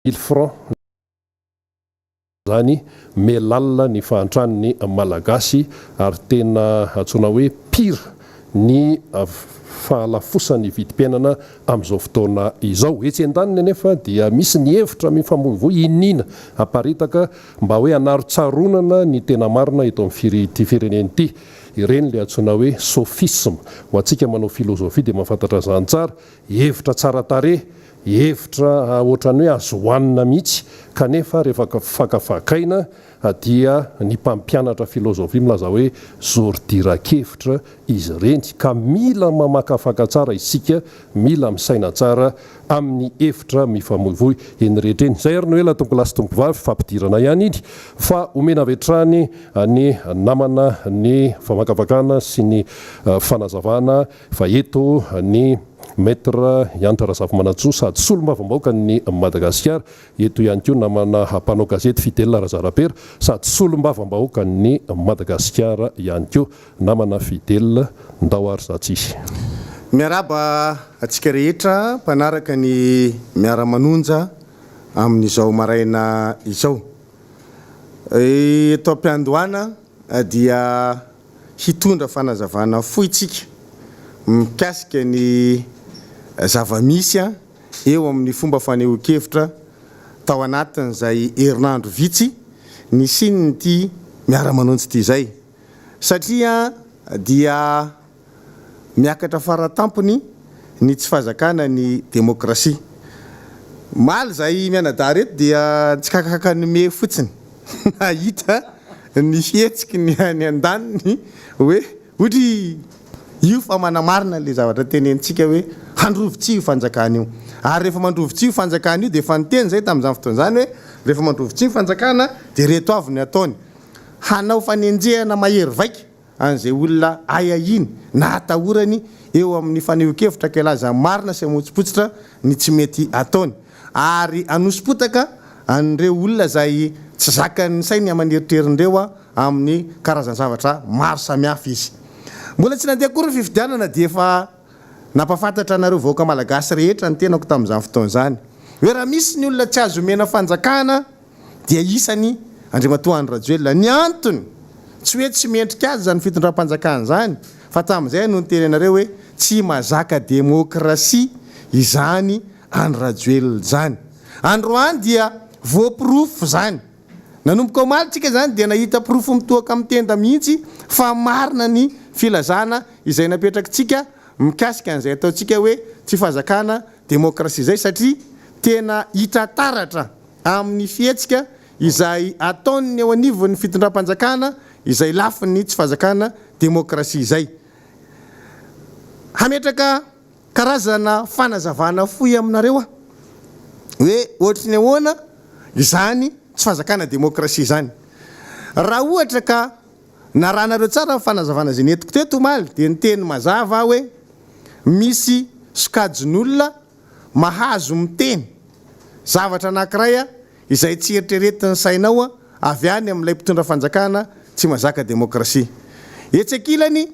Mille francs zany miha-lalina ny fahantran'ny Malagasy ary tena antsoina hoe pire ny fahalafosan'ny vidim-piainana amin'izao fotoana izao. Etsy andaniny anefa dia misy ny hevitra mifamoivoy iniana aparitaka mba hoe hanarontsaronana ny tena marina eto amin'ity firenena ity. Ireny ilay antsoina hoe sophisme. Ho antsika manao filozofia dia mahafantatra izany tsara. Hevitra tsara tarehy, hevitra ohatran'ny hoe azo hohanina mihitsy, kanefa rehefa fakafakaina dia ny mpampianatra filozofia milaza hoe zoridiran-kevitra izy ireny, ka mila mamakafaka tsara isika, mila misaina tsara amin'ny hevitra mifamoivoy eny rehetra eny. Izay ary no ela tompokolahy sy tompokovavy, fampidirana ihany iny fa omena avy hatrany ny namana ny famakafakana sy ny fanazavana Fa eto ny Maître Hanitra Razafimanantsoa sady solombavambahoakan'i Madagasikara, eto ihany koa namana mpanao gazety Fidèle Razarapera sady solombavambahoakan'i Madagasikara ihany koa. Namana Fidèle, ndao ary za tsisy. Miarahaba antsika rehetra mpanaraka ny Miara-manonja amin'izao maraina izao. Eto am-piandohana dia Hitondra fanazavana fohy tsika mikasika ny zava-misy eo amin'ny fomba fanehoan-kevitra tao anatin'izay herinandro vitsy nisian'ity Miara-manonja ity izay satria dia miakatra faratampony ny tsy fahazakana ny demokrasia. Omaly izahay mianadahy ireto dia nitsikakakaka nimehy fotsiny nahita ny fihetsiky ny any andaniny hoe ohatry io fa manamarina ilay zavatra tenenintsika hoe handrovitsihy io fanjakana io. Ary rehefa mandrovitsihy io fanjakana io dia efa niteny izahay tamin'izany fotoana izany hoe rehefa mandrovitsihy ny fanjakana dia ireto avy ny ataony, hanao fanenjehana mahery vaika an'izay olona ahiahiany na atahorany eo amin'ny fanehoan-kevitra ka hilaza ny marina sy hamotsipotsitra ny tsy mety ataony ary hanosi-potaka an'ireo olona izay tsy zakan'ny sainy aman'eritreriny ireo amin'ny karazan-javatra maro samihafa izy. Mbola tsy nandeha akory ny fifidianana dia efa nampahafantatra anareo vahoaka malagasy rehetra ny tenako tamin'izany fotoana izany hoe raha misy ny olona tsy azo omena fanjakana dia isany Andriamatoa Andry Rajoelina. Ny antony, tsy hoe tsy mendrika azy izany fitondram-panjakana izany, fa tamin'izay aho no niteny anareo hoe tsy mazaka demokrasia izany Andry Rajoelina izany. Androany dia voaporofo izany. Nanomboka omaly tsika izany dia nahita porofo mitohaka amin'ny tenda mihitsy fa marina ny filazana izay napetrakitsika mikasika an'izay ataontsika hoe tsy fazakana demokrasia izay satria tena hita taratra amin'ny fihetsika izay ataon'ny eo anivon'ny fitondram-panjakana izay lafiny tsy fazakana demokrasia izay. Hametraka karazana fanazavana fohy aminareo aho hoe ohatry ny ahoana izany tsy fazakana demokrasia izany. Raha ohatra ka narahanareo tsara ny fanazavana izay nentiko teto omaly dia niteny mazava aho hoe misy sokajin'olona mahazo miteny zavatra anankiray izay tsy eritreretin'ny sainao avy any amin'ilay mpitondra fanjakana tsy mazaka demokrasia. Etsy ankilany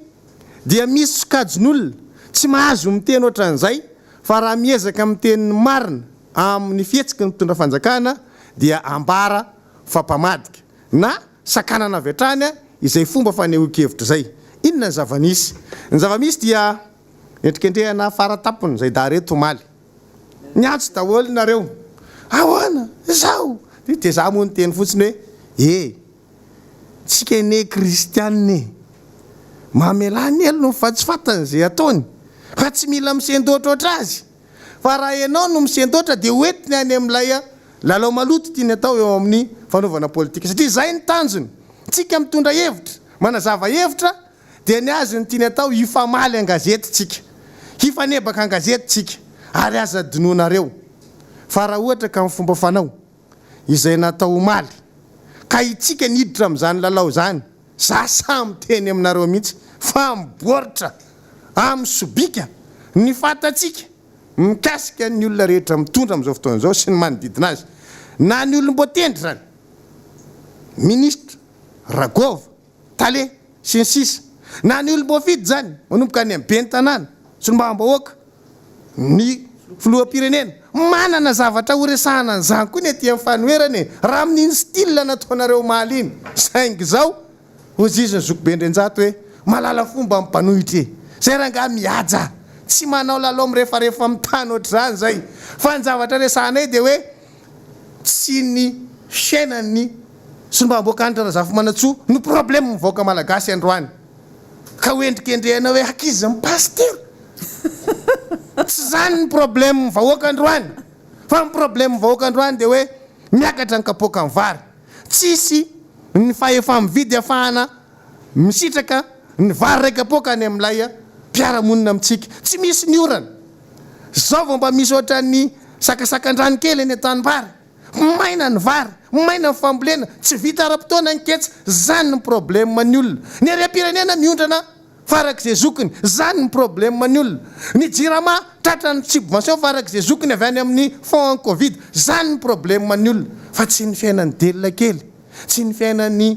dia misy sokajin'olona tsy mahazo miteny ohatran'izay fa raha miezaka miteny ny marina amin'ny fihetsiky ny mpitondra fanjakana dia ambara fa mpamadika na sakanana avy hatrany izay fomba fanehoan-kevitra izay. Inona ny zava-nisy? Ny zava-misy dia Endrikendrehana fara tampony izay dareto omaly. Niantso daholo nareo. Ahoana? Izao? Dia za moa niteny fotsiny hoe e! Tsika anie kristianina e! Mamelà ny helony fa tsy fantany izay ataony. Fa tsy mila misendoatra ohatr'azy. Fa raha ianao no misendoatra dia ho entiny any amin'ilay lalao maloto tiany atao eo amin'ny fanaovana politika. Satria izay ny tanjony. Tsika mitondra hevitra, manazava hevitra Dia ny azy no tiany atao, hifamaly an-gazety tsika, hifanebaka an-gazety tsika, ary aza adinoinareo fa raha ohatra ka ny fomba fanao izay natao omaly ka itsika niditra amin'izany lalao izany, za sahy miteny aminareo mihitsy fa mibaoritra amin'ny sobika ny fatantsika mikasika ny olona rehetra mitondra amin'izao fotoana izao sy ny manodidina azy, na ny olom-boatendry izany, minisitra, ragôva, tale, sy ny sisa Na ny olom-boafidy izany, manomboka any amin'ny ben'ny tanàna, solombavambahoaka, ny filoham-pirenena. Manana zavatra horesahana an'izany koa ny aty amin'ny fanoherana e! Raha amin'iny style nataonareo omaly iny. Saingy izao, hoy izy ny zokibe Andrianjato hoe, mahalala fomba ny mpanohitra e! Zay rangahy mihaja! Tsy manao lalao mirefarefa amin'ny tany ohatr'izany izay. Fa ny zavatra resahanay dia hoe, tsy ny fiainan'ny solombavambahoaka Hanitra Razafimanantsoa no problème ny vahoaka malagasy androany. Ka ho endrikendrehana hoe ankizy ny pasitera. Tsy izany ny problème ny vahoaka androany. Fa ny problème ny vahoaka androany dia hoe miakatra ny kapoakan'ny vary. Tsisy ny fahefa-mividy afahana misitraka ny vary iray kapoaka any amin'ilay mpiara-monina amintsika. Tsy misy ny orana. Zao vao mba misy ohatran'ny sakasakan-drano kely eny an-tanimbary. Maina ny vary, maina ny fambolena, tsy vita ara-potoana ny ketsa, zany ny problème ny olona. Ny harem-pirenena miondrana farak'izay zokiny, zany ny problème ny olona. Ny jirama tratran'ny subvention farak'izay zokiny avy any amin'ny fonds covid, zany ny problème ny olona. Fa tsy ny fiainan'ny delona kely. Tsy ny fiainan'ny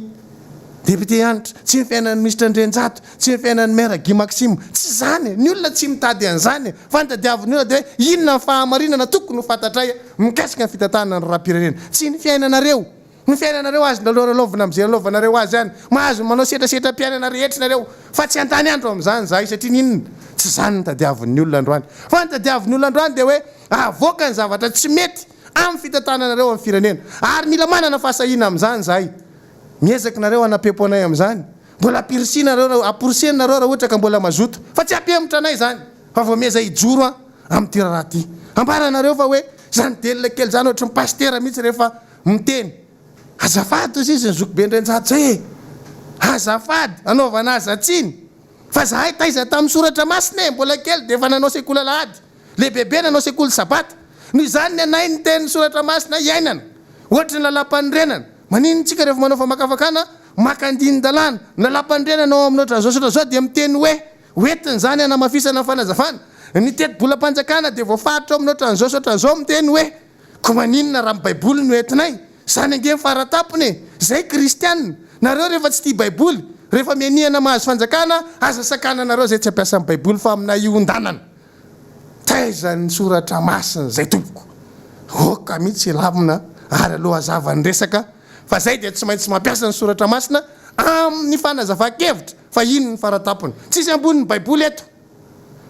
député Hanitra, tsy ny fiainan'ny minisitra Andrianjato, tsy ny fiainan'ny maire Guy Maxime. Tsy izany e! Ny olona tsy mitady an'izany e! Fa ny tadiavin'ny olona dia hoe inona ny fahamarinana tokony ho fantatray mikasika ny fitantanana ny raharaham-pirenena. Tsy ny fiainanareo. Ny fiainanareo azonareo lalaovina amin'izay lalaovanareo azy any. Mahazo manao setrasetram-piainana rehetra nareo. Fa tsy handany andro amin'izany izahay satria ny inona? Tsy izany no tadiavin'ny olona androany. Fa ny tadiavin'ny olona androany dia hoe avoaka ny zavatra tsy mety. amin'ny fitantananareo amin'ny firenena. Ary mila manana fahasahiana amin'izany izahay. Miezaka nareo hanampepo anay amin'izany. Mbola ampirisihina nareo, amporisihina nareo raha ohatra ka mbola mazoto. Fa tsy hampihemotra anay izany. Fa vao mieza hijoro aho amin'ity raharaha ity. Ambaranareo fa hoe izany delona kely izany ohatry ny pasitera mihitsy rehefa miteny. Azafady hozy izy ny zokibe Andrianjato izay e! Azafady, anaovana aza tsiny. Fa zahay taiza tamin'ny soratra masina e! Mbola kely dia efa nanao sekoly alahady. Lehibebe nanao sekoly sabata. Noho izany ny anay ny tenin'ny soratra masina iainana. Ohatry ny lalàmpanorenana. Maninona tsika rehefa manao famakafakana maka andinin-dalàna. Ny lalàmpanorenana ao amin'ny ohatran'izao sy ohatran'izao dia miteny hoe ho entina izany hanamafisana ny fanazavana. Ny tetibolam-panjakana dia voafaritra ao amin'ny ohatran'izao sy ohatran'izao miteny hoe koa maninona raha ny baiboly no entinay. Izany ange ny faratapony e! Izay kristianina. Nareo rehefa tsy tia baiboly, rehefa mianihana mahazo fanjakana, aza sakananareo izay tsy hampiasa ny baiboly fa aminay iondanana. Taiza ny soratra masina izay tompoko? Oka mihitsy hilamina ary aleo hazava ny resaka fa zay dia tsy maintsy mampiasa ny soratra masina amin'ny fanazavan-kevitra fa iny ny faratampony. Tsisy ambonin'ny baiboly eto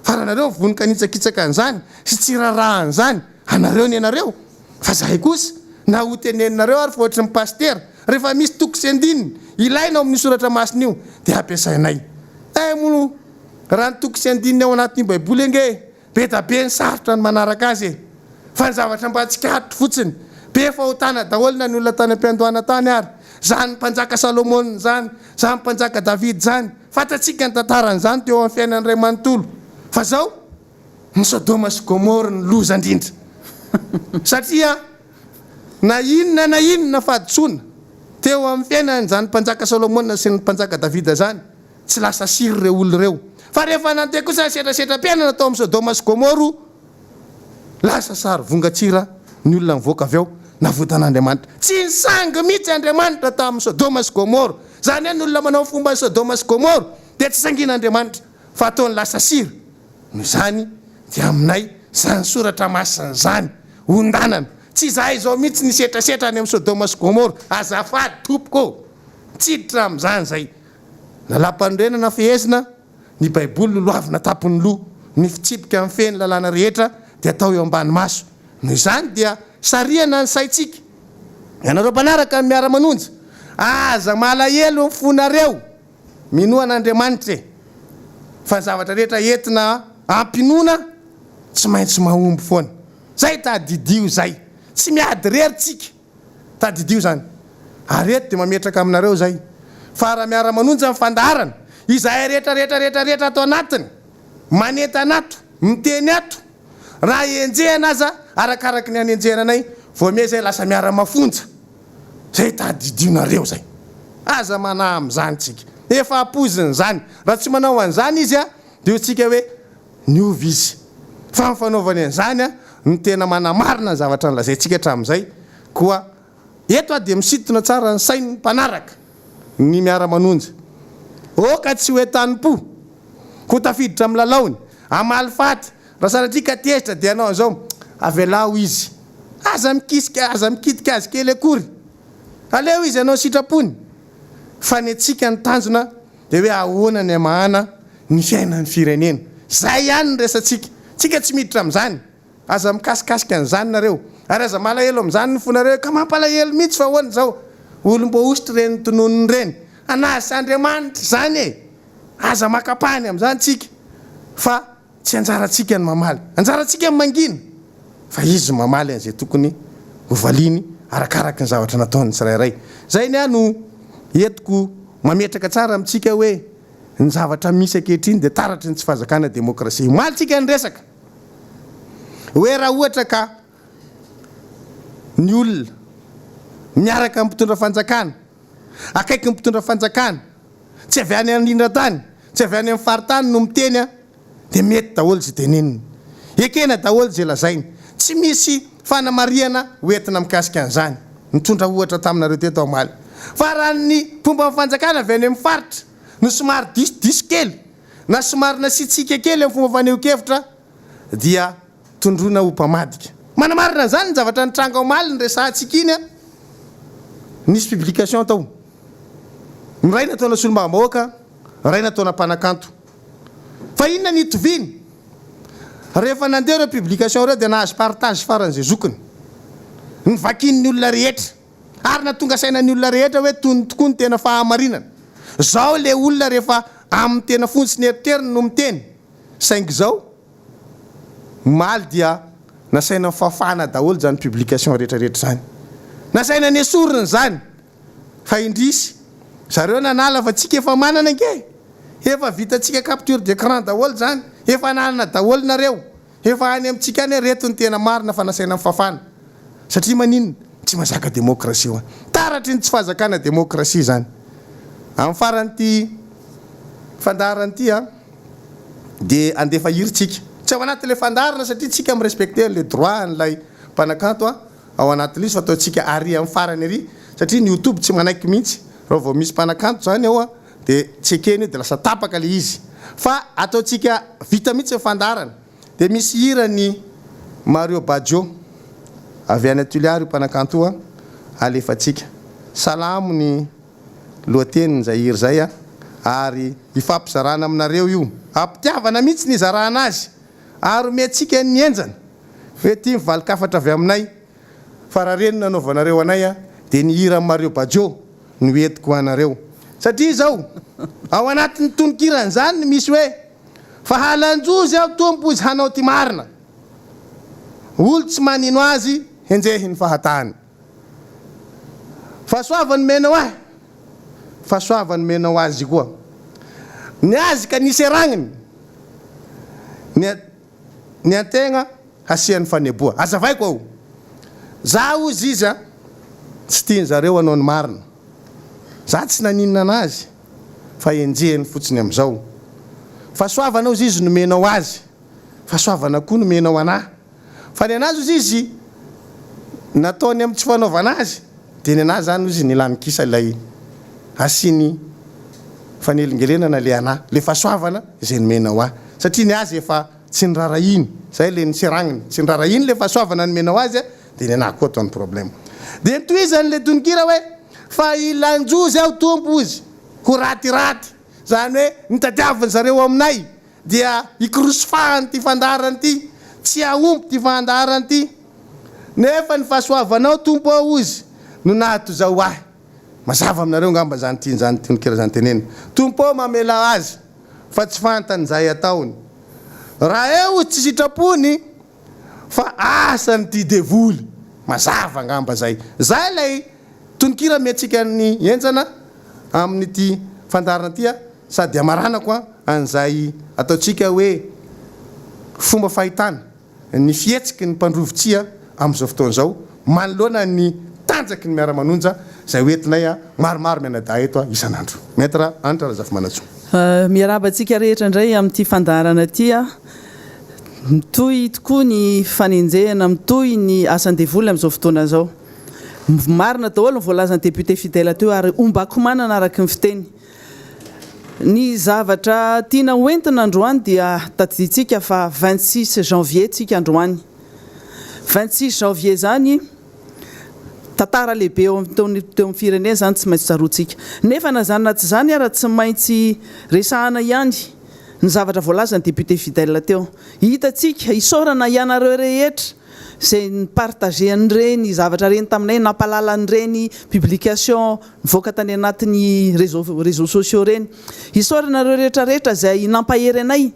fa raha nareo vonon-kanitsakitsaka an'izany sy tsy raharaha an'izany anareo ny anareo fa zahay kosa na ho teneninareo ary fa ohatry ny pasitera rehefa misy toko sy andininy ilaina ao amin'io soratra masina io dia ampiasainay. Eh moa Raha ny toko sy andininy ao anatin'io baiboly ange be da be ny sarotra ny manaraka azy e! Fa ny zavatra mba tsikaritro fotsiny, be fahotana daholo na ny olona tany am-piandohana tany ary, zany mpanjaka Salomona zany, zany mpanjaka David zany, fantatsika ny tantaran'izany teo amin'ny fiainany iray manontolo, fa zao, ny Sodoma sy Gomoro no loza indrindra, satria na inona na inona fahadisoana teo amin'ny fiainan'izany mpanjaka Salomona sy ny mpanjaka Davida zany, Tsy lasa sira ireo olona ireo. Fa rehefa nandeha kosa ny setrasetram-piainana tao amin'i Sodoma sy Gomoro, lasa sary vongan-tsira ny olona nivoaka avy ao, navotan'Andriamanitra. Tsy nisangy mihitsy Andriamanitra tamin'i Sodoma sy Gomoro. Izany hoe ny olona manao ny fomban'i Sodoma sy Gomoro dia tsy sangian'Andriamanitra, fa ataony lasa sira. Noho izany dia aminay izany soratra masina izany, ondanana. Tsy izahay izao mihitsy nisetrasetra any amin'i Sodoma sy Gomoro. Azafady tompoko ô! Tsy hiditra amin'izany izay. Lalàmpanorenana fehezina, ny Baiboly lolohavina an-tampon'ny loha, ny fitsipika mifehy ny lalàna rehetra dia atao eo ambany maso. Noho izany dia sarihana ny saintsika, ianareo mpanaraka ny miara-manonja, aza malahelo ny fonareo, minoa an'Andriamanitra e! Fa ny zavatra rehetra entina am-pinoana tsy maintsy mahomby foana. Zay tadidio izay. Tsy miady irery tsika. Tadidio izany. Ary eto dia mametraka aminareo izay, fa raha miara-manonja ny fandaharana, izahay rehetra rehetra rehetra rehetra ato anatiny, manentana ato, miteny ato, raha enjehina aza, arakaraky ny hanenjehana anay, vao miha izay lasa miara-mafonja. Izay tadidionareo izay. Aza manahy amin'izany tsika. Efa ampoizina izany. Raha tsy manao an'izany izy, dia hoy tsika hoe, Niova izy. Fa ny fanaovany an'izany no tena manamarina ny zavatra nolazaintsika hatramin'izay. Koa eto aho dia misintona tsara ny sain'ny mpanaraka ny miara-manonja. Aoka tsy ho entanim-po, ho tafiditra amin'ny lalaony, hamaly faty, raha sanatria ka tezitra dia hanao an'izao, Avelao izy. Aza mikisika, aza mikitika azy kely akory. Aleo izy hanao ny sitrapony. Fa ny antsika ny tanjona dia hoe ahoana ny hamahana ny fiainan'ny firenena. Izay ihany ny resatsika. Tsika tsy miditra amin'izany. Aza mikasikasika an'izany nareo. Ary aza malahelo amin'izany ny fonareo ka mampalahelo mihitsy fa ahoana izao? Olom-boahositra ireny tononiny ireny. An'azy sy Andriamanitra izany e! Aza maka ampahany amin'izany tsika fa tsy anjarantsika ny mamaly. Anjarantsika ny mangina fa izy no mamaly an'izay tokony ho valiany arakaraky ny zavatra nataon'ny tsirairay. Izay ny ahy no entiko mametraka tsara amintsika hoe ny zavatra misy ankehitriny dia taratry ny tsy fahazakana demokrasia. Omaly tsika niresaka hoe raha ohatra ka ny olona miaraka amin'ny mpitondra fanjakana, akaiky ny mpitondra fanjakana, tsy avy any anindran-tany, tsy avy any amin'ny faritany no miteny an, dia mety daholo izay teneniny. Ekena daholo izay lazainy. Tsy misy fanamarihana ho entina mikasika an'izany. Nitondra ohatra taminareo teto aho omaly. Fa raha ny mpomba ny fanjakana avy any amin'ny faritra no somary disodiso kely na somary nasiatsiaka kely amin'ny fomba fanehoan-kevitra dia tondroina ho mpamadika. Manamarina an'izany ny zavatra nitranga omaly niresahantsika iny an! Nisy publication tao. Ny iray nataona solombavambahoaka, ny iray nataona mpanakanto. Fa inona ny itoviany? Rehefa nandeha ireo publication ireo dia nahazo partage faran'izay zokiny. Novakian'ny olona rehetra. Ary nahatonga saina ny olona rehetra hoe tony tokoa ny tena fahamarinana. Izao ilay olona rehefa amin'ny tena fony sy ny eritreriny no miteny. Saingy izao, omaly dia nasaina nofafana daholo izany publication rehetra rehetra izany. Nasaina nesorina izany. Fa indrisy, zareo nanala fa tsika efa manana ange! Efa vitantsika capture d'écran daholo izany, efa ananana daholo nareo, efa any amintsika any reto ny tena marina fa nasaina nofafana. Satria maninona? Tsy mazaka demokrasia hoa. Taratry ny tsy fahazakana demokrasia izany. Amin'ny faran'ity fandaharana ity an, dia handefa hira tsika. Tsy ao anatin'ilay fandaharana satria tsika mi-respecter an'ilay droit an'ilay mpanakanto an. ao anatin'ilay izy fa ataontsika ary amin'ny farany ary satria ny youtube tsy manaiky mihitsy raha vao misy mpanakanto zany ao a dia tsy ekeny io dia lasa tapaka ilay izy fa ataontsika vita mihitsy ny fandaharana dia misy hiran'i Mario Baggio avy any Toliara io mpanakanto io a alefantsika salamo ny lohateniny izay hira izay a ary hifampizarana aminareo io am-pitiavana mihitsy ny hizarana azy ary omentsika ny henjana Hoe ity ny valin-kafatra avy aminay fa raha reny nanaovanareo anay a dia ny hiran'i Mario Baggio no entiko ho anareo. Satria izao, ao anatin'ny tononkiran'izany no misy hoe, Fa halanjozy aho Tompo izy hanao ty marina. Olo tsy manino azy henjehiny fahatany. Fahasoava nomenao ahy, fahasoava nomenao azy koa. Ny azy ka nisy ragniny. Ny. Ny antegna hasiany faneboa. Azavaiko ao. Za ozy izy a, tsy tiany zareo hanao ny marina. Za tsy naninona anazy fa enjehiny fotsiny amizao. Fahasoavana ozy izy nomenao azy, fahasoavana koa nomenao anah. Fa ny anazy ozy izy nataony am tsy fanaovana azy de ny anahy zany ozy nilany kisa ilay asiany fanelingelenana le anah, le fahasoavana izay nomenao ahy. Satria ny azy efa tsy nirarahiny, zay le niseragniny, tsy nirarahiny le fahasoavana nomenao azy de ny anah koa ataony problème. De notohizany le tononkira hoe, fa ilanjozy aho Tompo ozy ho ratiraty, zany hoe ny tadiaviny zareo aminay dia hikorosofahany ity fandaharana ity, tsy hahomby ity fandaharana ity, nefa ny fahasoavanao Tompo ô ozy no nahatozao ahy. Mazava aminareo angamba izany tian'izany tononkira izany tenenina. Tompo ô mamelà azy fa tsy fantany izay ataony. Raha eo ozy tsy sitrapony fa asan'ity devoly. Mazava angamba izay. Izay ilay tononkira amentsika ny henjana amin'ity fandaharana ity a. Sady hamaranako an'izay ataontsika hoe fomba fahitana ny fihetsiky ny mpandrovitsia amin'izao fotoana izao manoloana ny tanjaky ny miara-manonja izay ho entinay maromaro mianadahy eto isan'andro. Maître Hanitra Razafimanantsoa. Miarahaba antsika rehetra indray amin'ity fandaharana ity. Mitohy tokoa ny fanenjehana, mitohy ny asan-devoly amin'izao fotoana izao. Marina daholo ny voalazan'ny député Fidèle teo ary ombako manana araka ny fiteny. Ny zavatra tiana ho entina androany dia tadidintsika fa 26 janvier tsika androany. 26 janvier izany, tantara lehibe eo amin'ny teo amin'ny firenena izany tsy maintsy tsaroantsika. Nefa na izany na tsy izany ara tsy maintsy resahana ihany ny zavatra voalazan'ny député Fidèle teo. Hitantsika, isaorana ianareo rehetra izay ni-partager an'ireny zavatra ireny taminay, nampahalala an'ireny publication nivoaka tany anatin'ny réseaux réseaux sociaux ireny. Isaorana ireo rehetra rehetra izay nampahery anay.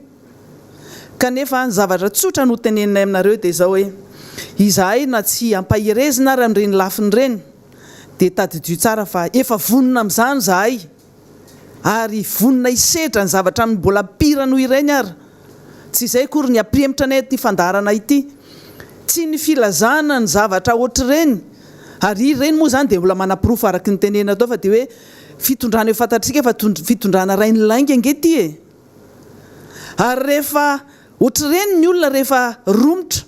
Kanefa ny zavatra tsotra no teneninay aminareo dia izao hoe, izahay na tsy ampaherezina ary amin'ireny lafiny ireny dia tadidio tsara fa efa vonona amin'izany izahay ary vonona hisedra ny zavatra mbola pire noho ireny ary. Tsy izay akory ny hampihemotra anay ity fandaharana ity. Tsy ny filazana ny zavatra ohatr'ireny, ary ireny moa izany dia mbola manaporofo araka ny tenenina tao fa dia hoe fitondrana eo fantatsika fa fitondrana rainilainga ange ity e! Ary rehefa ohatr'ireny ny olona rehefa romotra,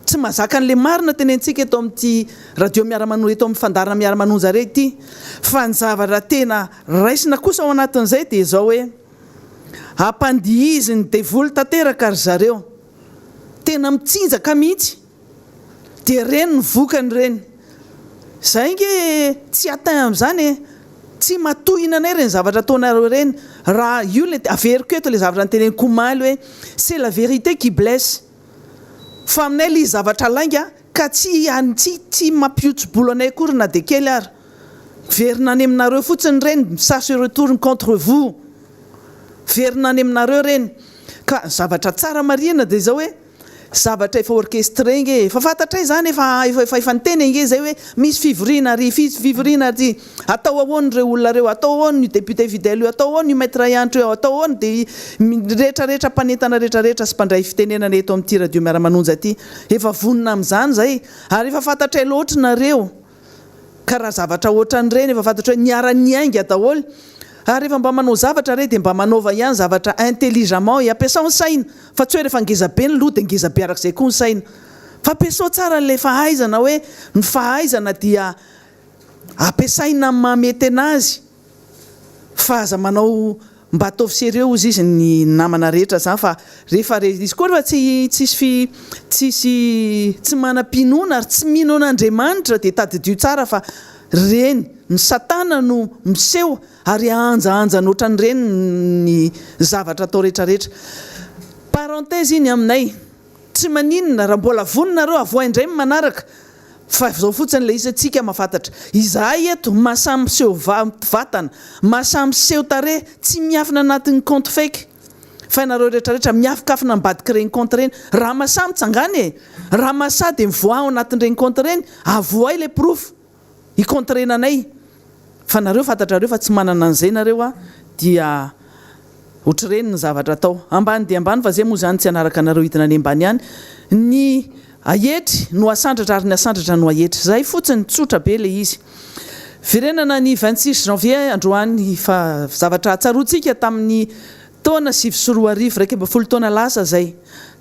tsy mahazaka an'ilay marina tenentsika eto amin'ity radio miara-mano eto amin'ny fandaharana miara-manonja re ity. Fa ny zavatra tena raisina kosa ao anatin'izay dia izao hoe, ampandihizin'ny devoly tanteraka ry zareo. Tena mitsinjaka mihitsy. Dia ireny ny vokany ireny. Izay ange tsy atteint amin'izany e. Tsy mahatohina anay ireny zavatra ataonareo ireny. Raha io ilay, averiko eto ilay zavatra noteneniko omaly hoe, c'est la vérité qui blesse. Fa aminay ilay izy zavatra lainga ka tsy tsy tsy mampihotsy-bolo anay akory na dia kely ara. Miverina any aminareo fotsiny ireny, ça se retourne contre vous. Miverina any aminareo ireny. Ka ny zavatra tsara marihina dia izao hoe, zavatra efa orchestré nge e, efa fantatray izany, efa efa efa niteny ange izay hoe misy fivoriana ary, fisy fivoriana aty, atao ahoana ireo olona ireo, atao ahoana io député fidèle io, atao ahoana io maître Hanitra io, atao ahoana dia rehetra rehetra mpanentana rehetra rehetra sy mpandray fitenenana eto amin'ity radio miara-manonja ity, efa vonona amin'izany izay, ary efa fantatray loatra nareo. Ka raha zavatra ohatran'ireny efa fantatro hoe niara-niainga daholo ary rehefa mba manao zavatra re dia mba manaova ihany zavatra intelligemment e, ampiasao ny saina fa tsy hoe rehefa ngeza be ny loha dia ngeza be arak'izay koa ny saina fa ampiasao tsara ilay fahaizana hoe ny fahaizana dia ampiasaina amin'ny maha mety anazy Fa aza manao mba ataovy sérieux ozy izy ny namana rehetra zany fa rehefa re izy koa rehefa tsy tsisy fi tsisy tsy manam-pinoana ary tsy mino an'Andriamanitra dia tadidio tsara fa reny ny satana no miseho ary ahanjahanjany ohatran'ireny ny zavatra atao rehetra rehetra parenthèse iny aminay Tsy maninona raha mbola vonona nareo avoahy indray ny manaraka fa izao fotsiny ilay izy tsika mahafantatra izahay eto mahasahy miseho vatana mahasahy miseho tarehy tsy miafina anatin'ny compte fake fa ianareo rehetra rehetra miafikafina ambadik'ireny compte ireny raha mahasahy mitsangana e raha mahasahy dia mivoaha ao anatin'ireny compte ireny avoahy ilay porofo hi-contrer-na anay fa nareo fantatrareo fa tsy manana an'izay nareo a dia ohatr'ireny ny zavatra atao. Ambany dia ambany fa zay moa izany tsy hanaraka anareo hidina any ambany any. Ny ahetry no asandratra ary ny asandratra no ahetry. Zay fotsiny, tsotra be le izy. Verenana ny 26 janvier androany fa zavatra tsaroantsika tamin'ny Taona 2009, 11 taona lasa izay.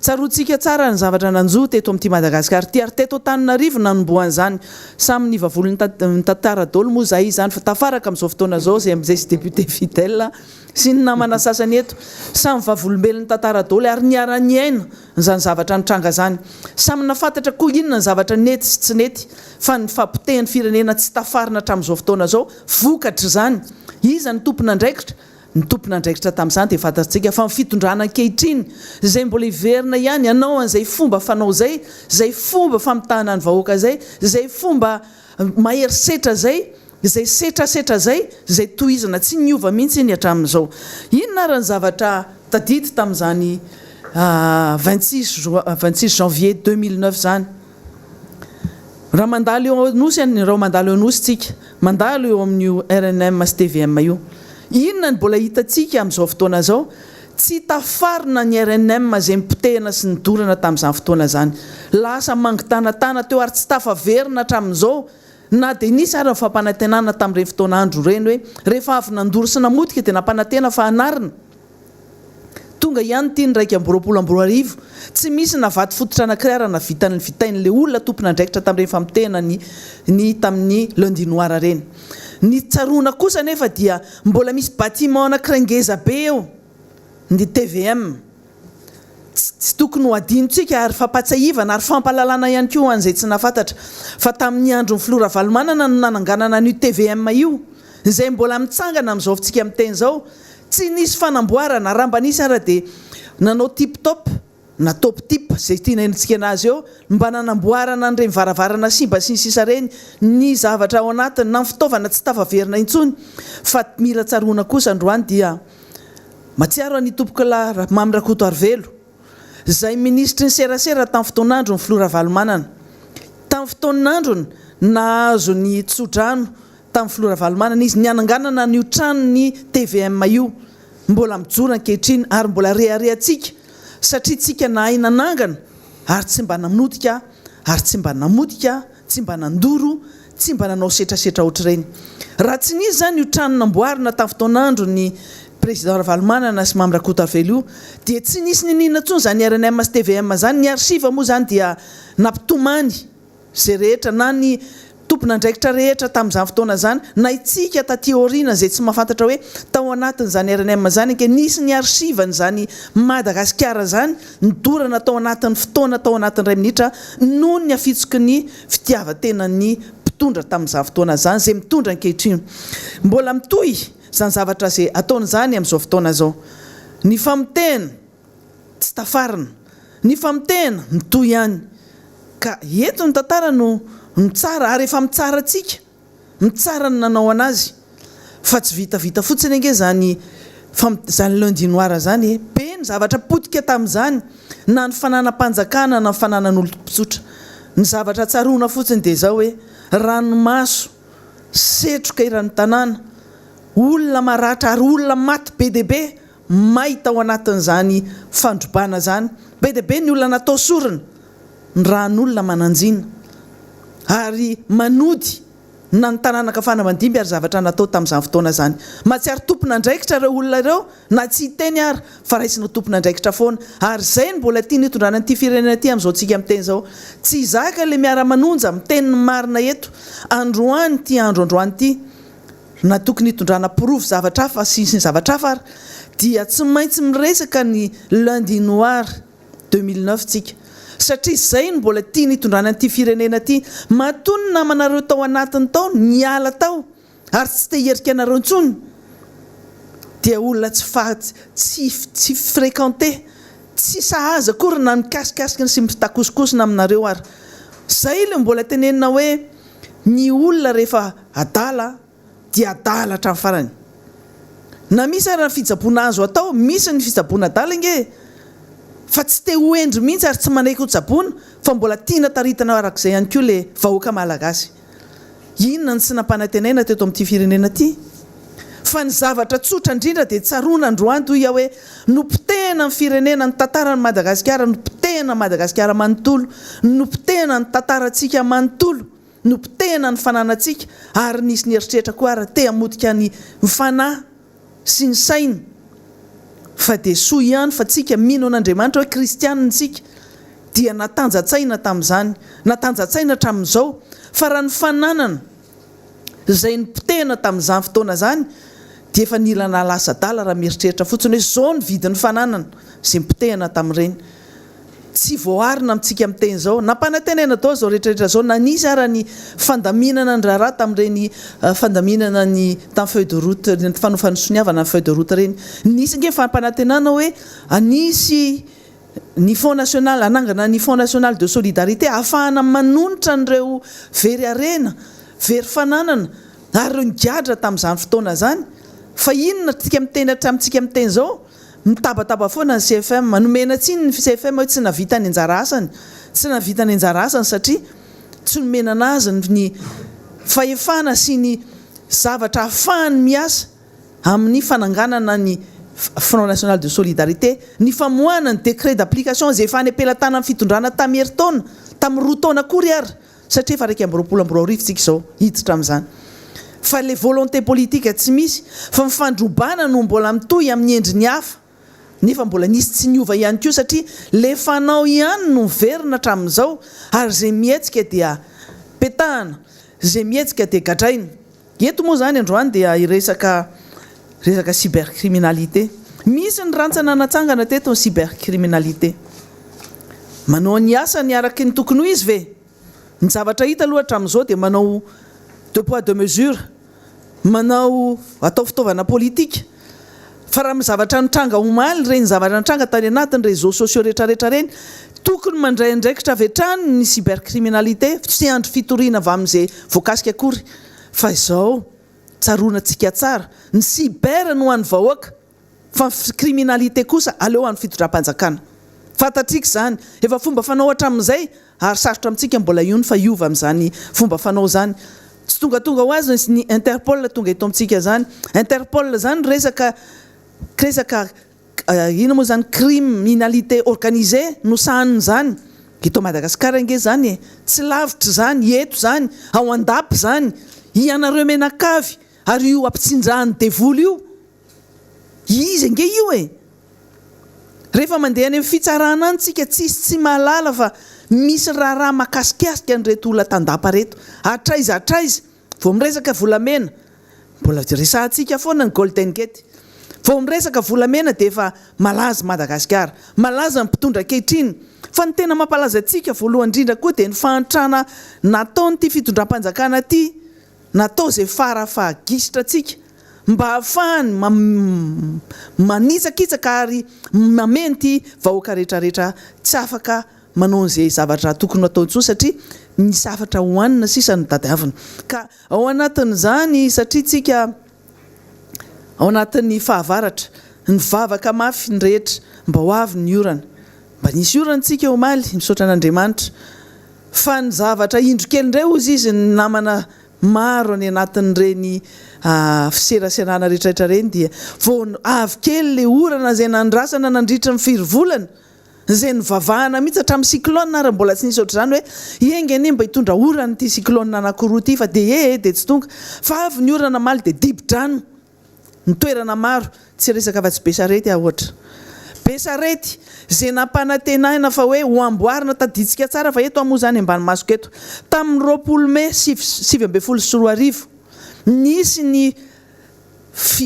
Tsaroantsika tsara ny zavatra nanjo teto amin'ity Madagasikara ity ary teto Antananarivo nanombohan'izany. Samy nivavolon'ny tantara daholo moa izahay izany fa tafaraka amin'izao fotoana izao izay amin'izay sy député fidèle sy ny namana sasany eto. Samy vavolombelon'ny tantara daholo ary niara-niaina izany zavatra nitranga izany. Samy nafantatra koa inona ny zavatra nety sy tsy nety fa ny fahapotehan'ny firenena tsy tafarina hatramin'izao fotoana izao vokatr'izany. Iza no tompon'andraikitra? Ny tompon'andraikitra tamin'izany dia fantatsika fa ny fitondrana ankehitriny izay mbola hiverina ihany hanao an'izay fomba fanao izay, izay fomba famitahana ny vahoaka izay, izay fomba mahery setra izay, izay setrasetra izay, izay tohizana tsy niova mihitsy iny hatramin'izao. Inona ary ny zavatra tadidy tamin'izany 26 juin, 26 janvier 2009 izany? Raha mandalo eo Anosy an, raha mandalo eo Anosy tsika, mandalo eo amin'io rnm sy tvm io, inona no mbola hitantsika amin'izao fotoana izao? Tsy tafarina ny rnm izay nipotehina sy nidorana tamin'izany fotoana izany. Lasa mangitanatana teo ary tsy tafaverina hatramin'izao na dia nisy ary ny fampanantenana tamin'ireny fotoana andro ireny hoe rehefa avy nandoro sy namotika dia nampanantena fa hanarina. Tonga ihany ity ny 2021, tsy misy na vato fototra anankiray ara navitan'ny vitain'ilay olona tompon'andraikitra tamin'ireny famotehana ny ny tamin'ny lundi noir ireny. Ny tsaroana kosa anefa dia mbola misy bâtiment anankiray ngeza be eo, ny tvm. Tsy tokony ho adinontsika ary fampatsiahivana ary fampahalalana ihany koa ho an'izay tsy nahafantatra fa tamin'ny andron'ny filoha Ravalomanana no nananganana an'io tvm io izay mbola mitsangana amin'izao tsika miteny izao. Tsy nisy fanamboarana, raha mba nisy ara dia nanao tip top na top tip izay tiana henontsika anazy eo mba nanamboarana an'ireny varavarana simba sy ny sisa ireny, ny zavatra ao anatiny na ny fitaovana tsy tafaverina intsony fa mila tsaroana kosa androany dia Matsiaro an' i Tompokolahy Mamy Rakotoarivelo, izay minisitry ny serasera tamin'ny fotoan'androny Filoha Ravalomanana. Tamin'ny fotoan'androny, nahazo ny tso-drano tamin'ny Filoha Ravalomanana izy, ny hananganana an'io tranon'ny tvm io. Mbola mijoro ankehitriny ary mbola reharehantsika satria tsika nahay nanangana ary tsy mba namotika ary tsy mba namotika tsy mba nandoro, tsy mba nanao setrasetra ohatr'ireny. Raha tsy nisy izany io trano namboarina tamin'ny fotoan'andron'ny Président Ravalomanana sy Mamy Rakotoarivelo io dia tsy nisy niniana intsony izany rnm sy tvm izany, ny archive moa izany dia nampitomany izay rehetra na ny tompon'andraikitra rehetra tamin'izany fotoana izany, na itsika taty aoriana izay tsy mahafantatra hoe tao anatin'izany rnm izany ange nisy ny archive-n'izany Madagasikara izany nidorana tao anatin'ny fotoana tao anatin'ny iray minitra noho ny hafitsoky ny fitiavan-tenan'ny mpitondra tamin'izany fotoana izany, izay mitondra ankehitriny. Mbola mitohy izany zavatra izay ataony izany amin'izao fotoana izao. Ny famotehana tsy tafarina. Ny famotehana mitohy ihany. Ka eto ny tantara no mitsara ary efa mitsara antsika. Mitsara ny nanao anazy fa tsy vitavita fotsiny ange zany fam zany lundi noir zany e! Be ny zavatra potika tamin'izany na ny fananam-panjakana na ny fananan'olom-tsotra. Ny zavatra tsaroana fotsiny dia izao hoe ranomaso, setroka eran'ny tanàna, olona maratra ary olona maty be dia be may tao anatin'izany fandrobana izany. Be dia be ny olona natao sorona. ny ran'olona mananjina ary manody na ny taranaka fanamandimby ary zavatra natao tamin'izany fotoana izany. Mahatsiaro tompon'andraikitra ireo olona ireo na tsy hiteny ary fa raisina ho tompon'andraikitra foana ary izay no mbola tiany hitondrana an'ity firenena ity amin'izao tsika miteny izao. Tsy zaka ilay miara-manonja miteny ny marina eto androany ity andro androany ity na tokony hitondrana porofo zavatra hafa sy ny zavatra hafa ary dia tsy maintsy miresaka ny lundi noir 2009 tsika satria zay no mbola tiany hitondrana an'ity firenena ity, matoa ny namanareo tao anatiny tao niala tao ary tsy te hierika anareo intsony dia olona tsy fa tsy tsy fréquenter tsy sahaza akory na mikasikasika sy mitakosikosina aminareo ary zay le mbola tenenina hoe ny olona rehefa adala dia adala hatramin'ny farany. Na misy ara ny fitsaboana azo atao, misy ny fitsaboana adala ange e! Fa tsy te ho hendry mihitsy ary tsy manaiky ho tsaboina fa mbola tiana taritana arak'izay ihany koa le vahoaka malagasy. Inona no tsy nampanantenaina teto amin'ity firenena ity? Fa ny zavatra tsotra indrindra dia tsaroana androany hoy aho hoe nopotehina ny firenena, ny tantaran'i Madagasikara, nopotehina Madagasikara manontolo, nopotehina ny tantarantsika manontolo. Nopotehina ny fananantsika ary nisy nieritreritra koa ary te hamotika ny fanahy sy ny saina fa dia soa ihany fa tsika mino an'Andriamanitra hoe kristianina isika dia natanjatsaina tamin'izany, natanjatsaina hatramin'izao fa raha ny fananana izay nopotehina tamin'izany fotoana izany dia efa nila nahalasa adala raha mieritreritra fotsiny hoe izao ny vidin'ny fananana izay nopotehina tamin'ireny. Tsy voaarina amintsika miteny izao. Nampanantenaina daholo izao rehetra rehetra izao na nisy ara ny fandaminana ny raharaha tamin'ireny fandaminana ny tamin'ny feuille de route ny fanofanosoniavana ny feuille de route ireny. Nisy ange ny fampanantenana hoe hanisy ny fonds national hanangana ny fonds national de solidarité ahafahana manonitra an'ireo very harena, very fananana ary ireo nigadra tamin'izany fotoana izany. Fa inona tsika miteny hatramintsika miteny izao? Mitabataba foana ny CFM. Nomena tsiny ny CFM hoe tsy nahavita ny anjara asany. Tsy nahavita ny anjara asany satria tsy nomena anazy ny fahefana sy ny zavatra ahafahany miasa amin'ny fananganana ny Front National de Solidarité, ny famoahana ny décret d'application izay efa any am-pelatanan'ny fitondrana tamin'ny herintaona, tamin'ny roa taona akory ary. Satria efa 2021 tsika izao hiditra amin'izany. Fa ilay volonté politique tsy misy, fa ny fandrobana no mbola mitohy amin'ny endriny hafa, nefa mbola nisy tsy niova ihany koa satria ilay fanao ihany no miverina hatramin'izao ary izay mihetsika dia petahana, izay mihetsika dia gadraina. Eto moa izany androany dia hiresaka resaka cybercriminalité. Misy ny rantsana natsangana teto ny cybercriminalité. Manao ny asany araky ny tokony ho izy ve? Ny zavatra hita aloha hatramin'izao dia manao deux poids deux mesures, manao atao fitaovana politika. Fa raha amin'ny zavatra nitranga omaly, ireny zavatra nitranga tany anatin'ny réseaux sociaux rehetrarehetra ireny, tokony mandray andraikitra avy hatrany ny cybercriminalité, tsy andry fitoriana avy amin'izay voakasika akory. Fa izao, tsaroana tsika tsara, ny cyber no an'ny vahoaka. Fa ny criminalité kosa aleo any fitondram-panjakana. Fantatrika izany, efa fomba fanao hatramin'izay ary sarotra amintsika mbola io ny fa hiova amin'izany fomba fanao izany. Tsy tongatonga ho azy ny Interpol tonga eto amintsika izany. Interpol izany resaka resaka inona moa izany criminalité organisée no sahaniny izany. Eto Madagasikara ange izany e! Tsy lavitra izany, eto izany, ao an-dapa izany. Ianareo mianakavy ary io ampitsinjahan'ny devoly io. Izy ange io e! Rehefa mandeha any amin'ny fitsarana any tsika tsisy tsy mahalala fa misy raharaha makasikasika an'ireto olona tandapa reto. Hatraiza hatraiza. Vao miresaka volamena, mbola resahantsika foana ny golden gate. Vao miresaka volamena dia efa malaza Madagasikara. Malaza ny mpitondra ankehitriny. Fa ny tena mampalaza antsika voalohany indrindra koa dia ny fahantrana nataon'ity fitondram-panjakana ity. Natao izay fara faha gisitra antsika mba hahafahany manitsakitsaka ary mameno ity vahoaka rehetra rehetra tsy afaka manao an'izay zavatra tokony ho atao intsony satria misy hafatra hohanina sisa no tadiavina. Ka ao anatin'izany satria tsika ao anatin'ny fahavaratra, nivavaka mafy ny rehetra mba ho avy ny orana. Mba nisy orana tsika omaly, misaotra an'Andriamanitra. Fa ny zavatra indro kely indray hozy izy ny namana maro any anatin'ireny fiseraserana rehetrarehetra ireny dia vao avy kely ilay orana izay nandrasana nandritra ny firy volana, izay nivavahana mihitsy hatramin'ny cyclone ary mbola tsy nisy ohatr'izany hoe enga anie mba hitondra orana ity cyclone anankiroa ity fa dia ee dia tsy tonga fa avy ny orana omaly dia dibo-drano Ny toerana maro, tsy resaka afa-tsy Besarety aho ohatra. Besarety, izay nampanantenaina fa hoe ho amboarina, tadidintsika tsara fa eto aho moa izany ambany masoko eto. Tamin'ny 20 mey 2019, nisy ny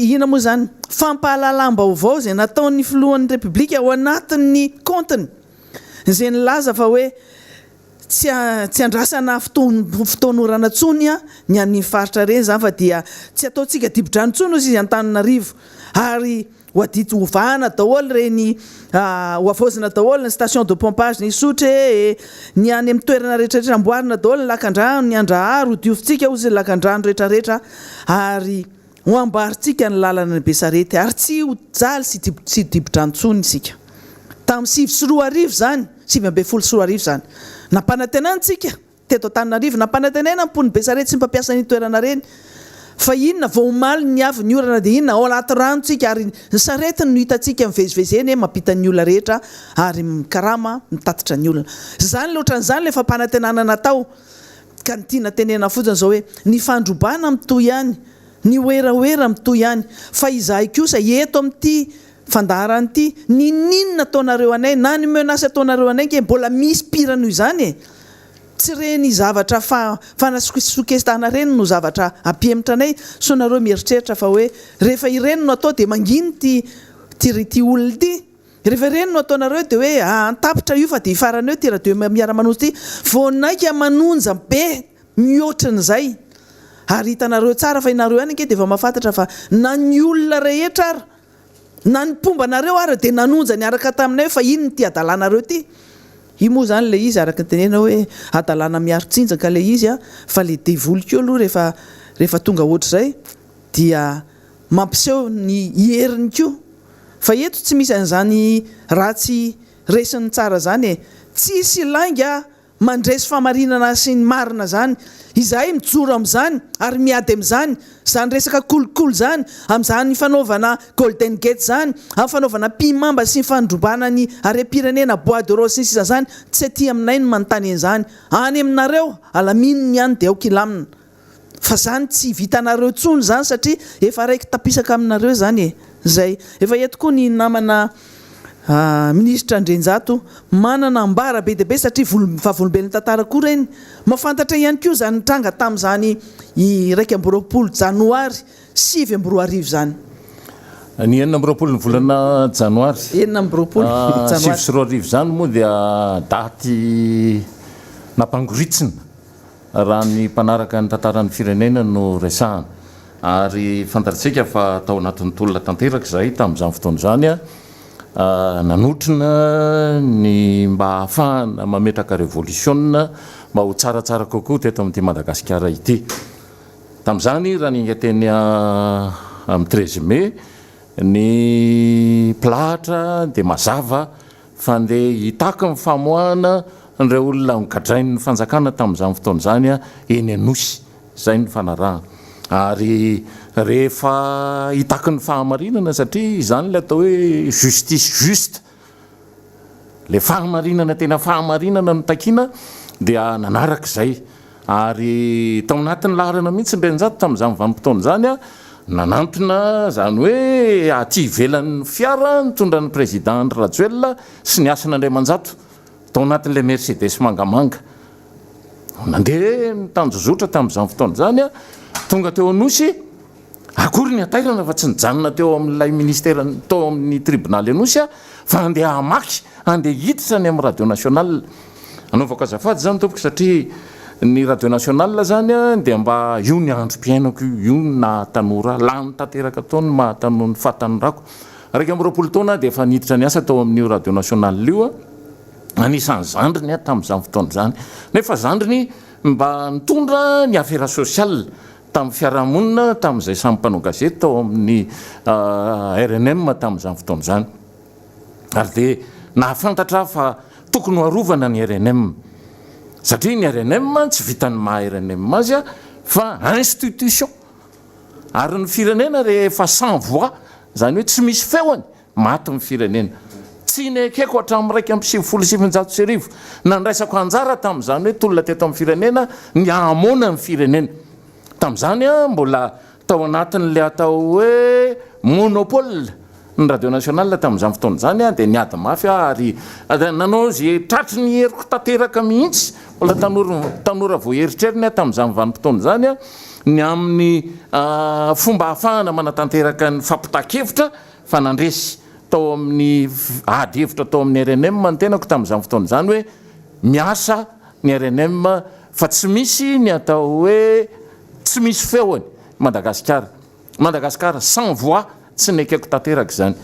inona moa izany, fampahalalam-baovao izay nataon'ny filohan'ny Repoblika ao anatin'ny kaontiny, izay nilaza fa hoe Tsy tsy andrasana fotoan'orana intsony ny an'iny faritra ireny izany fa dia tsy ataontsika dibo-drano intsony hozy izy Antananarivo ary ho adidy hovahana daholo ireny ho havaozina daholo ny station de pompage ny Isotry e, ny any amin'ny toerana rehetra rehetra amboarina daholo ny lakandrano, ny Andraharo hodiovintsika hozy ny lakandrano rehetra rehetra ary ho amboarintsika ny lalana any Besarety ary tsy ho jaly sy tsy dibo-drano intsony isika. Tamin'ny 2009 izany, 2019 izany. Nampanantenana antsika teto Antananarivo, nampanantenaina ny mponin'i Besarety sy ny mpampiasa an'iny toerana ireny fa inona, vao omaly ny avy ny orana dia inona, ao anaty rano tsika ary ny saretiny no hitantsika mivezivezy eny mampita ny olona rehetra ary mikarama mitatitra ny olona. Izany ilay ohatran'izany ilay fampanantenana natao ka ny tiana tenenana fotsiny izao hoe ny fandrobana mitohy ihany, ny werawera mitohy ihany fa izahay kosa eto amin'ity Fandaharana ity, ninoninona ataonareo anay na ny menace ataonareo anay nge mbola misy pire noho izany e! Tsy ireny zavatra fa fanasokesokestana ireny no zavatra ampihemotra anay, sao nareo mieritreritra fa hoe rehefa ireny no atao dia mangina ity ity olona ity, rehefa ireny no ataonareo dia hoe aa tapitra io fa dia hifarana eo ity radio miara-manonja ity, vao naika manonja be mihoatran'izay ary hitanareo tsara fa ianareo ihany ange dia efa mahafantatra fa na ny olona rehetra ara Na ny mpomba anareo ara dia nanonja niaraka taminay fa inona ity adalanareo ity? Io moa izany ilay izy araka ny tenenina hoe adalana miaro tsinjaka ilay izy a, fa ilay devoly koa aloha rehefa rehefa tonga ohatr'izay dia mampiseho ny heriny koa. Fa eto tsy misy an'izany ratsy resin'ny tsara izany e! Tsisy lainga Mandresy famarinana sy ny marina zany. Izahay mijoro amin'izany ary miady amin'izany, izany resaka kolikoly izany, amin'izany fanaovana golden gate izany, amin'ny fanaovana pimamba sy ny fandrobana ny harem-pirenena bois de rose sy ny sisa izany, tsy aty aminay no manontany an'izany. Any aminareo, alamino ny any dia aoka hilamina. Fa zany tsy vitanareo tsony zany satria efa raiki-tapisaka aminareo zany e! Zay. Efa eto koa ny namana minisitra Andrianjato manana ambara be dia be satria vavolombelon'ny tantara koa ireny. Mahafantatra ihany koa izany nitranga tamin'izany 21 janoary 2009 izany. Ny 26 ny volana janoary. 26 janoary. 2009 izany moa dia daty nampangoritsina raha ny mpanaraka ny tantaran'ny firenena no resahana. Ary fantatsika fa tao anatin'ny tolona tanteraka izahay tamin'izany fotoana izany, nanotrona ny mba hahafahana mametraka revolisiona mba ho tsaratsara kokoa teto amin'ity Madagasikara ity. Tamin'izany raha niainga teny amin'ny treize mai ny mpilahatra dia mazava fa andeha hitaky ny famoahana an'ireo olona nogadrain'ny fanjakana tamin'izany fotoana izany eny Anosy. Izay no fanarahana. Ary rehefa hitaky ny fahamarinana satria izany ilay atao hoe justice juste, ilay fahamarinana tena fahamarinana no takiana dia nanaraka izay. Ary tao anatin'ny laharana mihitsy ny Reninjato tamin'izany vanim-potoana izany, nanantona izany hoe aty ivelan'ny fiara nitondra ny Président Andry Rajoelina sy ny Hasina Andriamanjato tao anatin'ilay Mercedes mangamanga. Nandeha nitanjozotra tamin'izany fotoana izany aho, tonga teo Anosy, akory ny hatairana fa tsy nijanona teo amin'ilay ministera, tao amin'ny tribonaly Anosy aho, fa handeha hamaky, handeha hiditra any amin'ny radio nationale. Anaovako azafady izany tompoko satria ny radio nationale izany dia mba io ny androm-piainako io, io ny naha tanora ahy, lany tanteraka tao ny maha tanora, ny fahatanorako. 21 taona aho dia efa niditra niasa tao amin'io radio nationale io aho. Anisan'ny zandriny aho tamin'izany fotoana izany. Nefa zandriny mba nitondra ny afera sosiala tamin'ny fiarahamonina tamin'izay samy mpanao gazety tao amin'ny rnm tamin'izany fotoana izany. Ary dia nahafantatra aho fa tokony ho arovana ny rnm. Satria ny rnm tsy vitan'ny maha rnm azy fa institution. Ary ny firenena rehefa sans voix, izany hoe tsy misy feony, Maty ny firenena. Tsy nekeko hatramin'ny 1991 nandraisako anjara tamin'izany hoe tolona teto amin'ny firenena ny hamoana ny firenena. Tamin'izany aho mbola tao anatin'ilay atao hoe monopole ny radio nationale tamin'izany fotoana izany dia niady mafy aho ary nanao izay tratry ny heriko tanteraka mihitsy. Mbola tanora tanora vao eritreriny aho tamin'izany vanim-potoana izany ny amin'ny fomba ahafahana manatanteraka ny fampitan-kevitra fa nandresy tao amin'ny ady hevitra tao amin'ny rnm ny tenako tamin'izany fotoana izany hoe miasa ny rnm fa tsy misy ny atao hoe tsy misy feony Madagasikara, Madagascar sans voix, tsy nekeko tanteraka izany.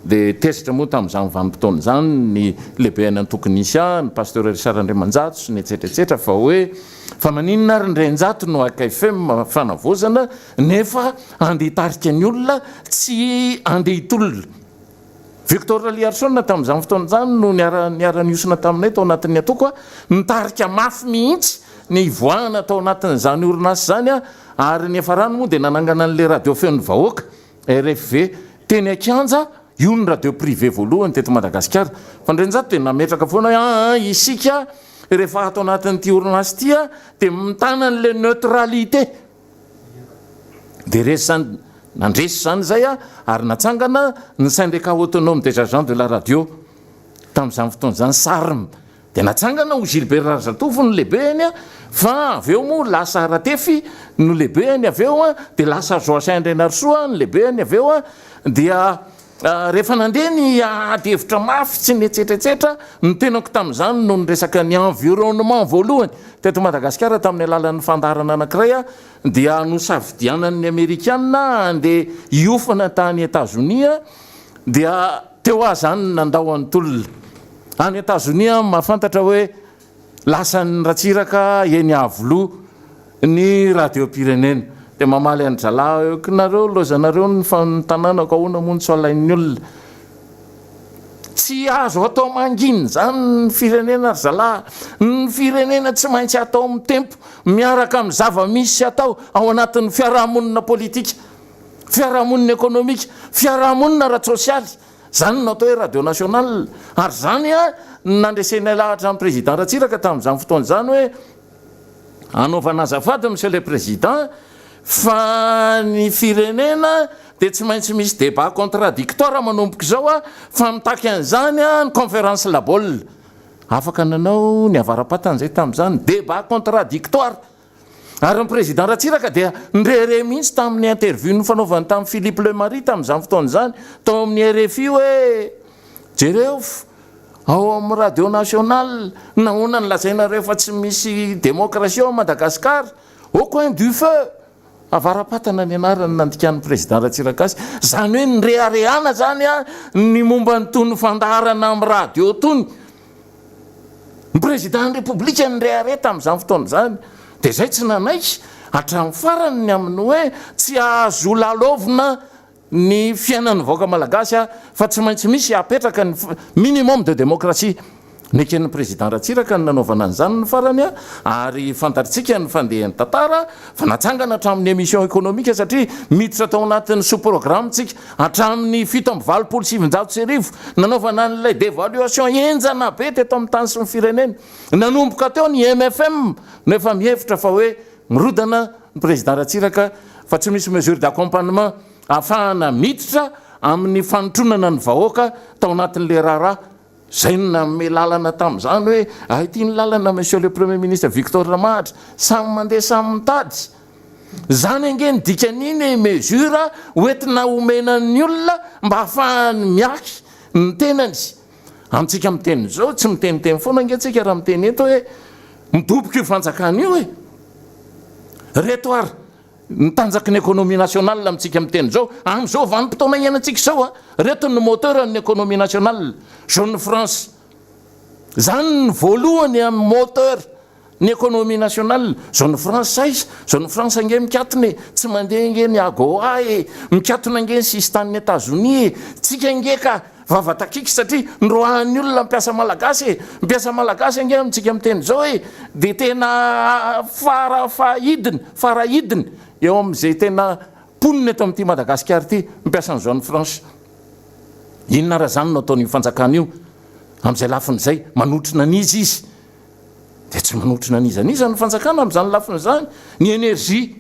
Dia tezitra moa tamin'izany vanim-potoana izany ny lehiben'ny antoko nisy ahy, ny Pasteur Richard Andriamanjato sy ny etsetra etsetra fa hoe fa maninona ary ny Renjato no AKFM fanavaozana nefa andeha hitarika ny olona tsy andeha hitolona. Victor Raliarison tamin'izany fotoana izany no niara niara-nihosona taminay tao anatin'ny antoko, nitarika mafy mihitsy ny hivoahana tao anatin'izany orinasa izany ary niafarany moa dia nanangana an'ilay radio feon'ny vahoaka, RFV, teny an-kianja, io ny radio privé voalohany teto Madagasikara. Fa Andrianjato dia nametraka foana hoe aa isika rehefa ato anatin'ity orinasa ity dia mitana an'ilay neutralité. Dia resy izany, nandresy izany izay ary natsangana ny Syndicat Autonome des Agents de la Radio tamin'izany fotoana izany, SARM. Dia natsangana ho Gilbert Rarizatovo no lehibeny fa avy eo moa lasa Ratefy no lehibeny avy eo dia lasa Joachim Andrianarisoa no lehibeny avy eo dia Rehefa nandeha ny ady hevitra mafy sy ny etsetra etsetra, ny tenako tamin'izany no niresaka ny environnement voalohany teto Madagasikara tamin'ny alalan'ny fandaharana anankiray dia nosafidianan'ny Amerikana handeha hiofana tany Etazonia dia teo aho izany nandao an'i Tolona. Any Etazonia aho mahafantatra hoe Lasan'ny Ratsiraka eny Iavoloha ny radiom-pirenena. Dia mamaly an-dry zalahy eo, Kinareo, lozanareo ny tanànako, ahoana moa no tsy alain'ny olona? Tsy azo atao mangina izany ny firenena ry zalahy. Ny firenena tsy maintsy atao mitempo miaraka amin'ny zava-misy atao ao anatin'ny fiarahamonina politika, fiarahamonina ekonomika, fiarahamonina ara-tsosialy. Izany no atao hoe radio nationale. Ary izany no nandresenay lahatra an'i Président Ratsiraka tamin'izany fotoana izany hoe anaovana azafady Monsieur le Président fa ny firenena dia tsy maintsy misy débat contradictoire manomboka izao fa mitaky an'izany ny conférence La Baule. Afaka nanao ny avara-patana izay tamin'izany, débat contradictoire. Ary ny Président Ratsiraka dia nirehareha mihitsy tamin'ny interview nifanaovany tamin'i Philippe Lemarie tamin'izany fotoana izany tao amin'ny rfi hoe, jereo ao amin'ny radio nationale, nahoana no lazainareo fa tsy misy démocratie ao Madagascar? Au coin du feu! Avara-patana ny anarany nandikan'ny Président Ratsiraka azy. Izany hoe nireharehana izany ny momba an'itony fandaharana amin'ny radio itony. Ny Président ny Repoblika nirehareha tamin'izany fotoana izany. Dia izay tsy nanaiky hatramin'ny farany ny amin'ny hoe tsy azo lalaovina ny fiainan'ny vahoaka malagasy fa tsy maintsy misy apetraka ny minimum de démocratie. Neken'ny Président Ratsiraka ny nanaovana an'izany ny farany ary fantatritsika ny fandehan'ny tantara fa natsangana hatramin'ny émission économique satria miditra tao anatin'ny sous programme tsika hatramin'ny 1987 nanaovana an'ilay dévaluation henjana be teto amin'ny tany sy ny firenena. Nanomboka teo ny MFM no efa mihevitra fa hoe Mirodana ny Président Ratsiraka fa tsy misy mesure d'accompagnement ahafahana miditra amin'ny fanotronana ny vahoaka tao anatin'ilay raharaha. Izay no nanome lalana tamin'izany hoe ah ity ny lalana Monsieur le Premier Ministre Victor Ramahatra, samy mandeha samy mitady. Izany ange ny dikan'iny e, mesure hoentina homena ny olona mba ahafahany miahy ny tenany. Amintsika miteny izao, tsy miteniteny foana ange tsika raha miteny eto hoe midoboka io fanjakana io e! Reto ary ny tanjaky ny économie nationale amintsika miteny izao, amin'izao vanim-potoana iainantsika izao a! Reto ny moteur ny économie nationale, zone franche. Izany ny voalohany amin'ny moteur ny économie nationale. Zone franche aiza? Zone franche ange mikatona e! Tsy mandeha ange ny AGOA e! Mikatona ange ny sisin-tanin'i Etazonia e! Tsika ange ka vava takiky satria noroahan'ny olona ny mpiasa malagasy e! Mpiasa malagasy ange amintsika miteny izao e! Dia tena fara fahidiny, fara hidiny eo amin'izay tena mponina eto amin'ity Madagasikara ity ny mpiasan'ny zone franche. Inona ara izany no ataon'io fanjakana io amin'izay lafiny izay? Manotrona an'iza izy? Dia tsy manotrona an'iza n'iza ny fanjakana amin'izany lafiny izany. Ny énergie,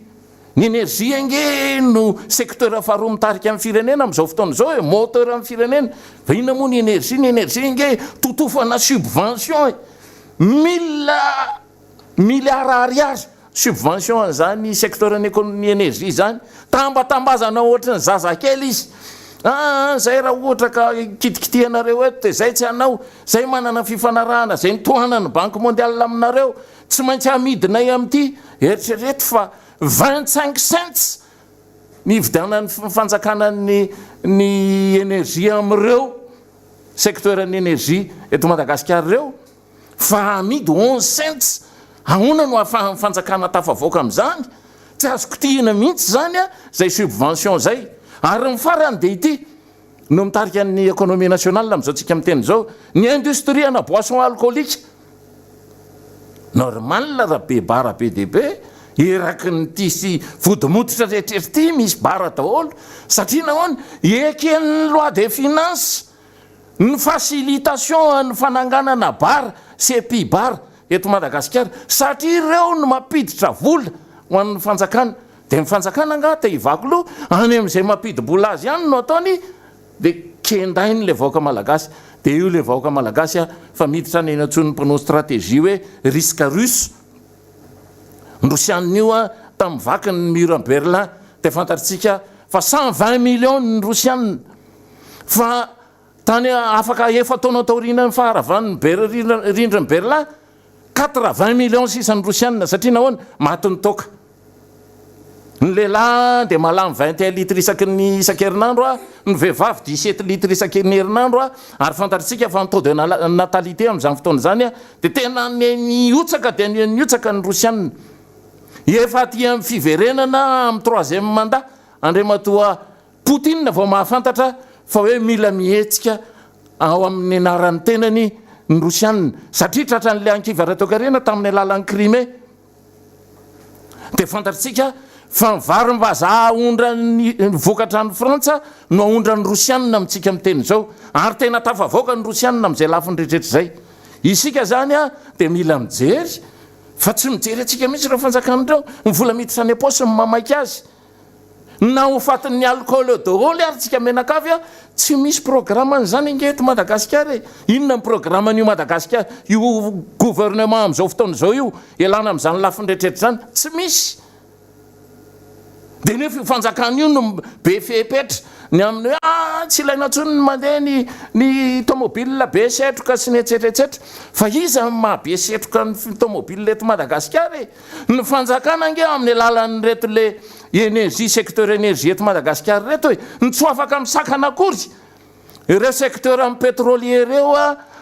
ny énergie ange no secteur faharoa mitarika ny firenena amin'izao fotoana izao e, moteur ny firenena. Fa inona moa ny énergie? Ny énergie ange totofana subvention e, mille milliards ariary Subvention an'izany secteur ny économie énergie izany, tambatambazana ohatry ny zazakely izy, aa zay raha ohatra ka kitikitihanareo eto dia zay tsy hanao, zay manana fifanarahana zay notohanan'ny banque mondiale aminareo, tsy maintsy amidinay amin'ity, eritrereto fa 25 cents ny hividianan'ny fanjakana ny ny énergie amin'ireo secteur ny énergie eto Madagasikara ireo. Fa amidy 11 cents, ahoana no ahafahan'ny fanjakana tafavoaka amin'izany? Tsy azo kitihina mihitsy izany izay subvention izay. Ary ny farany dia ity no mitarika ny économie nationale amin'izao tsika miteny izao, ny industrie ana boisson alcoolique. Normal raha be bara be dia be, eraky ny ity sy vodimototra rehetra ity misy bara daholo, satria nahoana? Eken'ny loi des finances Ny facilitation an'ny fananganana bar sy epi bar eto Madagasikara satria ireo no mampiditra vola ho an'ny fanjakana. Dia ny fanjakana angaha te hivaky loha any amin'izay mampidi-bola azy ihany no ataony dia kendainy ilay vahoaka malagasy. Dia io ilay vahoaka malagasy fa miditra any antsoin'ny mpanao stratégie hoe risque russe. Ny rosianina io tamin'ny vaky ny mur an'i Berlin dia fantatritsika fa 120 millions ny rosianina. Fa tany afaka efa-taona taorian'ny faharavan'ny rindrin'i Berlin, quatre-vingts millions sisa ny Rosiana, satria nahoana? Maty ny toaka. Ny lehilahy dia mahalany 21 litres isaky ny isan-kerinandro, ny vehivavy 17 litres isaky ny herinandro, ary fantatritsika fa ny taux de natalité amin'izany fotoana izany dia tena nihotsaka dia nihotsaka ny Rosiana. Efa aty amin'ny fiverenana amin'ny troisième mandat, Andriamatoa Poutine vao mahafantatra fa hoe mila mihetsika ao amin'ny anaran'ny tenany ny Rosiana satria tratran'ilay ankivy ara-toekarena tamin'ny alalan'i Crimée. Dia fantatritsika fa ny varim-bazaha aondran'ny vokatra any Frantsa no aondran'ny Rosiana amintsika miteny izao ary tena tafavoaka ny Rosiana amin'izay lafiny rehetra izay. Isika izany dia mila mijery fa tsy mijery antsika mihitsy ireo fanjakana ireo. Ny vola miditra any am-paosiny no mamaika azy. Na ho fatin'ny alcool eo daholo ary tsika mianakavy a, tsy misy programme an'izany ange eto Madagasikara e! Inona ny programme an'io Madagasikara, io gouvernement amin'izao fotoana izao io, ialana amin'izany lafiny rehetra rehetra izany? Tsy misy! Dia nefa io fanjakana io no be fepetra ny amin'ny hoe ah tsy ilaina intsony ny mandeha ny ny tomobile be setroka sy ny etsetra etsetra. Fa iza no maha be setroka ny tomobile eto Madagasikara e? Ny fanjakana ange amin'ny alalan'ireto le énergie secteur énergie eto Madagasikara ireto e, no tsy ho afaka misakana akory ireo secteur amin'ny pétrolier ireo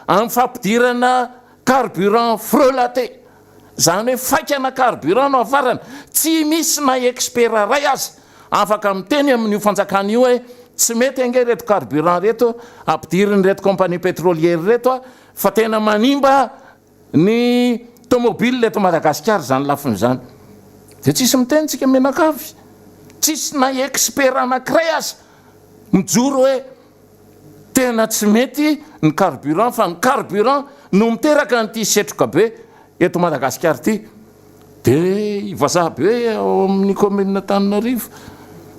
amin'ny fampidirana carburant frelaté. Izany hoe faikana carburant no hafarana. Tsy misy na expert iray aza afaka miteny amin'io fanjakana io hoe tsy mety ange ireto carburant ireto ampidirin'ireto compagnie pétrolière ireto fa tena manimba ny tomobile eto Madagasikara izany lafiny izany. Dia tsisy miteny tsika mianakavy. Tsisy na expert anankiray aza mijoro hoe Tena tsy mety ny carburant fa ny carburant no miteraka an'ity setroka be eto Madagasikara ity. Dia i vazaha be ao amin'ny commune Antananarivo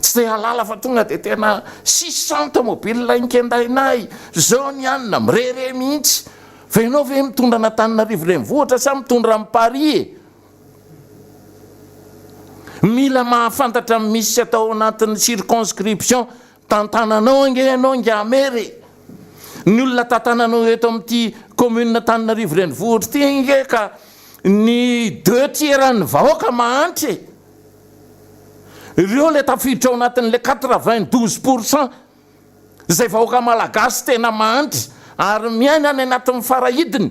tsy te hahalala fa tonga dia tena 600 tomobile nikendainay, zao ny anona, mirehareha mihitsy. Fa ianao ve mitondra an'Antananarivo renivohitra sa mitondra an'i Paris e? Mila mahafantatra ny misy atao ao anatin'ny circonscription Tantananao ange ianao Ngiamery e! Ny olona tantananao eto amin'ity commune Antananarivo renivohitra ity ange ka ny deux tiers an'ny vahoaka mahantra e! Ireo ilay tafiditra ao anatin'ilay 92 pour cent izay vahoaka malagasy tena mahantra ary miaina any anatin'ny farahidiny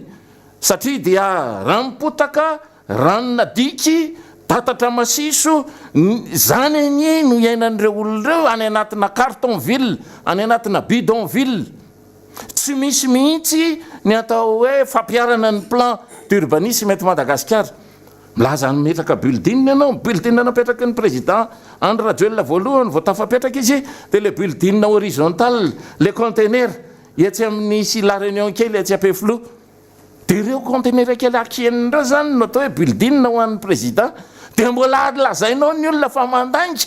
satria dia ranom-potaka Ranona diky, tatatra masiso, izany anie no iainan'ireo olona ireo any anatina carton ville, any anatina bidon ville. Tsy misy mihitsy ny atao hoe fampiharana ny plan d'urbanisme eto Madagasikara. Milaza hametraka building ianao, ny building napetraky ny président Andry Rajoelina voalohany vao tafapetraka izy dia ilay building horizontal, ilay container etsy amin'ny sy La Réunion kely etsy Ampefiloha. Dia ireo conteneur kely aky enina ireo izany no atao hoe building ho an'ny président. Dia mbola lazainao ny olona fa mandainga.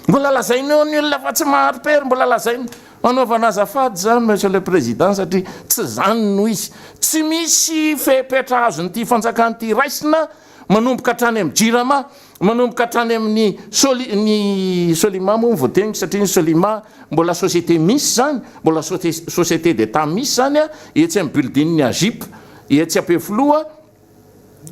Mbola lazainao ny olona fa tsy mahari-pery, mbola lazaina. Anaovana azafady izany monsieur le président satria tsy izany no izy. Tsy misy fepetra azon'ity fanjakana ity raisina manomboka hatrany amin'ny jirama, manomboka hatrany amin'ny soli, ny Solima moa no voateniko satria ny Solima mbola société misy izany, mbola société d'Etat misy izany etsy amin'ny building-n'ny Agip etsy Ampefiloha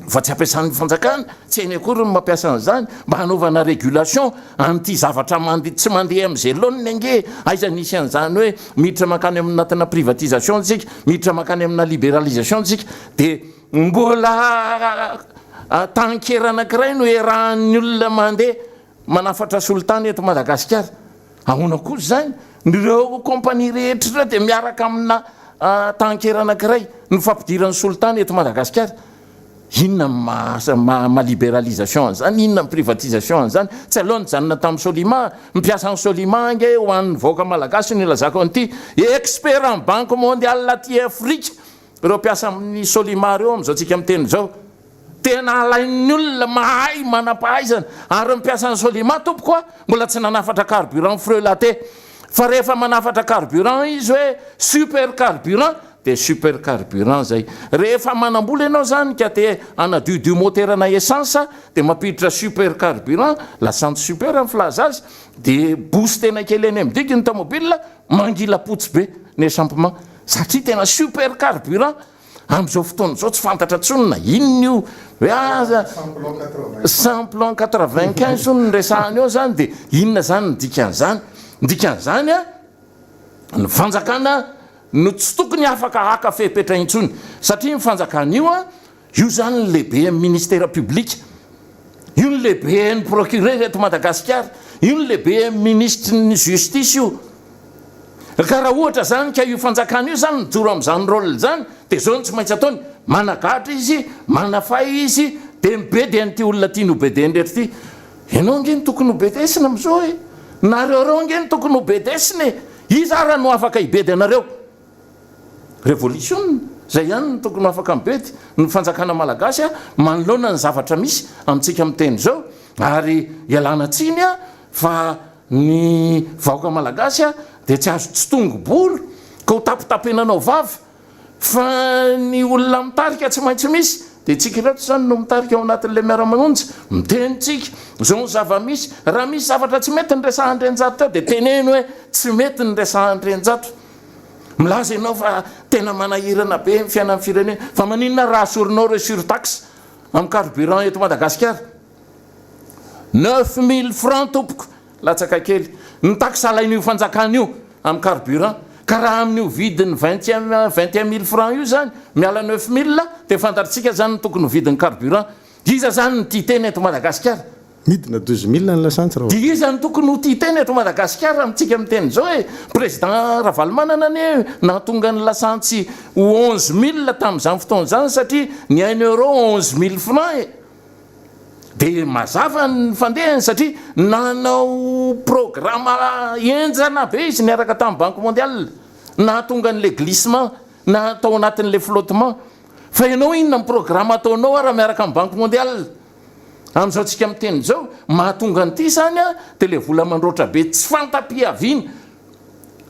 fa tsy ampiasan'ny fanjakana, tsy hainy akory ny mampiasa an'izany mba hanaovana régulation an'ity zavatra mandeha, tsy mandeha amin'izay laoniny ange, aiza nisy an'izany hoe miditra mankany amina privatisation isika, miditra mankany amina libéralisation isika, dia Mbola tanker anankiray no iarahan'ny olona mandeha manafatra solitany eto Madagasikara. Ahoana kosa izany? Ireo compagnie rehetra ireo dia miaraka amina tanker anankiray no fampidirany solitany eto Madagasikara. Inona no maha libéralisation an'izany? Inona ny privatisation an'izany? Tsy aleo nijanona tamin'ny Solima. Ny mpiasan'ny Solima ange ho an'ny vahoaka malagasy no ilazako an'ity. Expert amin'ny Banque mondiale aty Afrika. Ireo mpiasa amin'ny Solima ireo amin'izao tsika miteny izao, tena alain'ny olona mahay manam-pahaizana, ary ny mpiasan'ny Solima tompoko a, mbola tsy nanafatra carburant frelaté, fa rehefa manafatra carburant izy hoe super carburant dia super carburant zay, rehefa manam-bola ianao zany ka te hanadiodio moterana essence dia mampiditra super carburant, lasantsy super ny filaza azy, dia boostena kely eny amin'ny digue ny tomobile, mangilapotsy be ny echampement. Satria tena super carburant amin'izao fotoana izao tsy fantatra intsony na inona io hoe aza simplon 95 hono ny resahana eo zany dia inona zany ny dikan'izany? Ny dikan'izany a ny fanjakana no tsy tokony afaka haka fepetra intsony satria ny fanjakana io a Io izany ny lehiben'ny ministera public, io ny lehiben'ny procureur eto Madagasikara, io ny lehiben'ny minisitry ny justice io. Ka raha ohatra izany ka io fanjakana io izany mijoro amin'izany rôle izany dia izao no tsy maintsy ataony, managadra izy, manafay izy, dia mibedy an'ity olona tiany ho bedeny rehetra ity. Ianao ange no tokony ho bedesina amin'izao e! Nareo ireo ange no tokony ho bedesina e! Iza ara no afaka hibedy anareo? Revolisiona, izay ihany no tokony ho afaka mibedy ny fanjakana malagasy manoloana ny zavatra misy amintsika miteny izao ary ialana tsiny. Fa ny vahoaka malagasy dia tsy azo tsy tongo-bolo ka ho tapitapenanao vava fa ny olona mitarika tsy maintsy misy dia tsika ireto izany no mitarika ao anatin'ilay miara-manonja, miteny tsika, izao ny zava-misy, raha misy zavatra tsy mety ny resahan-dRenjato teo dia teneno hoe tsy mety ny resahan-dRenjato. Milaza ianao fa tena manahirana be ny fiainan'ny firenena, fa maninona raha asorinao ireo surtaxe amin'ny carburant eto Madagasikara? 9000 francs tompoko, latsaka kely, ny taxe alain'io fanjakana io amin'ny carburant, ka raha amin'io vidiny 21 21000 francs io izany, miala 9000 dia fantatritsika izany ny tokony ho vidin'ny carburant. Iza izany no tia tena eto Madagasikara? Midina 12000 ny lasantsy raha. Dia iza no tokony ho tia tena eto Madagasikara amintsika miteny izao e? Président Ravalomanana anie nahatonga ny lasantsy ho 11000 tamin'izany fotoana izany satria ny un euro 11000 francs e! Dia mazava ny fandehany satria nanao programa henjana be izy niaraka tamin'ny Banque Mondiale nahatonga an'ilay glissement na tao anatin'ilay flottement. Fa ianao inona ny programa ataonao ara miaraka amin'ny Banque Mondiale? Amin'izao tsika miteny izao, mahatonga an'ity izany dia ilay vola mandroatra be tsy fanta-piaviana.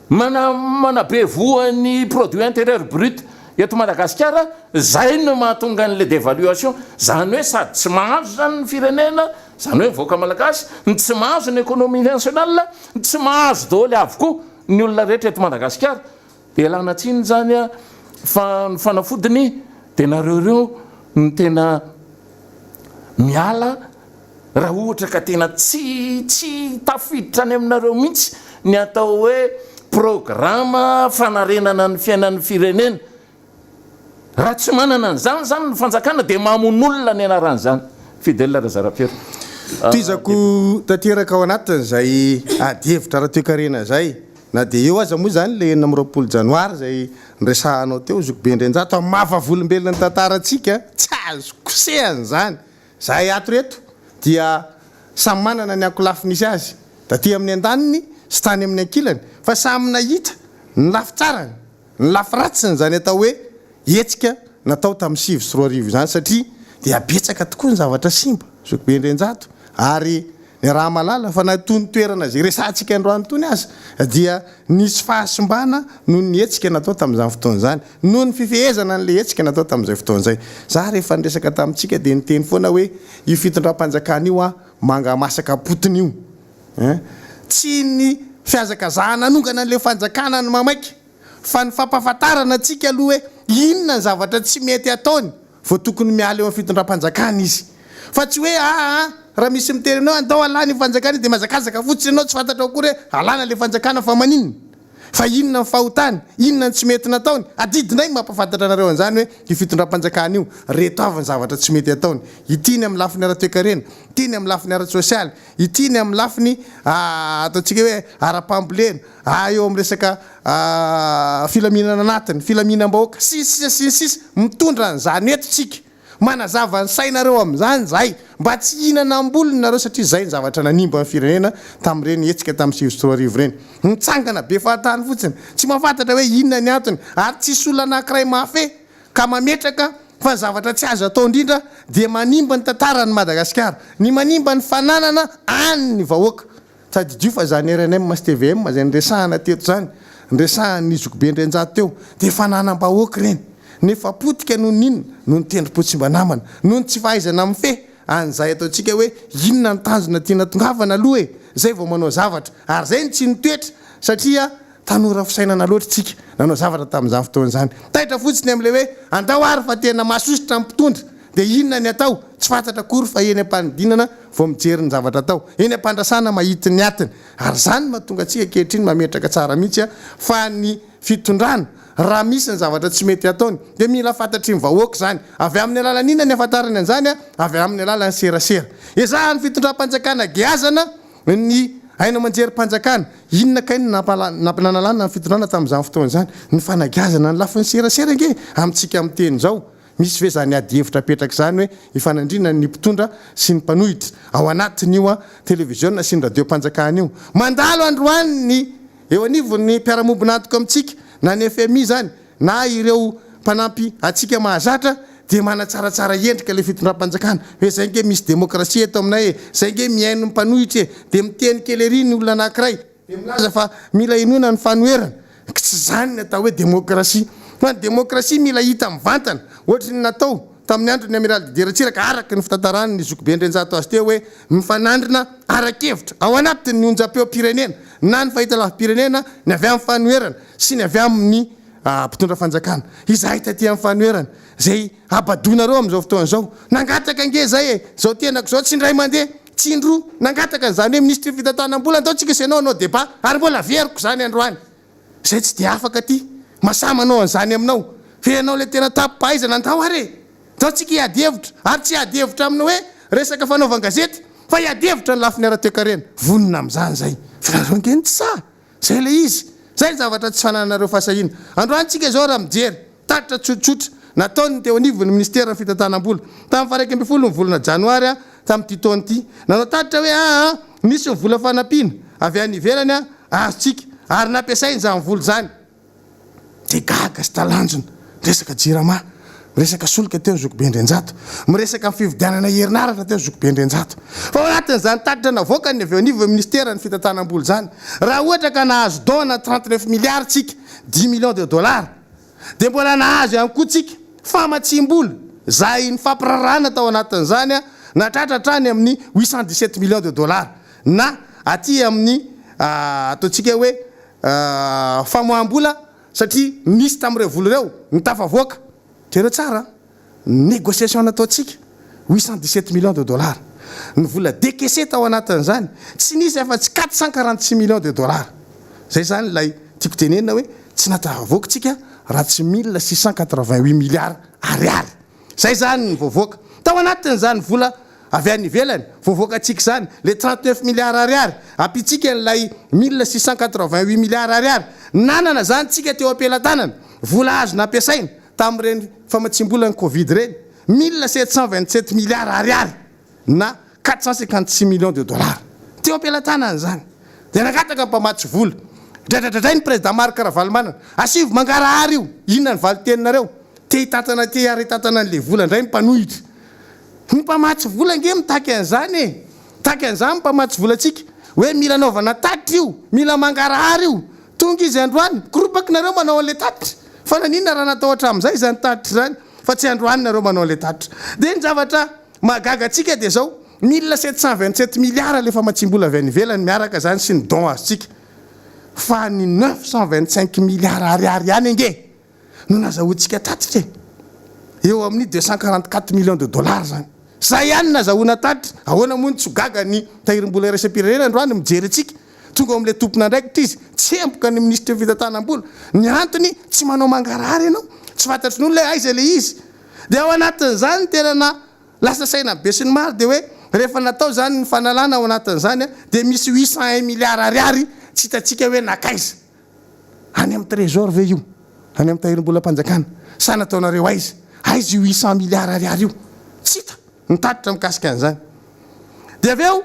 Mana manabe voa ny produit intérieur brut eto Madagasikara, zay no mahatonga an'le devaluation, zany hoe sady tsy mahazo zany ny firenena, zany hoe ny vahoaka malagasy, ny tsy mahazo ny économie nationale, ny tsy mahazo daholo avokoa ny olona rehetra eto Madagasikara, de ialana tsiny zany a, fa ny fanafodiny de nareo ireo no tena miala Raha ohatra ka tena tsy tsy tafiditra any aminareo mihitsy ny atao hoe programa fanarenana ny fiainan'ny firenena, raha tsy manana an'izany izany ny fanjakana dia mamono olona ny anaran'izany. Fidèle Razarapiera. Tohizako tanteraka ao anatin'izay adihevitra ara-toekarena izay, na dia eo aza moa izany ilay 26 janoary izay niresahanao teo, Zokibe Andrianjato, amin'ny maha vavolombelona ny tantarantsika, tsy azo kosehana izany. Zahay ato reto dia samy manana ny ankolafy nisy azy, taty amin'ny andaniny sy tany amin'ny ankilany, fa samy nahita ny lafy tsarany, ny lafy ratsiny izany atao hoe hetsika natao tamin'ny 2009 izany satria dia betsaka tokoa ny zavatra simba, Zokibe Andrianjato, ary niaraha-mahalala fa na itony toerana izay resahantsika androany itony aza dia nisy fahasimbana noho ny hetsika natao tamin'izany fotoana izany, noho ny fifehezana an'ilay hetsika natao tamin'izay fotoana izay. Za rehefa niresaka tamintsika dia niteny foana hoe io fitondram-panjakana io an, manga masaka potiny io ein. Tsy ny fihazakazahana hanongana an'ilay fanjakana no mamaika fa ny fampahafantarana antsika aloha hoe inona ny zavatra tsy mety ataony vao tokony miala eo amin'ny fitondram-panjakana izy. Fa tsy hoe aa raha misy miteny anao hoe andao alana io fanjakana io dia mihazakazaka fotsiny ianao tsy fantatrao akory hoe alana ilay fanjakana fa maninona? Fa inona ny fahotany? Inona ny tsy mety nataony? Adidinay ny mampahafantatra anareo an'izany hoe io fitondram-panjakana io, reto avy ny zavatra tsy mety ataony. Ity ny amin'ny lafiny ara-toekarena, ity ny amin'ny lafiny ara-tsosialy, ity ny amin'ny lafiny ataontsika hoe ara-pambolena, eo amin'ny resaka filaminana anatiny, filaminam-bahoaka, sy ny sisa sy ny sisa, mitondra an'izany eto tsika, manazava ny sainareo amin'izany izahay, mba tsy hihinana am-bolony nareo satria izay ny zavatra nanimba ny firenena tamin'ireny hetsika tamin'ny 2009 ireny. Mitsangana be fahatany fotsiny, tsy mahafantatra hoe inona ny antony, ary tsisy olona anankiray mahafehy ka mametraka fa ny zavatra tsy azo atao indrindra dia manimba ny tantaran'i Madagasikara, ny manimba ny fananana an'ny vahoaka. Tadidio fa izany rnm sy tvm izay niresahana teto izany, niresahan'ny zokibe Andrianjato teo, dia fananam-bahoaka ireny. Nefa potika noho ny inona? Noho ny tendrom-po tsy mba namana, noho ny tsy fahaizana mifehy an'izay ataontsika hoe inona ny tanjona tiana tongavana aloha e, izay vao manao zavatra. Ary izay no tsy nitoetra satria tanora fisainana loatra isika nanao zavatra tamin'izany fotoana izany. Taitra fotsiny amin'ilay hoe andao ary fa tena mahasosotra ny mpitondra dia inona ny atao? Tsy fantatra akory fa eny am-panidinana vao mijery ny zavatra atao, eny am-pandrasana mahita ny atiny. Ary izany no mahatonga antsika ankehitriny mametraka tsara mihitsy fa ny fitondrana raha misy ny zavatra tsy mety ataony dia mila fantatry ny vahoaka izany. Avy amin'ny alalan'ny inona ny ahafantarany an'izany? Avy amin'ny alalan'ny serasera. Ezahan'ny fitondram-panjakana geazana Ny haino aman-jerim-panjakana, inona kay no nanalana ny fitondrana tamin'izany fotoana izany? Ny fanagiazana ny lafiny serasera ange amintsika miteny izao. Misy ve izany ady hevitra apetraka izany hoe ifanandrinana ny mpitondra sy ny mpanohitra ao anatin'io televiziona sy ny radiom-panjakana io? Mandalo androany ny eo anivon'ny mpiara-mombon'antoka amintsika, na ny fmi izany na ireo mpanampy antsika mahazatra. Dia manatsaratsara endrika ilay fitondram-panjakana hoe zay nge misy demokrasia eto aminay e, zay nge mihaino ny mpanohitra e, dia miteny kely ery ny olona anankiray dia milaza fa mila henoina ny fanoherana, tsy izany ny atao hoe demokrasia fa ny demokrasia mila hita mivantana ohatry ny natao tamin'ny andron'ny Amiraly Didier Ratsiraka araka ny fitantaran'ny zokibe Andrianjato azy teo hoe mifanandrina ara-kevitra ao anatin'ny onjam-peom-pirenena na ny fahitalavi-pirenena ny avy amin'ny fanoherana sy ny avy amin'ny mpitondra fanjakana. Izahay taty amin'ny fanoherana, izay habadoinareo amin'izao fotoana izao, nangataka ange izay e, izao tenako izao tsy indray mandeha, tsy indroa, nangataka an'izany hoe minisitry ny fitantanam-bola, andao tsika sy ianao hanao débat, ary mbola averiko izany androany. Izay tsy dia afaka aty, masaha manao an'izany aminao, fa ianao ilay tena tampom-pahaizana, andao ary e! Andao tsika hiady hevitra, ary tsy hiady hevitra amin'ny hoe resaka fanaovan-gazety, fa hiady hevitra ny lafiny ara-toekarena. Vonona amin'izany izay, fa nareo ange no tsy sahy. Zay ilay izy. Zay ny zavatra tsy fanananareo fahasahiana. Androany tsika izao raha mijery, tatitra tsotsotra nataon'ny teo anivon'ny minisiteran'ny fitantanam-bola, tamin'ny faha 11 ny volana janoary tamin'ity taona ity. Nanao tatitra hoe aa nisy ny vola fanampiana avy any ivelany azontsika ary nampiasaina izany vola izany. Dia gaga sy talanjona. Miresaka jirama, miresaka solika teo zokibe Andrianjato, miresaka ny fividianana herinaratra teo zokibe Andrianjato. Fa ao anatin'izany tatitra navoakany avy eo anivon'ny minisiteran'ny fitantanam-bola izany, raha ohatra ka nahazo don ana 39 milliards tsika, dix millions de dollars, dia mbola nahazo ihany koa tsika famatsiam-bola izay nifampiraharahana tao anatin'izany nahatratra hatrany amin'ny 817 millions de dollars na aty amin'ny ataontsika hoe famoaham-bola satria nisy tamin'ireo vola ireo no tafavoaka, jereo tsara an, ny négociation nataontsika, 817 millions de dollars, ny vola décaissé tao anatin'izany tsy nisy afa-tsy 446 millions de dollars, izay izany ilay tiako tenenina hoe tsy nahatafavoaka tsika raha tsy 1688 milliards ariary. Zay zany ny voavoaka. Tao anatin'izany vola avy any ivelany voavoakantsika izany, le 39 milliards ariary, ampiantsika an'ilay 1688 milliards ariary, nanana zany tsika teo am-pelatanana, vola azo nampiasaina tamin'ireny famatsiam-bolan'ny covid ireny, 1727 milliards ariary. na 456 millions de dollars teo am-pelatanany izany dia nangataka ny mpamatsy vola. Dradradradrainy ny président Marc Ravalomanana, asivo mangarahara io, inona ny valin-teninareo? Te hitantana te hiara-hitantana an'ilay vola indray ny mpanohitra. Ny mpamatsy vola ange mitaky an'izany e! Mitaky an'izany ny mpamatsy vola antsika, hoe mila anaovana tatitra io, mila mangarahara io. Tonga izy androany, mikoropaky nareo manao an'ilay tatitra. Fa naninona raha natao hatramin'izay izany tatitra izany fa tsy androany nareo manao an'ilay tatitra. Dia ny zavatra Mahagaga antsika dia zao, 1727 milliards le famatsiam-bola avy any ivelany miaraka zany sy ny don azontsika, fa ny 925 milliards ariary ihany ange no nazahoantsika tatitra e! Eo amin'ny 244 millions de dollars zany. Zay ihany no nazahoana tatitra. Ahoana moa no tsy ho gaga ny tahirim-bola iraisam-pirenena androany mijery antsika? Tonga ao amin'ilay tompon'andraikitra izy, tsemboka ny minisitry ny fitantanam-bola. Ny antony, tsy manao mangarahara ianao, tsy fantatry ny olona hoe aiza ilay izy. Dia ao anatin'izany ny tena na lasa saina ny besinimaro dia hoe rehefa natao izany ny fanalana ao anatin'izany dia misy 801 milliards ariary tsy hitantsika hoe nankaiza. Any amin'ny trésor ve io? Any amin'ny tahirim-bolam-panjakana? Sa nataonareo aiza? Aiza io 800 milliards ariary io? Tsy hita ny tatitra mikasika an'izany. Dia avy eo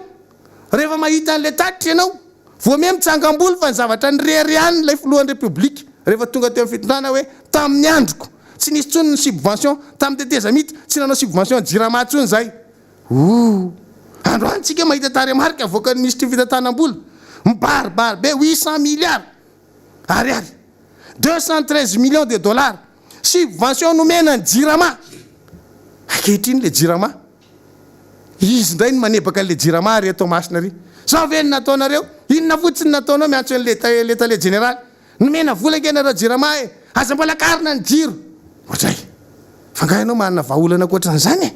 rehefa mahita an'ilay tatitra ianao Vao miha mitsangam-bolo fa ny zavatra nireharehany ilay filohan'ny Repoblika rehefa tonga teo amin'ny fitondrana hoe tamin'ny androko tsy nisy intsony ny subvention, tamin'ny tetezamita tsy nanao subvention ny jirama intsony izahay. Ooh! Androany tsika mahita tarehimarika avoakan'ny minisitry ny fitantanam-bola mibaribary be 800 milliards ariary, 213 millions de dollars subvention nomena ny jirama. Ankehitriny ilay jirama Izy indray no manebaka an'ilay jirama ary eto Toamasina ary. Zao ve no nataonareo? Inona fotsiny no nataonao miantso an'ilay le tale jeneraly? Nomena vola ange nareo jirama e! Aza mbola akarina ny jiro! Ohatray! Fa nga ianao manana vahaolana ankoatran'izany e?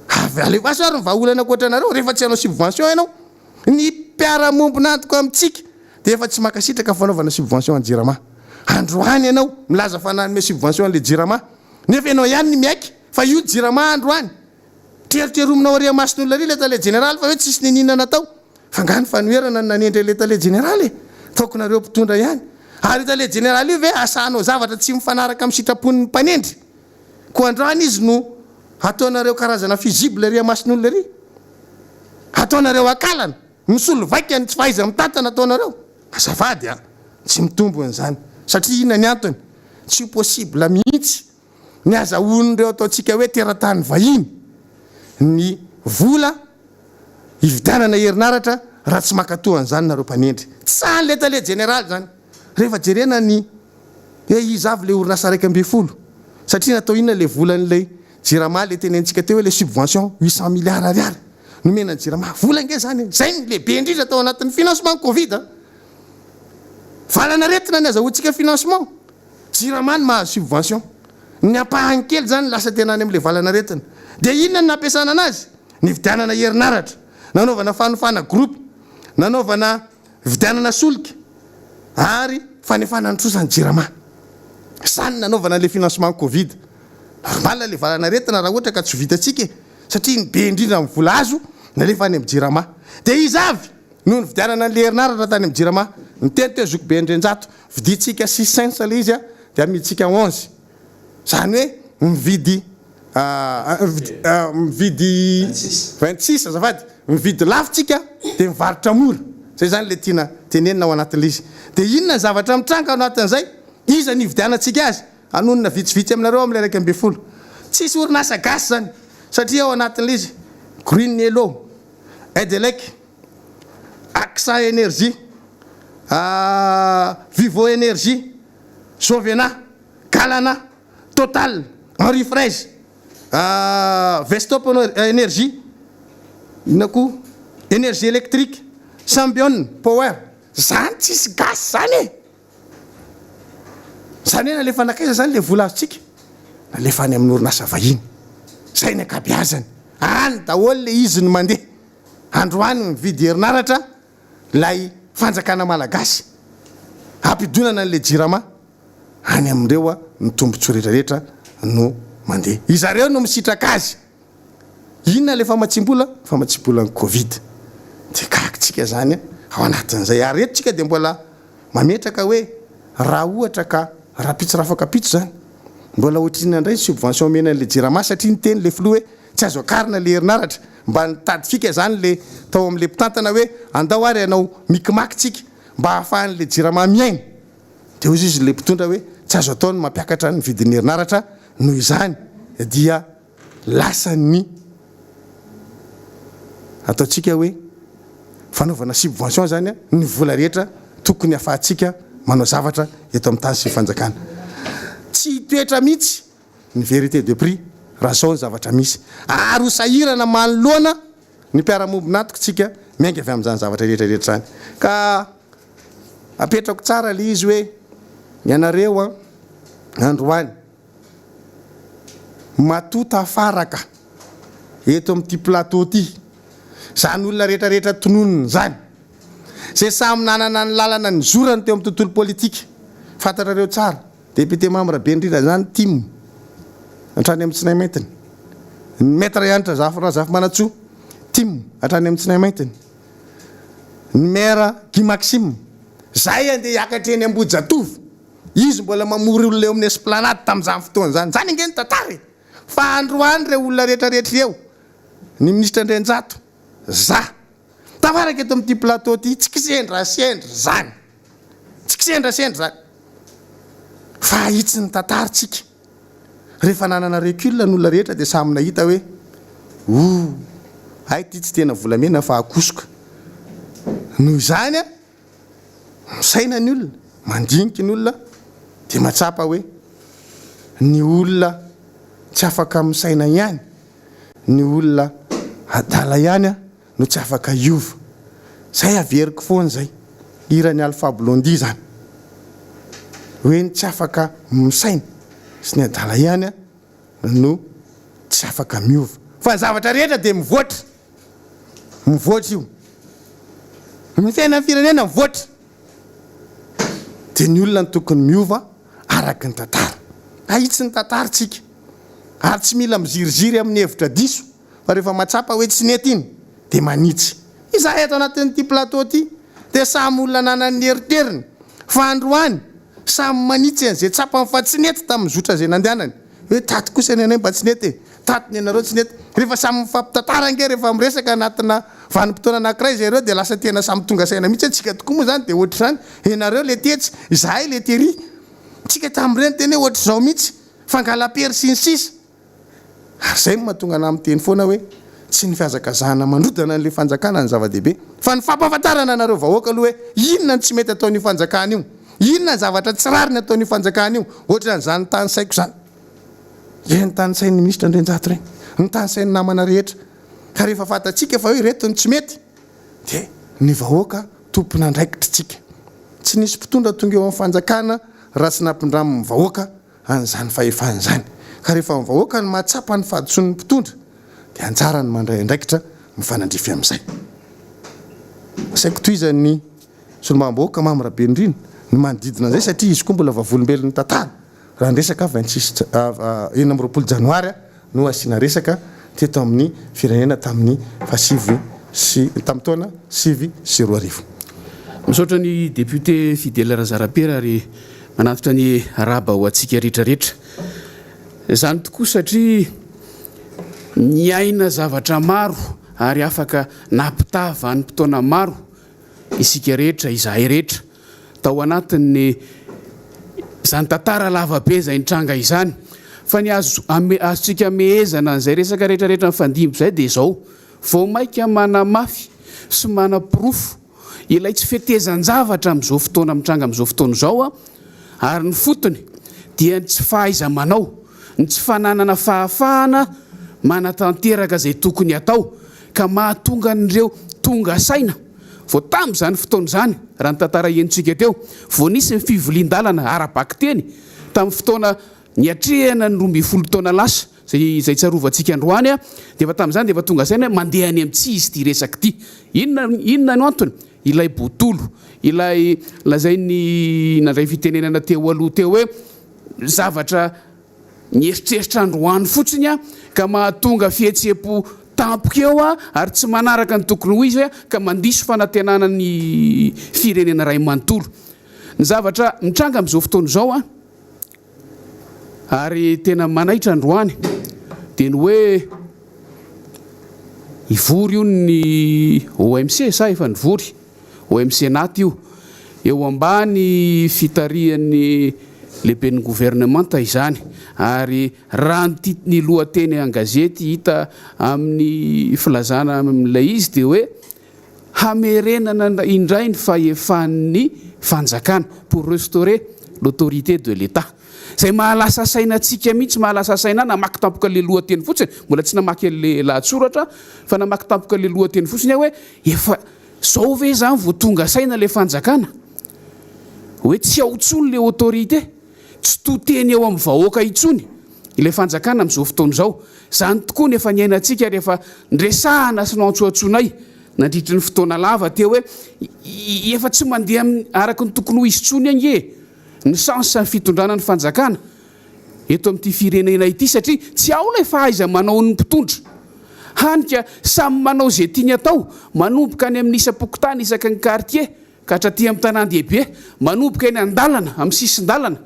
Avy alefaso ary ny vahaolana ankoatranareo rehefa tsy hanao subvention ianao. Ny mpiara-mombon'antoka amintsika dia efa tsy mankasitraka ny fanaovana subvention an'i jirama. Androany ianao milaza fa nanome subvention an'ilay jirama nefa ianao ihany no miaiky fa io jirama androany Teroterominao ary amason'olona ary ilay tale jeneraly fa hoe tsisy niniana natao. Fa nga ny fanoherana no nanendry an'ilay tale jeneraly e? Ataoko nareo mpitondra ihany. Ary io tale jeneraly io ve asa hanao zavatra tsy mifanaraka amin'ny sitrapon'ny mpanendry? Koa androany izy no ataonareo karazana fusible ery amason'olona ery? Ataonareo akalana, misolo vaika ny tsy fahaiza-mitantana ataonareo? Azafady a! Tsy mitombona izany. Satria inona ny antony? Tsy ho possible mihitsy. ny azahoan'ireo ataontsika hoe teratany vahiny ny vola hividianana herinaratra raha tsy mankatoa an'izany nareo mpanendry. Tsy sahan'ilay tale jeneraly izany. Rehefa jerena ny hoe iza avy ilay orinasa 11 satria natao inona ilay volan'ilay Jirama ilay tenenintsika teo hoe ilay subvention 800 milliards ariary nomena ny Jirama. Vola ange izany e! Izay no lehibe indrindra tao anatin'ny financement Covid a! Valan'aretina ny azahoantsika financement. Jirama no mahazo subvention. Ny ampahany kely izany lasa tena any amin'ilay valan'aretina. Dia inona no nampiasana anazy? Nividianana herinaratra, nanaovana fanofana groupe, nanaovana vidianana solika ary fanefana ny trosan'ny Jirama. Izany nanaovana an'ilay financement Covid. Normal ilay valan'aretina raha ohatra ka tsy ho vitantsika e! Satria ny be indrindra amin'ny vola azo nalefa any amin'ny Jirama. Dia iza avy no nividianana an'ilay herinaratra tany amin'ny Jirama? Niteny teo zokibe Andrianjato, vidintsika six cents ilay izy dia amidintsika onze. Izany hoe mividy mividy 26 azafady, mividy lafo tsika dia mivarotra mora. Izay izany ilay tiana tenenina ao anatin'ilay izy. Dia inona ny zavatra mitranga ao anatin'izay? Iza no hividianantsika azy? Hanonona vitsivitsy aminareo amin'ilay 11. Tsisy orinasa gasy izany satria ao anatin'ilay izy Green Yellow, Edelec, Axa Energy, Vivo Energy, Jovena. Galana, Total, Henri Fraise, Vestop Energie, inona koa, Energie Electrique, Sambion Power. Zany tsisy gasy zany e! Zany hoe nalefa nankaiza zany le vola azontsika? Nalefa any amin'ny orinasa vahiny. Zay ny ankabeazany. Any daholo le izy no mandeha. Androany mividy herinaratra ilay fanjakana malagasy hampidonana an'ilay jirama. Any amin'ireo ny tombotsoa rehetra rehetra no mandeha. Izareo no misitraka azy. Inona ilay famatsiam-bola? Famatsiam-bolan'ny Covid. Dia gaga tsika izany ao anatin'izay. Ary eto tsika dia mbola mametraka hoe raha ohatra ka rahampitso rafakapitso izany, mbola ohatrinona indray ny subvention omena an'ilay Jirama satria niteny ilay filoha hoe tsy azo akarina ilay herinaratra. Mba nitady fika izany ilay tao amin'ilay mpitantana hoe andao ary hanao micmac tsika mba hahafahan'ilay Jirama miaina. Dia hoy izy ilay mpitondra hoe tsy azo atao ny mampiakatra ny vidin'ny herinaratra, noho izany dia lasa ny ataontsika hoe fanaovana subvention izany ny vola rehetra tokony hahafahantsika manao zavatra eto amin'ny tany sy ny fanjakana. Tsy hitoetra mihitsy ny vérité de prix raha izao ny zavatra misy ary ho sahirana manoloana ny mpiara-mombon'antoka isika miainga avy amin'izany zavatra rehetra rehetra izany. Ka Apetrako tsara le izy hoe ianareo an androany matoa tafaraka eto amin'ity plateau ity zany olona rehetra rehetra tononina zany zay samy nanana ny lalana nizorany teo amin'ny tontolo politika fantatrareo tsara député membre be indrindra zany tim hatrany amin'ny tsinay maintiny ny maître Hanitra Razafimanantsoa tim hatrany amin'ny tsinay maintiny Ny maire Guy Maxime, zahay andeha hiakatra eny Ambohijatovo, izy mbola mamory olona eo amin'ny esplanade tamin'izany fotoana izany. Izany ange ny tantara e! Fa androany ireo olona rehetra rehetra ireo, ny minisitra Andrianjato, za, tafaraka eto amin'ity plateau ity, tsy kisendrasendra izany! Tsy kisendrasendra izany! Fa ahitsy ny tantara tsika. Rehefa nanana recul ny olona rehetra dia samy nahita hoe ooh hay ity tsy tena volamena fa akosoka. Noho izany misaina ny olona, mandinika ny olona dia mahatsapa hoe ny olona tsy afaka misaina ihany, ny olona adala ihany no tsy afaka hiova. Zay averiko foana zay. Hiran'i Alpha Blondy zany. Hoe ny tsy afaka misaina sy ny adala ihany no tsy afaka miova. Fa ny zavatra rehetra dia mivoatra. Mivoatra io. Ny fiainan'ny firenena mivoatra. Dia ny olona no tokony miova araka ny tantara. Ahitsy ny tantara tsika. Ary tsy mila miziriziry amin'ny hevitra diso. fa rehefa mahatsapa hoe tsy nety iny dia manitsy. Izahay ato anatin'ity plateau ity dia samy olona nanana ny eritreriny fa androany samy manitsy an'izay tsapany fa tsy nety tamin'ny zotra izay nandehanany hoe tato kosa ny anay mba tsy nety e, tato ny anareo tsy nety. Rehefa samy mifampitantara ange rehefa miresaka anatina vanim-potoana anankiray zareo dia lasa tena samy tonga saina mihitsy hoe tsika tokoa moa izany dia ohatr'izany, ianareo le tetsy, izahay le tery, tsika tamin'ireny tena hoe ohatr'izao mihitsy. Fangala-pery sy ny sisa. Ary izay no mahatonga anah miteny foana hoe tsy ny fihazakazahana mandrodana an'ilay fanjakana no zava-dehibe fa ny fampahafantarana anareo vahoaka aloha hoe inona no tsy mety ataon'io fanjakana io, inona ny zavatra tsy rariny ataon'io fanjakana io, ohatran'izany tanisaiko izany. Ireny tanisain'ny minisitra Andrianjato ireny, ny tanisain'ny namana rehetra. Ka rehefa fantatsika fa hoe ireto no tsy mety dia ny vahoaka tompon'andraikitra tsika. Tsy nisy mpitondra tonga eo amin'ny fanjakana raha tsy nampindramin'ny vahoaka an'izany fahefana izany. Ka rehefa ny vahoaka no mahatsapa ny fahadisoan'ny mpitondra dia anjarany ny mandray andraikitra mifanandrify amin'izay. Asaiko tohizan'ny solombavambahoaka Mamy Rabenirina ny manodidina an'izay satria izy koa mbola vavolombelon'ny tantara raha ny resaka 26 26 janoary no asiana resaka teto amin'ny firenena tamin'ny fahasivy sy tamin'ny taona 2009. Misaotra ny député Fidèle Razarapiera ary manatitra ny arahaba ho antsika rehetra rehetra. Izany tokoa satria niaina zavatra maro ary afaka nampitaha vanim-potoana maro isika rehetra, izahay rehetra tao anatin'ny izany tantara lava be izay nitranga izany. Fa ny azo azontsika amehezana an'izay resaka rehetra rehetra nifandimby izay dia izao, vao mainka manamafy sy manaporofo ilay tsy fetezan-javatra amin'izao fotoana mitranga amin'izao fotoana izao ary ny fotony dia ny tsy fahaiza-manao, ny tsy fananana fahafahana manatanteraka izay tokony hatao ka mahatonga an'ireo tonga saina. Vao tamin'izany fotoana izany, raha ny tantara henontsika teo, vao nisy ny fivilian-dalana ara-bakiteny tamin'ny fotoana niatrehana ny 12 taona lasa, izay izay tsarovantsika androany, dia efa tamin'izany dia efa tonga saina hoe mandeha any amin'ny tsy izy ity resaka ity. Inona inona no antony? Ilay botolo, ilay lazain'ny nandray fitenenana teo aloha teo hoe zavatra Ny eritreritra androany fotsiny ka mahatonga fihetseham-po tampoka eo ary tsy manaraka ny tokony ho izy ka mandiso fanantenana ny firenena iray manontolo. Ny zavatra mitranga amin'izao fotoana izao ary tena manaitra androany dia ny hoe hivory hono ny OMC sa efa nivory? OMC Nat io. Eo ambany fitarihan'ny lehiben'ny governemanta izany ary raha ny ny lohateny an-gazety hita amin'ny filazana amin'ilay izy dia hoe hamerenana indray ny fahefan'ny fanjakana, pour restaurer l'autorité de l'Etat. Izay mahalasa saina antsika mihitsy, mahalasa saina ahy namaky tampoka ilay lohateny fotsiny, mbola tsy namaky an'ilay lahatsoratra fa namaky tampoka ilay lohateny fotsiny aho hoe Efa zao ve zany vao tonga saina le fanjakana hoe tsy ao intsony le autorité, tsy to teny eo amin'ny vahoaka intsony ilay fanjakana amin'izao fotoana izao. Zany tokoa no efa niainantsika ary efa niresahana sy noantsoantsoinay nandritry ny fotoana lava teo hoe efa tsy mandeha araka ny tokony ho izy intsony ange ny sens ny fitondrana ny fanjakana. eto amin'ity firenena ity satria tsy ao ilay fahaiza-manaon'ny mpitondra. Hany ka samy manao izay tiany atao, manomboka any amin'ny isam-pokontany isaky ny kartie ka hatraty amin'ny tanàn-dehibe, manomboka eny an-dalana, amin'ny sisin-dalana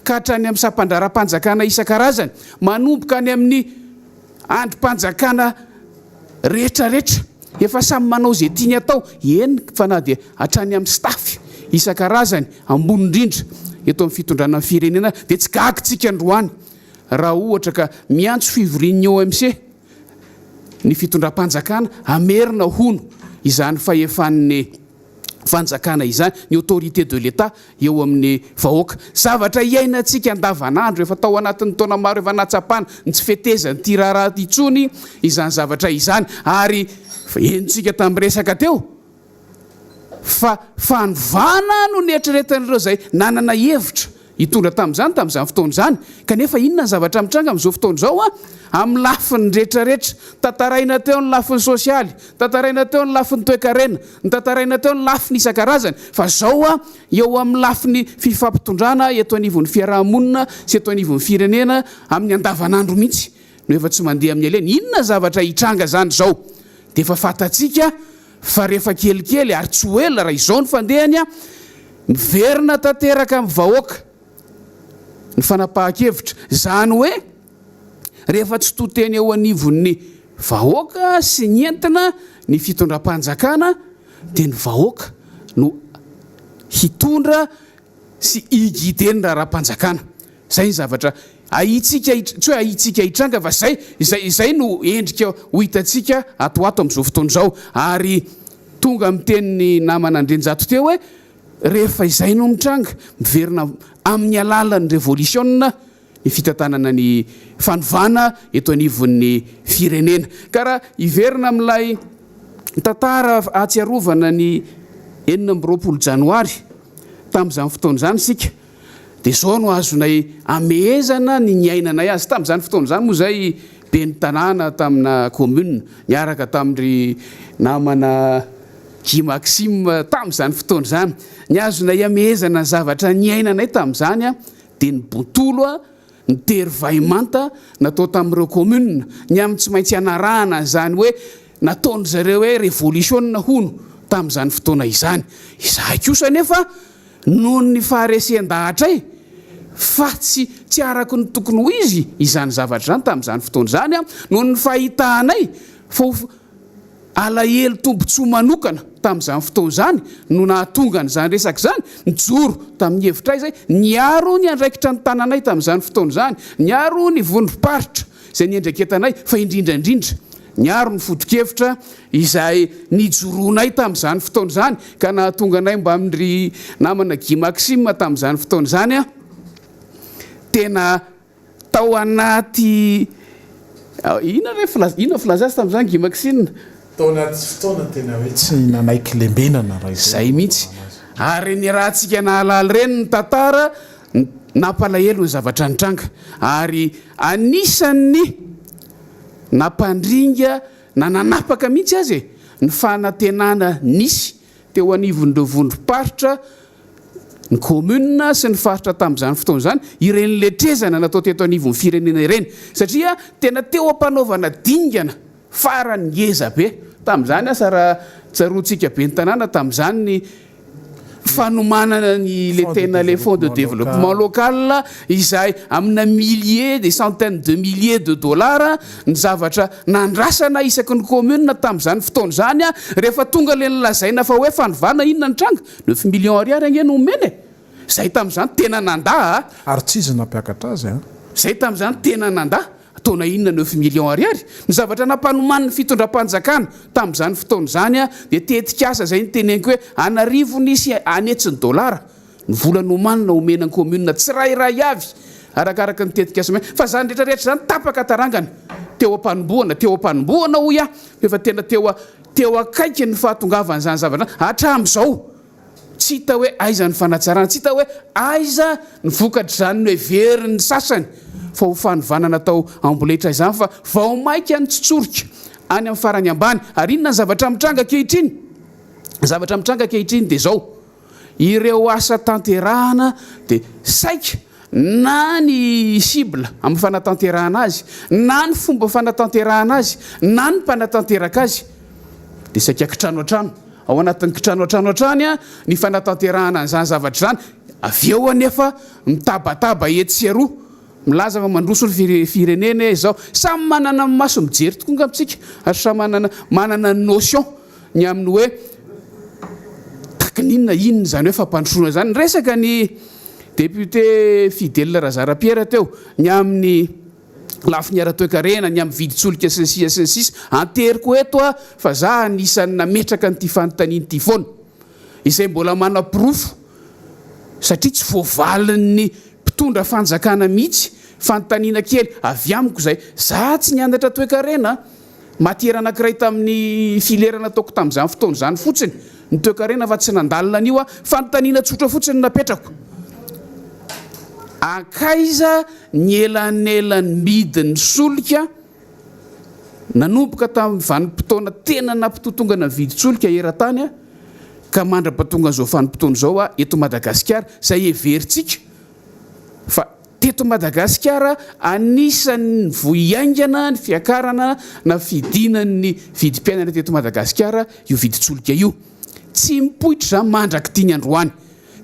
ka hatrany amin'ny sampan-draharaham-panjakana isan-karazany, manomboka any amin'ny andrim-panjakana rehetrarehetra. Efa samy manao izay tiany atao, eny fa na dia hatrany amin'ny staff isan-karazany ambony indrindra eto amin'ny fitondrana ny firenena dia tsy gaga tsika androany raha ohatra ka miantso fivorian'ny OMC ny fitondram-panjakana hamerina hono izany fahefan'ny fanjakana izany, ny autorité de l'Etat eo amin'ny vahoaka. Zavatra iainantsika andavanandro, efa tao anatin'ny taona maro efa nahatsapana ny tsy fetezan'ity raharaha ity intsony izany zavatra izany ary henontsika tamin'ny resaka teo fa fanovana no neritreretan'ireo izay nanana hevitra hitondra tamin'izany tamin'izany fotoana izany. Kanefa inona ny zavatra mitranga amin'izao fotoana izao an? Amin'ny lafiny rehetrarehetra. Tantaraina teo ny lafiny sosialy, tantaraina teo ny lafiny toekarena, notantaraina teo ny lafiny isan-karazany. Fa izao an, eo amin'ny lafiny fifampitondrana eto anivon'ny fiaraha-monina sy eto anivon'ny firenena amin'ny andavanandro mihitsy no efa tsy mandeha amin'ny alehany. Inona zavatra hitranga izany izao? Dia efa fantatsika fa rehefa kelikely ary tsy ho ela raha izao ny fandehany, miverina tanteraka amin'ny vahoaka ny fanapahan-kevitra. Izany hoe rehefa tsy to teny eo anivon'ny vahoaka sy ny entina ny fitondram-panjakana dia ny vahoaka no hitondra sy hi-guider ny raharaham-panjakana. Izay ny zavatra ahiantsika, tsy hoe ahiantsika hitranga fa izay, izay, izay no endrika ho hitantsika ato ho ato amin'izao fotoana izao. Ary tonga amin'ny tenin'ny namana Andrianjato teo hoe rehefa izay no mitranga, miverina amin'ny alalan'ny revolisiona ny fitantanana ny fanovana eto anivon'ny firenena. Ka raha hiverina amin'ilay tantara ahatsiarovana ny 26 janoary tamin'izany fotoana izany isika dia izao no azonay amehezana ny niainanay azy. Tamin'izany fotoana izany moa izay ben'ny tanàna tamina commune niaraka tamin-dry namana Guy Maxime tamin'izany fotoana izany. Ny azonay amehezana ny zavatra niainanay tamin'izany dia ny bontolo, ny tery vay manta natao tamin'ireo commune, ny amin'ny tsy maintsy hanarahana an'izany hoe nataon-dry zareo hoe revolisiona hono tamin'izany fotoana izany. Izahay kosa anefa noho ny faharesen-dahatray fa tsy tsy araka ny tokony ho izy izany zavatra izany tamin'izany fotoana izany, noho ny fahitahanay fa ho Alahelo tombontsoa manokana tamin'izany fotoana izany no nahatonga an'izany resaka izany, nijoro tamin'ny hevitray izay, niaro ny andraikitra ny tananay tamin'izany fotoana izany, niaro ny vondrom-paritra izay niandraiketanay fa indrindra indrindra niaro ny foto-kevitra izay nijoroanay tamin'izany fotoana izany ka nahatonga anay mbamin-dry namana Guy Maxime tamin'izany fotoana izany tena Tao anaty inona re filaza inona filaza azy tamin'izany Guy Maxine? Tao anaty fotoana tena hoe tsy nanaiky lembenana raha izay Izay no mihitsy. filazana azy. Ary niarahantsika nahalala ireny ny tantara, nampalahelo ny zavatra nitranga. Ary anisan'ny nampandringa na nanapaka mihitsy aza e, ny fanantenana nisy teo anivon'ireo vondrom-paritra ny commune sy ny faritra tamin'izany fotoana izany, ireny letrezana natao teto anivon'ny firenena ireny, satria tena teo am-panaovana dingana farany ngeza be tamin'izany asa raha tsaroantsika ben'ny tanàna tamin'izany ny fanomanana ny le tena le fonds de développement local izay amina milliers des centaines de milliers de dollars ny zavatra nandrasana isaky ny commune tamin'izany fotoana izany rehefa tonga le nolazaina fa hoe fanovana inona ny tranga Neuf millions ariary ange no omena e! Zay tamin'izany tena nandà a! Ary tsy izy nampiakatra azy an! Zay tamin'izany tena nandà. Ataona inona neuf millions ariary? Ny zavatra nampanomanin'ny fitondram-panjakana tamin'izany fotoana izany dia tetikasa izay niteneniko hoe an'arivony sy an'hetsiny dolara ny vola nomanina omena ny commune tsirairay avy arakaraka ny tetikasa omena. Fa izany rehetra rehetra izany tapaka tarangana teo am-panombohana, teo am-panombohana hoy aho, efa tena teo Teo akaiky ny fahatongavan'izany zavatra izany, hatramin'izao, tsy hita hoe aiza ny fanatsarana, tsy hita hoe aiza ny vokatr'izany noheverin'ny sasany fa ho fanovana natao amboletra izany fa vao mainka nitsotsorika any amin'ny farany ambany. Ary inona ny zavatra mitranga ankehitriny? Ny zavatra mitranga ankehitriny dia izao, Ireo asa tanterahana dia saika na ny cible amin'ny fanatanterahana azy, na ny fomba fanatanterahana azy, na ny mpanatanteraka azy dia saika kitrano an-trano. Ao anatin'ny kitrano an-trano hatrany ny fanatanterahana an'izany zavatra izany. Avy eo anefa mitabataba etsy sy eroa, milaza fa mandroso ny firenena e, izao. Samy manana ny maso mijery tokoa angamba isika ary samy manana manana ny notion. ny amin'ny hoe tahaka ny inona inona izany hoe fampandrosoana izany. Niresaka ny député Fidèle Razara Pierre teo ny amin'ny lafiny ara-toekarena, ny amin'ny vidin-tsolika sy ny sisa sy ny sisa. Anteriko eto aho fa za anisan'ny nametraka an'ity fanontaniana ity foana, izay mbola manaporofo satria tsy voavalin'ny mpitondra fanjakana mihitsy, fanontaniana kely avy amiko izay, za tsy nianatra toekarena an! Matière anankiray tamin'ny filière nataoko tamin'izany fotoana izany fotsiny ny toekarena fa tsy nandalina an'io aho. Fanontaniana tsotra fotsiny no napetrako. Hankaiza ny elanelan'ny solika nanomboka tamin'ny vanim-potoana tena nampitotongana ny vidin-tsolika eran-tany ka mandra-pahatongan'izao vanim-potoana izao eto Madagasikara izay heverintsika fa Teto Madagasikara, anisan'ny nivoy haingana ny fiakarana na fidinan'ny vidim-piainana teto Madagasikara io vidin-tsolika io. Tsy mipoitra izany mandrak'ity ny androany.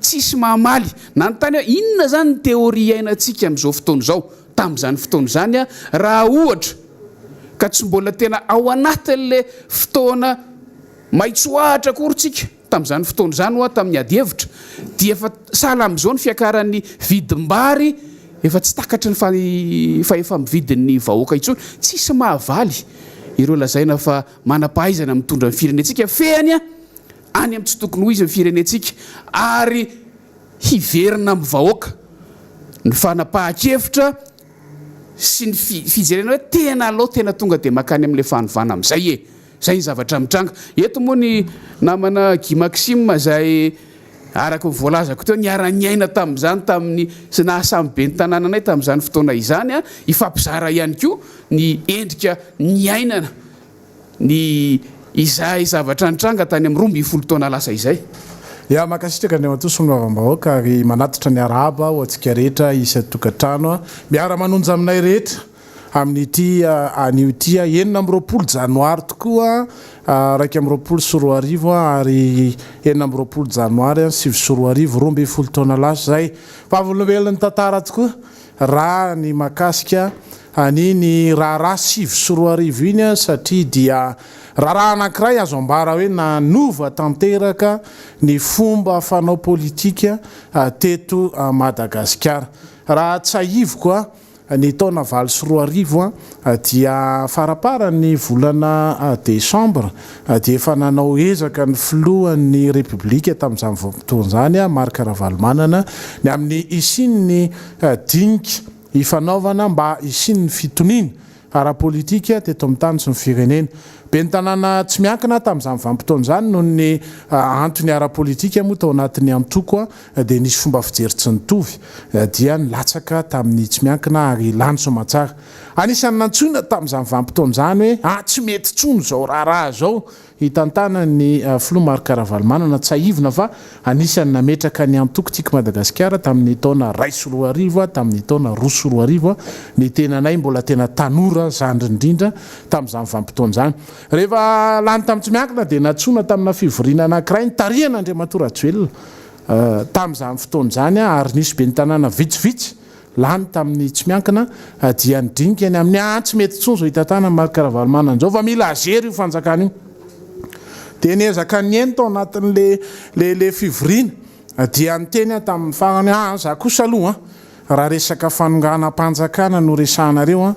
Tsisy mahamaly. Nanontany aho, inona izany ny théorie iainantsika amin'izao fotoana izao? Tamin'izany fotoana izany, raha ohatra ka tsy mbola tena ao anatin'ilay fotoana maitso ahitra akory tsika, Tamin'izany fotoana izany ho'a tamin'ny ady hevitra dia efa sahala amin'izao ny fiakaran'ny vidim-bary Efa tsy takatry ny fahefa-mividin'ny vahoaka intsony. Tsisy mahavaly ireo lazaina fa manam-pahaizana mitondra ny firenentsika. Fehiny any amin'ny tsy tokony ho izy ny firenentsika ary hiverina amin'ny vahoaka ny fanapahan-kevitra sy ny fijerena hoe tena alao tena tonga dia mankany amin'ilay fanovana amin'izay e! Izay ny zavatra mitranga. Eto moa ny namana Guy Maxime izay araka ny voalazako teo niara-niaina tamin'izany tamin'ny sy naha-samy ben'ny tanàna anay tamin'izany fotoana izany, hifampizara ihany koa ny endrika niainana ny izay zavatra nitranga tany amin'ny 12 taona lasa izay. Ya, mankasitraka Andriamatoa Solombavambahoaka ary manatitra ny arahaba ho antsika rehetra isan-tokantrano miara-manonja aminay rehetra amin'ity anio ity, 26 janoary tokoa 2021 ary 26 janoary 2009, 12 taona lasa izay. Vavolombelon'ny tantara tokoa raha ny mahakasika an'iny raharaha 2009 iny satria dia raharaha anankiray azo ambara hoe nanova tanteraka ny fomba fanao politika teto Madagasikara. Raha tsahiviko Ny taona 2008 dia faramparan'ny volana desambra dia efa nanao ezaka ny filohan'ny Repoblika tamin'izany vanim-potoana izany, Marc Ravalomanana, ny amin'ny hisian'ny dinika hifanaovana mba hisian'ny fitoniana ara-politika teto amin'ny tany sy ny firenena. Ben'ny tanàna tsy miankina tamin'izany vanim-potoana izany noho ny antony ara-politika moa tao anatin'ny antoko dia nisy fomba fijery tsy nitovy dia nilatsaka tamin'ny tsy miankina ary lany soamantsara. Anisan'ny nantsoina tamin'izany vanim-potoana izany hoe ah tsy mety intsony izao raharaha izao hitantanan'ny filoha Marc Ravalomanana. Tsiahivina fa anisan'ny nametraka ny antoko Tiako Madagasikara tamin'ny taona 2001 tamin'ny taona 2002 ny tenanay mbola tena tanora zandriny indrindra tamin'izany vanim-potoana izany. Rehefa lany tamin'ny tsy miankina dia nantsoina tamina fivoriana anankiray nitarihan'Andriamatoa Rajoelina tamin'izany fotoana izany ary nisy ben'ny tanàna vitsivitsy lany tamin'ny tsy miankina dia nidinika ny amin'ny ah tsy mety intsony izao hitantanan'i Marc Ravalomanana izao fa mila azery io fanjakana io. Dia niezaka nihaino tao anatin'ilay ilay fivoriana Dia niteny aho tamin'ny farany hoe, aa, za kosa aloha an, raha resaka fanonganam-panjakana no resahanareo an,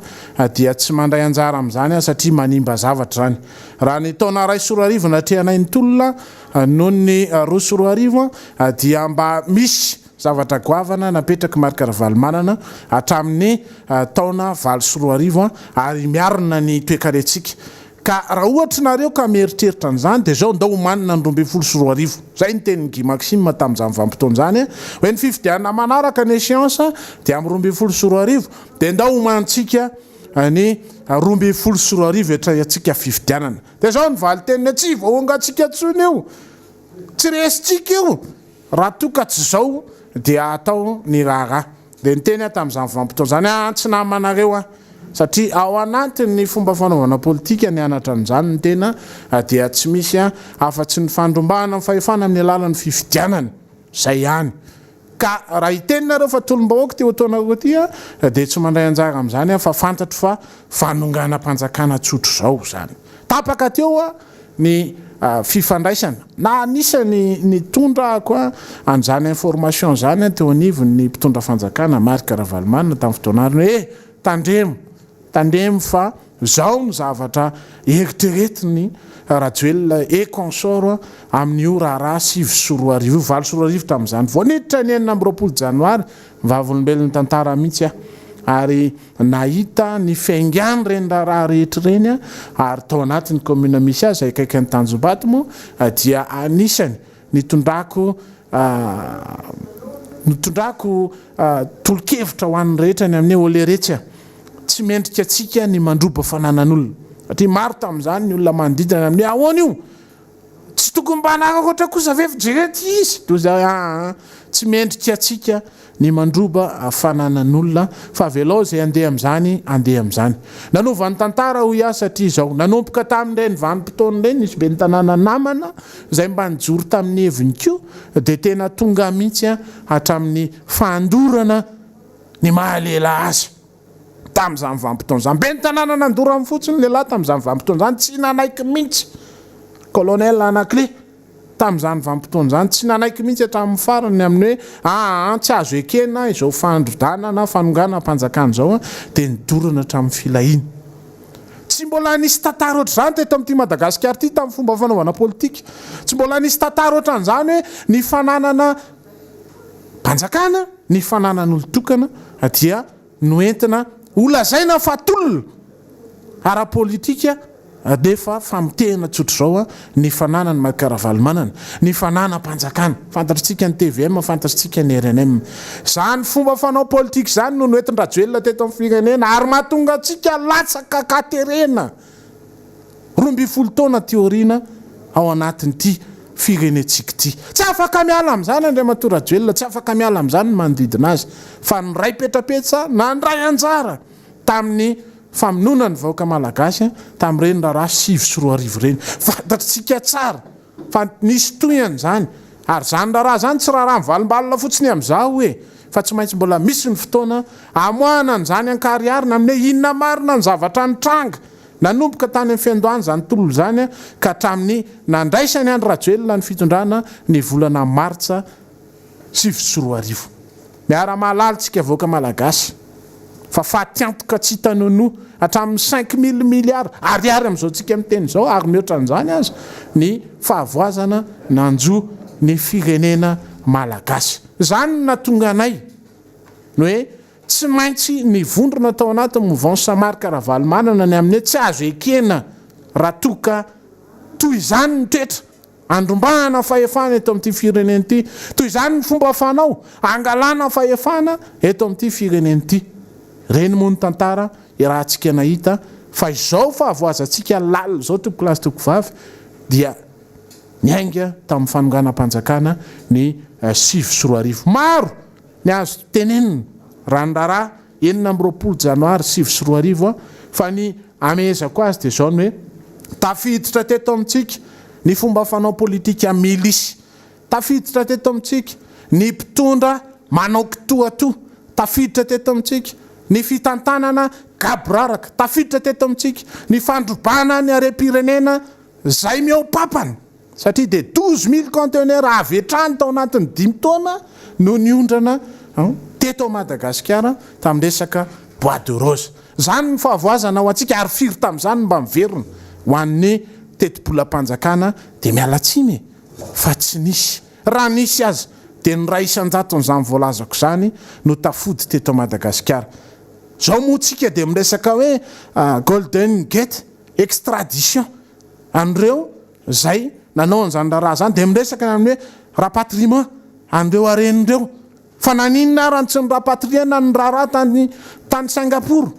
dia tsy mandray anjara amin'izany aho satria manimba zavatra izany. Raha ny taona 2001 natrehanay ny tolona noho ny 2002 an, dia mba misy zavatra goavana napetrak'i Marc Ravalomanana hatramin'ny taona 2008 an, ary miarina ny toekarentsika. Ka raha ohatra nareo ka mieritreritra an'izany dia izao ndao omanina ny 2012. Izay ny tenin'i Guy Maxime tamin'izany vanim-potoana izany hoe ny fifidianana manaraka ny échéance dia amin'ny 2012 dia ndao omanintsika ny 2012 hiatrehantsika fifidianana. Dia izao ny valin-teniny hoe tsy voaongantsika intsony io, tsy resintsika io. Raha toa ka tsy izao dia atao ny raharaha. Dia niteny aho tamin'izany vanim-potoana izany, aa tsy namanareo aho. Satria ao anatin'ny fomba fanaovana politika nianatra an'izany ny tena dia tsy misy afa-tsy ny fandrombahana ny fahefana amin'ny alalan'ny fifidianana. Izay ihany. Ka raha hiteny nareo fa tolom-bahoaka ity ataonareo ity dia tsy mandray anjara amin'izany aho fa fantatro fa fanonganam-panjakana tsotr'izao izany. Tapaka teo ny fifandraisana na anisany nitondrako an'izany information izany teo anivon'ny mpitondra fanjakana Marc Ravalomanana tamin'ny fotoan'androny hoe eh! tandremo, tandremo fa izao no zavatra eritreretin'i Rajoelina et consort amin'io raharaha 2009 io, 2008 tamin'izany vao niditra ny 26 janoary, vavolombelon'ny tantara mihitsy aho ary Nahita ny fiaingan'ireny raharaha rehetra ireny ary tao anatin'ny commune misy azy izay akaiky an'i Tanjombato moa dia anisany nitondrako nitondrako tolo-kevitra ho an'ny rehetra ny amin'ny hoe oleretsy a! tsy mendrika antsika ny mandroba fananan'olona satria maro tamin'izany ny olona manodidina ny amin'ny hoe ahoana io? Tsy tokony mba hanararaotra kosa ve fa jereo ity izy toy izay aa tsy mendrika antsika ny mandroba fananan'olona fa avelao izay handeha amin'izany handeha amin'izany. Nanova ny tantara hoy aho satria izao nanomboka tamin'ireny vanim-potoana ireny nisy ben'ny tanàna namana izay mba nijoro tamin'ny heviny koa dia tena tonga mihitsy hatramin'ny fandorana ny maha lehilahy azy. Tamin'izany vanim-potoana izany. Ben'ny tanàna nandoro aminy fotsiny ny lehilahy tamin'izany vanim-potoana izany, tsy nanaiky mihitsy. Colonel Anaclet. tamin'izany vanim-potoana izany, tsy nanaiky mihitsy hatramin'ny farany ny amin'ny hoe aa tsy azo ekena izao fandrodanana, fanonganam-panjakana izao, dia nidorana hatramin'ny filahiana. Tsy mbola nisy tantara ohatr'izany teto amin'ity Madagasikara ity tamin'ny fomba fanaovana politika. Tsy mbola nisy tantara ohatran'izany hoe ny fananana mpanjakana, ny fananan'olon-tokana dia noentina holazaina fa tolona ara-politika nefa famotehana tsotr'izao ny fananan'i Marc Ravalomanana, ny fananam-panjakana. Fantatritsika ny tvm, fantatritsika ny rnm. Izany fomba fanao politika izany no noentin-dRajoelina teto amin'ny firenena ary mahatonga antsika latsaka an-katerena 12 taona aty aoriana ao anatin'ity firenentsika ity. Tsy afaka miala amin'izany Andriamatoa Rajoelina, tsy afaka miala amin'izany ny manodidina azy fa niray petsapetsa nandray anjara tamin'ny famonoana ny vahoaka Malagasy tamin'ireny raharaha 2009 ireny. Fantatritsika tsara fa nisy tohiny izany ary izany raharaha izany tsy raharaha mivalombalona fotsiny amin'izaho e! fa tsy maintsy mbola misy ny fotoana hamoahana an'izany an-kariharina amin'ny hoe inona marina ny zavatra nitranga Nanomboka tany amin'ny fiandohany izany tolona izany ka hatramin'ny nandraisan'i Andry Rajoelina ny fitondrana ny volana martsa 2009. Miara-mahalala isika vahoaka Malagasy fa fatiantoka tsy hita nonoa hatramin'ny 5000 milliards ariary amin'izao tsika miteny izao ary mihoatra an'izany aza ny fahavoazana nanjo ny firenena Malagasy. Izany no nahatonga anay ny hoe Tsy maintsy nivondrona tao anatin'ny mouvance Marc Ravalomanana ny amin'ny hoe tsy azo ekena raha toa ka toy izany ny toetra andrombahana fahefana eto amin'ity firenena ity, toy izany ny fomba fanao angalana fahefana eto amin'ity firenena ity. Ireny moa ny tantara iarahantsika nahita fa izao fahavoazantsika lalina izao tompokolahy sy tompokovavy dia niainga tamin'ny fanonganam-panjakana ny 2009. Maro Ny azo tenenina, raha ny raharaha 26 janoary 2009 fa ny amehezako azy dia izao ny hoe, tafiditra teto amintsika ny fomba fanao politika milisy, tafiditra teto amintsika ny mpitondra manao kitoatoa, tafiditra teto amintsika ny fitantanana gaboraraka, tafiditra teto amintsika ny fandrobana ny harem-pirenena izay mihoa-papana. Satria dia 12 mille conteneurs avy hatrany tao anatin'ny dimy taona no niondrana teto Madagasikara tamin'ny resaka bois de rose. Izany ny fahavoazana ho antsika ary firy tamin'izany no mba miverina ho an'ny tetibolam-panjakana dia miala tsiny e! fa tsy nisy. Raha nisy aza dia ny iray isan-jaton'izany voalazako izany no tafody teto Madagasikara. Izao moa tsika dia miresaka hoe golden gate, extradition. an'ireo izay nanao an'izany raharaha izany dia miresaka ny amin'ny hoe rapatriement an'ireo harena ireo. Fa naninona ary no tsy ni-rapatrier-na ny raharaha tany tany Singapour?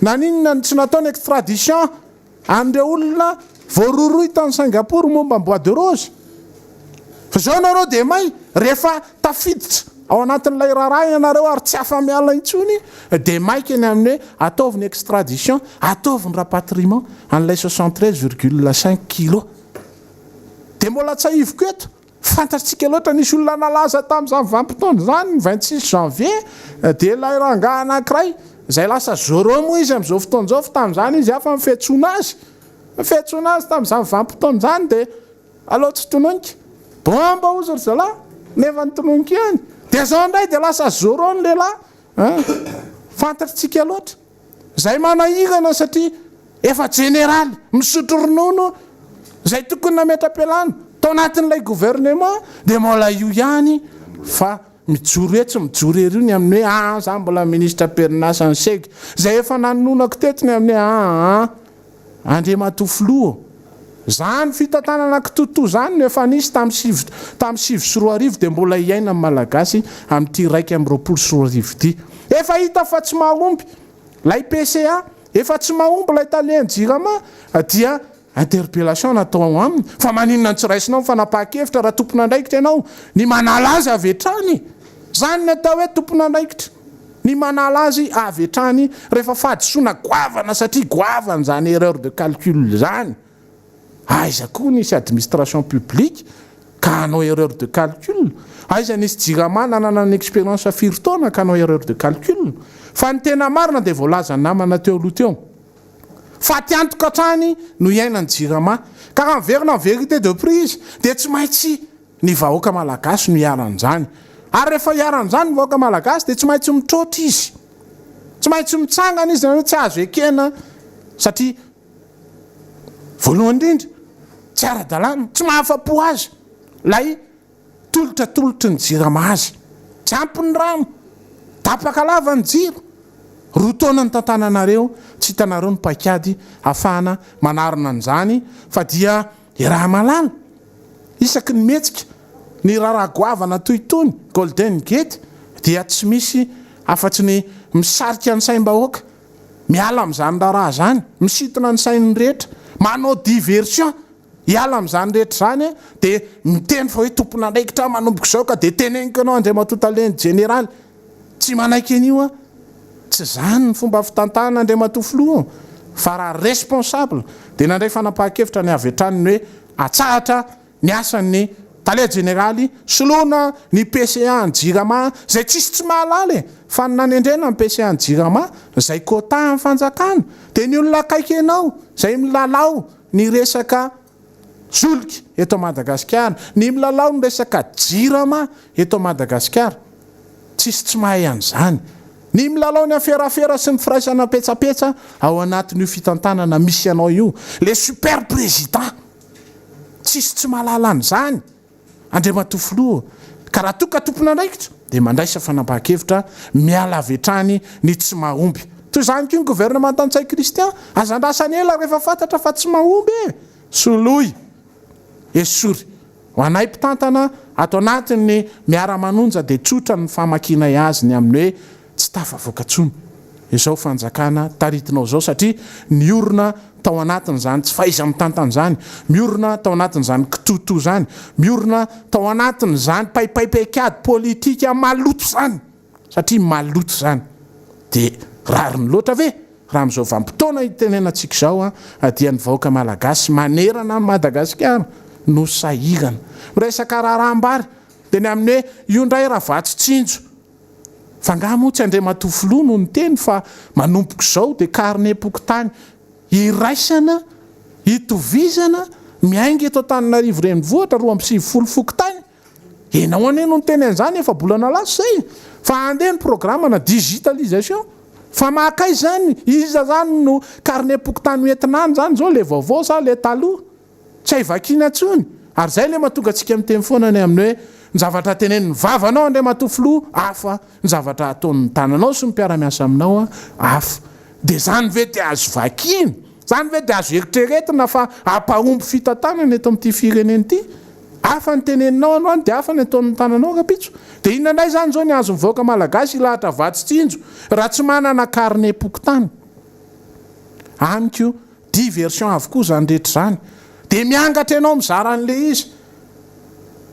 Naninona no tsy natao ny extradition an'ireo olona voarohirohy tany Singapour momba ny bois de rose? Fa izao nareo dia may rehefa tafiditra ao anatin'ilay raharaha ianareo ary tsy afa-miala intsony dia maika ny amin'ny hoe ataovy ny extradition, ataovy ny rapatriement an'ilay 73,5 kilos. Dia mbola tsahiviko eto, fantatsika loatra nisy olona nalaza tamin'izany vanim-potoana izany ny 26 janvier dia ilay rangahy anankiray izay lasa Zorro moa izy amin'izao fotoana izao fa tamin'izany izy hafa ny fiantsoana azy. Ny fiantsoana azy tamin'izany vanim-potoana izany dia Aleo tsy tononiko. Bomba hozy ry zalahy, nefa nitononiko ihany. Dia zao indray dia lasa Zorro ny lehilahy an! Fantatritsika loatra. Izay manahirana satria efa jeneraly, misotro ronono, izay tokony nametra-pialana tao anatin'ilay gouvernement dia mbola io ihany fa mijoro etsy mijoro ery ny amin'ny hoe aa za mbola ministra am-perinasa ny seg. Izay efa nanononako teto ny amin'ny hoe aa. Andriamatoa Filoha ô! Zany fitantanana kitoatoa zany no efa nisy tamin'ny sivy tamin'ny 2009 dia mbola iainan'ny Malagasy amin'ity 2021 ity. Efa hita fa tsy mahomby ilay PCA, efa tsy mahomby ilay talen'ny Jirama dia interpellation natao ao aminy. Fa maninona no tsy raisinao ny fanapahan-kevitra raha tompon'andraikitra ianao? Ny manala azy avy hatrany e! Zany ny atao hoe tompon'andraikitra. Ny manala azy avy hatrany rehefa fahadisoana goavana satria goavana izany erreur de calcul izany. Aiza koa nisy administration publique ka hanao erreur de calcul? Aiza nisy jirama nanana ny expérience firy taona ka hanao erreur de calcul? Fa ny tena marina dia voalazan'ny namana teo aloha teo. Faty antoka hatrany no iainan'ny Jirama. Ka raha miverina amin'ny vérité de prix izy dia tsy maintsy ny vahoaka malagasy no iharan'izany. Ary rehefa iharan'izany ny vahoaka malagasy dia tsy maintsy mitroatra izy. Tsy maintsy mitsangana izy hoe tsy azo ekena satria voalohany indrindra tsy ara-dalàna, tsy mahafa-po azy ilay tolotra atolotry ny jirama azy. Tsy ampy ny rano, tapaka lava ny jiro. Roa taona nitantananareo, tsy hitanareo ny paikady ahafahana manarina an'izany fa dia iaraha-mahalala. Isaky ny mihetsika ny raharaha goavana toy itony, Golden Gate, dia tsy misy afa-tsy ny misarika ny saim-bahoaka miala amin'izany raharaha izany, misintona ny sain'ny rehetra, manao diversion hiala amin'izany rehetra izany dia miteny fa hoe tompon'andraikitra aho manomboka izao ka dia teneniko ianao Andriamatoa Tale Jeneraly, tsy manaiky an'io aho. Tsy izany ny fomba fitantana Andriamatoa Filoha fa raha responsable dia nandray fanapahan-kevitra ny avy hatrany ny hoe atsahatra ny asan'ny Tale Jeneraly, soloina ny PCA an'ny Jirama izay tsisy tsy mahalala e! fa ny nanendrena ny PCA an'ny Jirama izay quota an'ny fanjakana dia ny olona akaiky anao izay milalao ny resaka solika eto Madagasikara, ny milalao ny resaka Jirama eto Madagasikara, tsisy tsy mahay an'izany. Ny milalao ny aferafera sy ny firaisana petsapetsa ao anatin'io fitantanana misy anao io, le super président, tsisy tsy mahalala an'izany. Andriamatoa Filoha, ka raha toa ka tompon'andraikitra dia mandraisa fanapahan-kevitra miala avy hatrany ny tsy mahomby. Toy izany koa ny governemanta Ntsay Christian, aza andrasana ela rehefa fantatra fa tsy mahomby e! Soloy! Esory! Ho anay mpitantana ato anatin'ny miara-manonja dia tsotra ny famakianay azy ny amin'ny hoe tsy tafavoaka intsony izao fanjakana taritinao izao satria niorina tao anatin'izany tsy fahaiza-mitantana izany, miorina tao anatin'izany kitoatoa izany, miorina tao anatin'izany paipaim-paikady politika maloto izany satria maloto izany. Dia rariny loatra ve raha amin'izao vanim-potoana itenenantsika izao dia ny vahoaka malagasy manerana an'i Madagasikara no sahirana miresaka raharaham-bary dia ny amin'ny hoe io indray Ravato Tsinjo Fa angaha moa tsy Andriamatoa Filoha no niteny fa manomboka izao dia karnem-pokontany iraisana, itovizana, miainga eto Antananarivo renivohitra 92 fokontany? Ianao anie no niteny an'izany efa-bolana lasa izay fa handeha ny programme-na digitalisation. Fa mahakaiza izany? Iza izany no karnem-pokontany ho entina any izany izao, ilay vaovao sa ilay taloha? Tsy hay vakiana intsony. Ary izay ilay mahatonga antsika miteny foana ny amin'ny hoe ny zavatra tenenin'ny vavanao Andriamatoa Filoha hafa, ny zavatra ataon'ny tananao sy ny mpiara-miasa aminao hafa. Dia izany ve dia azo vakiana? Izany ve dia azo eritreretina fa hampahomby fitantanana eto amin'ity firenena ity? Hafa ny teneninao androany dia hafa ny ataon'ny tananao rahampitso. Dia inona indray izany izao ny azon'ny vahoaka malagasy hilahatra vatsy tsinjo raha tsy manana karnem-pokontany? Amiko Diversion avokoa izany rehetra izany. Dia miangatra ianao mizara an'ilay izy.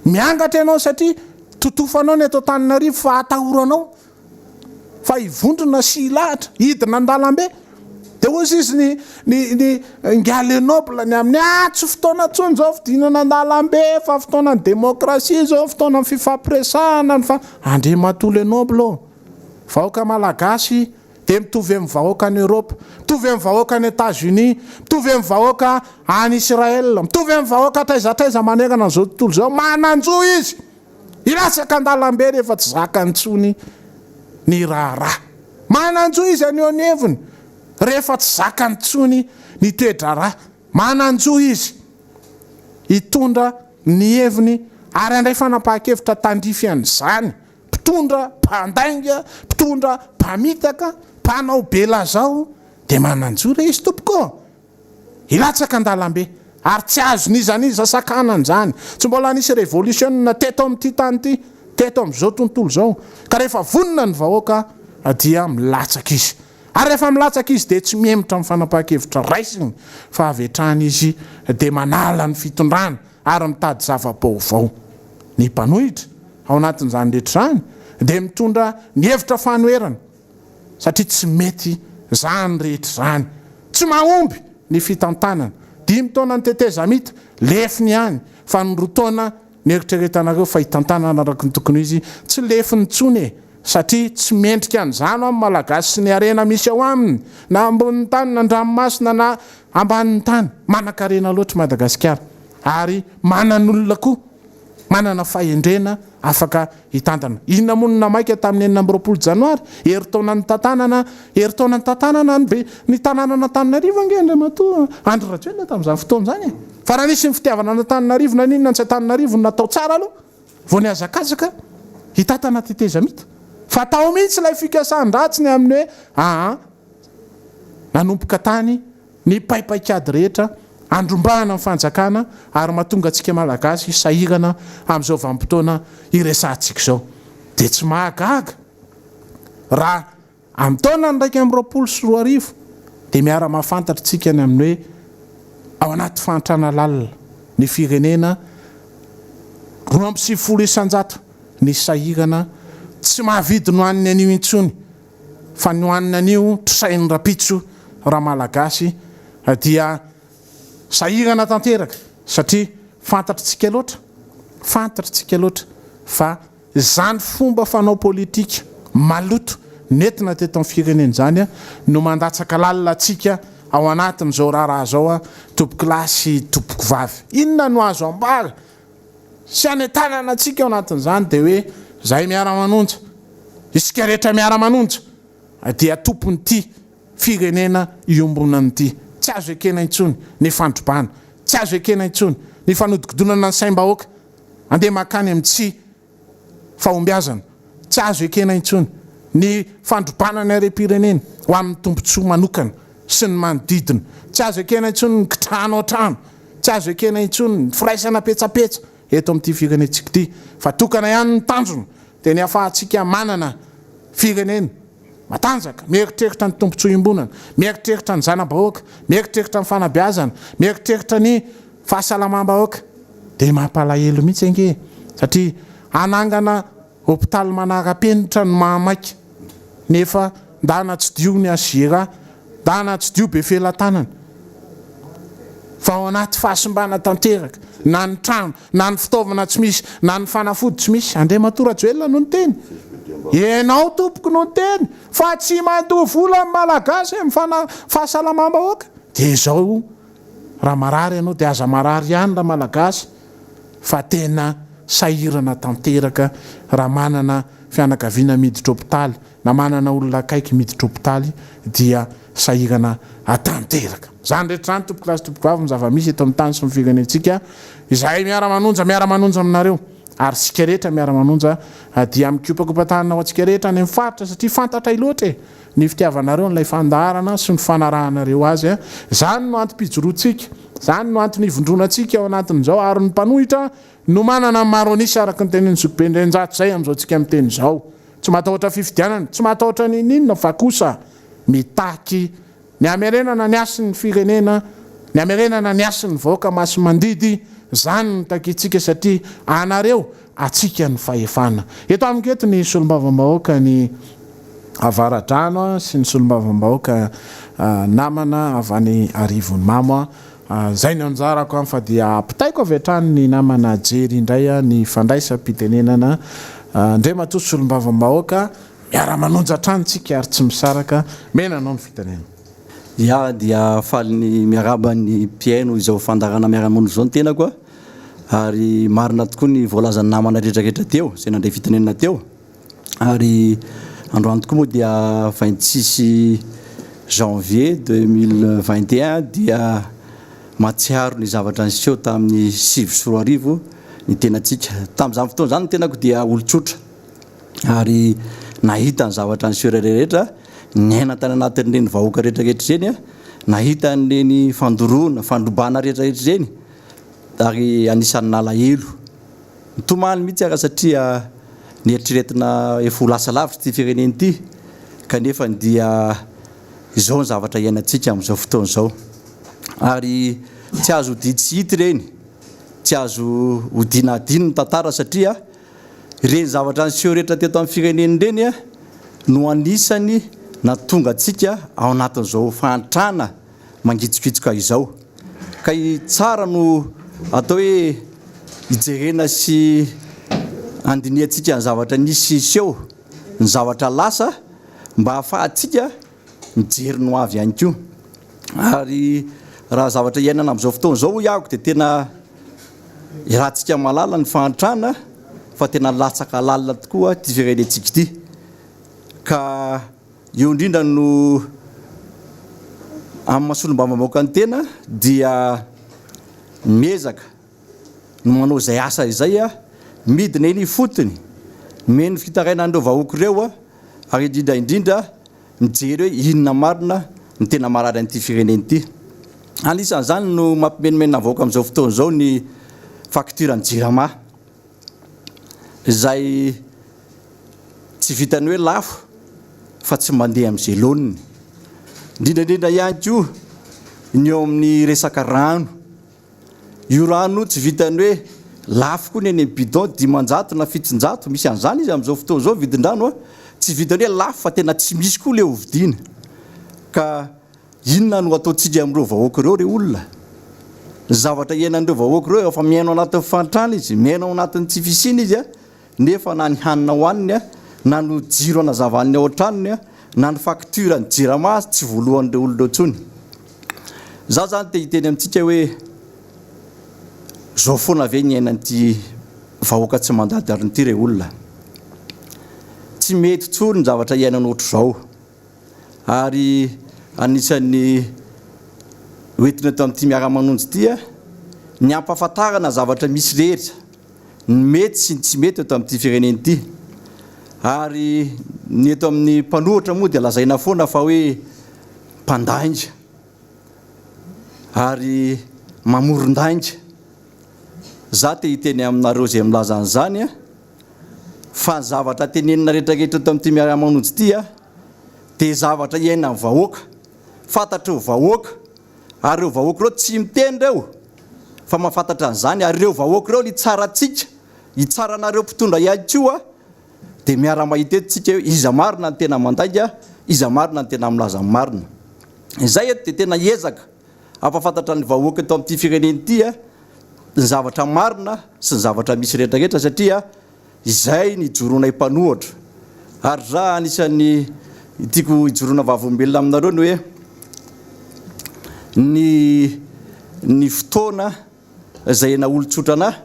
Miangatra ianao satria totofanao ny eto Antananarivo fa atahoranao fa hivondrona sy hilahatra, hidina an-dalambe. Dia hoy izy ny ny ny ingahy Lenoble ny amin'ny ah tsy fotoana intsony izao fidinana an-dalambe fa fotoanan'ny demokrasia izao, fotoanan'ny fifampiresahana, ny fa Andriamatoa Lenoble ô, vahoaka malagasy dia mitovy amin'ny vahoaka any Europe, mitovy amin'ny vahoaka any Etats Unis, mitovy amin'ny vahoaka any Israël, mitovy amin'ny vahoaka hatraiza hatraiza manerana an'izao tontolo izao, manan-jo izy hilatsaka an-dalambe rehefa tsy zakany intsony ny raharaha. Manan-jo izy haneho ny heviny rehefa tsy zakany intsony ny toe-draharaha. Manan-jo izy hitondra ny heviny ary handray fanapahan-kevitra tandrify an'izany. Mpitondra mpandainga, mpitondra mpamitaka, mpanao be lazao dia manan-jo re izy tompoko ô! Hilatsaka an-dalambe ary tsy azon'iza n'iza sakanana izany. Tsy mbola nisy revolisiona teto amin'ity tany ity, teto amin'izao tontolo izao ka rehefa vonona ny vahoaka dia milatsaka izy. Ary rehefa milatsaka izy dia tsy mihemotra amin'ny fanapahan-kevitra raisiny fa avy hatrany izy dia manala ny fitondrana ary mitady zava-baovao. Ny mpanohitra, ao anatin'izany rehetra izany, dia mitondra ny hevitra fanoherana, satria tsy mety izany rehetra izany. Tsy mahomby ny fitantanana. Dimy taona ny tetezamita, lefiny ihany, fa ny roa taona nieritreretanareo fa hitantanana araka ny tokony ho izy, tsy lefiny intsony e! satria tsy mendrika an'izany hoa ny Malagasy sy ny harena misy ao aminy, na ambonin'ny tany na an-dranomasina na ambanin'ny tany. Manan-karena loatra i Madagasikara ary manan'olona koa manana fahendrena afaka hitantana. Inona moa no namaika tamin'ny 26 janoary? Herintaona nitantanana, herintaona nitantanana ny be, ny tanànan'Antananarivo ange Andriamatoa Andry Rajoelina tamin'izany fotoana izany e! Fa raha nisy ny fitiavana an'Antananarivo naninona ny tsy Antananarivo no natao tsara aloha vao nihazakazaka hitantana tetezamita? Fa tao mihitsy ilay fikasan-dratsy ny amin'ny hoe aa nanomboka tany ny paipaikady rehetra andrombahana ny fanjakana ary mahatonga antsika Malagasy sahirana amin'izao vanim-potoana iresahantsika izao. Dia tsy mahagaga raha amin'ny taona 2021 dia miara-mahafantatra isika ny amin'ny hoe ao anaty fahantrana lalina ny firenena, 92% ny sahirana tsy mahavidy ny hohaniny anio intsony. Fa ny hohanina anio trosain'ny rapitso Ramalagasy dia sahirana tanteraka satria fantatritsika loatra, fantatritsika loatra fa izany fomba fanao politika maloto nentina teto amin'ny firenena izany no mandatsaka lalina antsika ao anatin'izao raharaha izao tompokolahy sy tompokovavy. Inona no azo ambara sy hanentanana antsika ao anatin'izany dia hoe izahay miara-manonja, isika rehetra miara-manonja dia tompon'ity firenena iombonana ity. Tsy azo ekena intsony ny fandrobana, tsy azo ekena intsony ny fanodikodinana ny saim-bahoaka andeha mankany amin'ny tsy fahombiazana, tsy azo ekena intsony ny fandrobana ny harem-pirenena ho amin'ny tombontsoa manokana sy ny manodidina, tsy azo ekena intsony ny kitrano an-trano, tsy azo ekena intsony ny firaisana petsapetsa eto amin'ity firenentsika ity fa tokana ihany ny tanjona dia ny hahafahantsika manana firenena matanjaka, mieritreritra ny tombontsoa iombonana, mieritreritra ny zana-bahoaka, mieritreritra ny fanabeazana, mieritreritra ny fahasalamam-bahoaka. Dia mampalahelo mihitsy ange e! Satria hanangana hopitaly manara-penitra no mahamaika, nefa ndana tsidiho ny HJRA, ndana tsidiho Befelatanana, fa ao anaty fahasimbana tanteraka, na ny trano, na ny fitaovana tsy misy, na ny fanafody tsy misy. Andriamatoa Rajoelina no niteny. Ianao tompoko no niteny fa tsy mandoa vola ny Malagasy amin'ny fana fahasalamam-bahoaka. Dia izao Raha marary ianao dia aza marary ihany Ramalagasy fa tena sahirana tanteraka raha manana fianakaviana miditra hopitaly na manana olona akaiky miditra hopitaly dia sahirana tanteraka. Izany rehetra izany tompokolahy sy tompokovavy ny zava-misy eto amin'ny tany sy ny firenentsika. Izahay miara-manonja miara-manonja aminareo ary isika rehetra miara-manonja dia mikopakopa-tanana ho antsika rehetra any amin'ny faritra satria fantatray loatra e! ny fitiavanareo an'ilay fandaharana sy ny fanarahanareo azy. Izany no antom-pijoroantsika, izany no antony ivondronantsika ao anatin'izao ary ny mpanohitra no manana ny maro an'isa araka ny tenin'i Zokibe Ndrenjato izay amin'izao tsika miteny izao. Tsy matahotra fifidianana, tsy matahotra n'inon'inona fa kosa mitaky ny hamerenana ny hasin'ny firenena, ny hamerenana ny hasin'ny vahoaka masi-mandidy, izany no takintsika satria anareo Antsika ny fahefana. Eto amiko eto ny solombavambahoaka ny Avaradrano sy ny solombavambahoaka namana avy any Arivonimamo. Izay ny anjarako fa dia ampitaiko avy hatrany ny namana Jerry indray ny fandraisam-pitenenana. Andriamatoa solombavambahoaka, miara-manonja hatrany tsika ary tsy misaraka. Mena anao ny fitenenana. Ya dia faly ny miarahaba ny mpihaino izao fandaharana miara-monina izao ny tenako a! Ary marina tokoa ny voalazan'ny namana rehetra rehetra teo izay nandray fitenenana teo. Ary androany tokoa moa dia 26 janvier 2021 dia mahatsiaro ny zavatra niseho tamin'ny 2009 ny tenantsika. Tamin'izany fotoana izany ny tenako dia olon-tsotra ary nahita ny zavatra niseho rehetra, niaina tany anatin'ireny vahoaka rehetra rehetra ireny, nahita an'ireny fandoroana, fandrobana rehetra rehetra ireny. Ary anisan'ny nalahelo. Nitomany mihitsy aho satria neritreretina efa ho lasa lavitra ity firenena ity kanefa dia izao ny zavatra iainantsika amin'izao fotoana izao. Ary tsy azo odian tsy hita ireny, tsy azo odiana hadino ny tantara satria ireny zavatra niseho rehetra teto amin'ny firenena ireny no anisany nahatonga antsika ao anatin'izao fahantrana mangitsokitsoka izao. Ka i tsara no atao hoe hijerena sy handinihantsika ny zavatra nisy seho. ny zavatra lasa mba hahafahantsika mijery ny ho avy ihany koa. Ary raha zavatra iainana amin'izao fotoana izao hoy aho dia tena iarahantsika mahalala ny fahantrana fa tena latsaka lalina tokoa ity firenentsika ity. Ka eo indrindra no amin'ny maha solombavambahoaka ny tena dia miezaka no manao izay asa izay, midina eny ifotony, mihaino fitarainan'ireo vahoaka ireo ary indrindra indrindra mijery hoe inona marina no tena marary an'ity firenena ity. Anisan'izany no mampimenomenona ny vahoaka amin'izao fotoana izao ny facture ny jirama izay tsy vitan'ny hoe lafo fa tsy mandeha amin'izay laoniny. Indrindra indrindra ihany koa ny eo amin'ny resaka rano. Io rano io tsy vitan'ny hoe lafo koa ny eny amin'ny bidon, 500 na 700, misy an'izany izy amin'izao fotoana izao vidin-drano a, tsy vitan'ny hoe lafo fa tena tsy misy koa ilay hovidiana. Ka inona no ataontsika amin'ireo vahoaka ireo re olona? Ny zavatra iainan'ireo vahoaka ireo efa miaina ao anatin'ny fahantrana izy, miaina ao anatin'ny tsy fisiana izy a, nefa na ny hanina hohaniny, na ny jiro hanazavany ao an-tranony, na ny facture ny jirama aza tsy voalohan'ireo olona ireo intsony. Za zany te hiteny amintsika hoe zao foana ve ny iainan'ity vahoaka tsy mandady harona ity re olona? Tsy mety intsony ny zavatra iainana ohatr'izao ary anisan'ny hoentina eto amin'ity miara-manonja ity ny hampahafantarana zavatra misy rehetra ny mety sy ny tsy mety eto amin'ity firenena ity. Ary ny eto amin'ny mpanohitra moa dia lazaina foana fa hoe mpandainga ary mamoron-dainga. Za te hiteny aminareo izay milaza an'izany fa ny zavatra tenenina rehetrarehetra eto amin'ity Miara-Manonjy ity dia zavatra iainan'ny vahoaka, fantatry ny vahoaka Ary ireo vahoaka ireo tsy miteny ireo fa mahafantatra an'izany, ary ireo vahoaka ireo hitsara antsika, hitsara anareo mpitondra ihany koa, dia miara-mahita eto tsika hoe iza marina no tena mandainga, iza marina no tena milaza ny marina. Izay eto dia tena hiezaka hampahafantatra ny vahoaka eto amin'ity firenena ity ny zavatra marina sy ny zavatra misy rehetra rehetra satria Izay ny ijoroanay mpanohatra. Ary za anisan'ny tiako hijoroana vavolombelona aminareo ny hoe ny ny fotoana izay naha olon-tsotra anah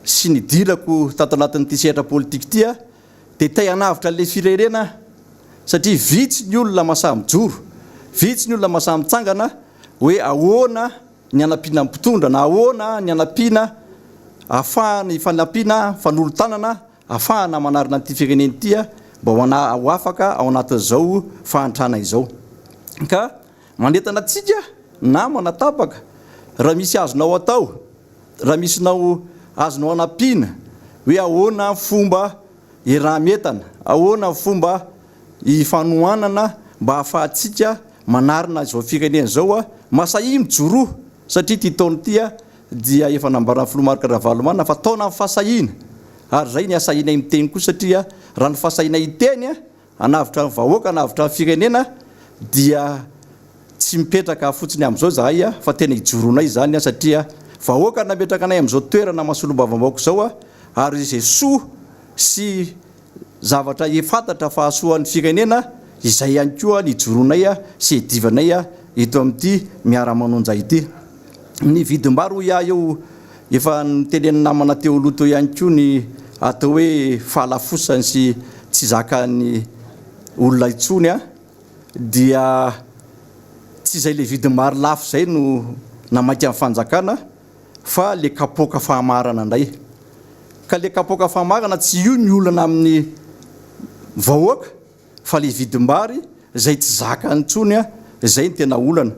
sy nidirako tato anatin'ity sehatra politika ity aho dia te hanavotra an'ilay firenena aho satria vitsy ny olona mahasahy mijoro, vitsy ny olona mahasahy mitsangana hoe ahoana ny hanampiana ny mpitondra na ahoana ny hanampiana ahafahana hifanampiana mifanolo-tanana ahafahana manarina an'ity firenena ity mba ho ana ho afaka ao anatin'izao fahantrana izao ka manentana antsika namana tapaka raha misy azonao atao raha misy nao azonao anampiana hoe ahoana fomba iaraha-mientana ahoana fomba Hifanohanana mba hahafahantsika manarina izao firenena izao a! Masahia mijoroa satria ity taona ity a dia efa nambaran'ny filoha Marc Ravalomanana fa taonan'ny fahasahiana ary izay ny hasahianay miteny koa satria raha ny fahasahiana hiteny a hanavotra ny vahoaka hanavotra ny firenena dia tsy mipetraka fotsiny amin'izao izahay a fa tena hijoroanay izany a satria vahoaka nametraka anay amin'izao toerana maha solombavambahoaka izao a ary izay soa sy Zavatra efantatra fa hahasoa ny firenena, izay ihany koa ny ijoroanay sy iadivanay eto amin'ity Miara-manonja ity. Ny vidim-bary hoy aho eo, efa notenenin'ny namana teo aloha teo ihany koa ny atao hoe fahalafosany sy tsy zakan'ny olona intsony dia tsy izay ilay vidim-bary lafo izay no namaika ny fanjakana fa le kapoaka fahamarana indray. Ka le kapoaka fahamarana tsy io ny olana amin'ny vahoaka fa le vidim-bary izay tsy zakany intsony izay no tena olana.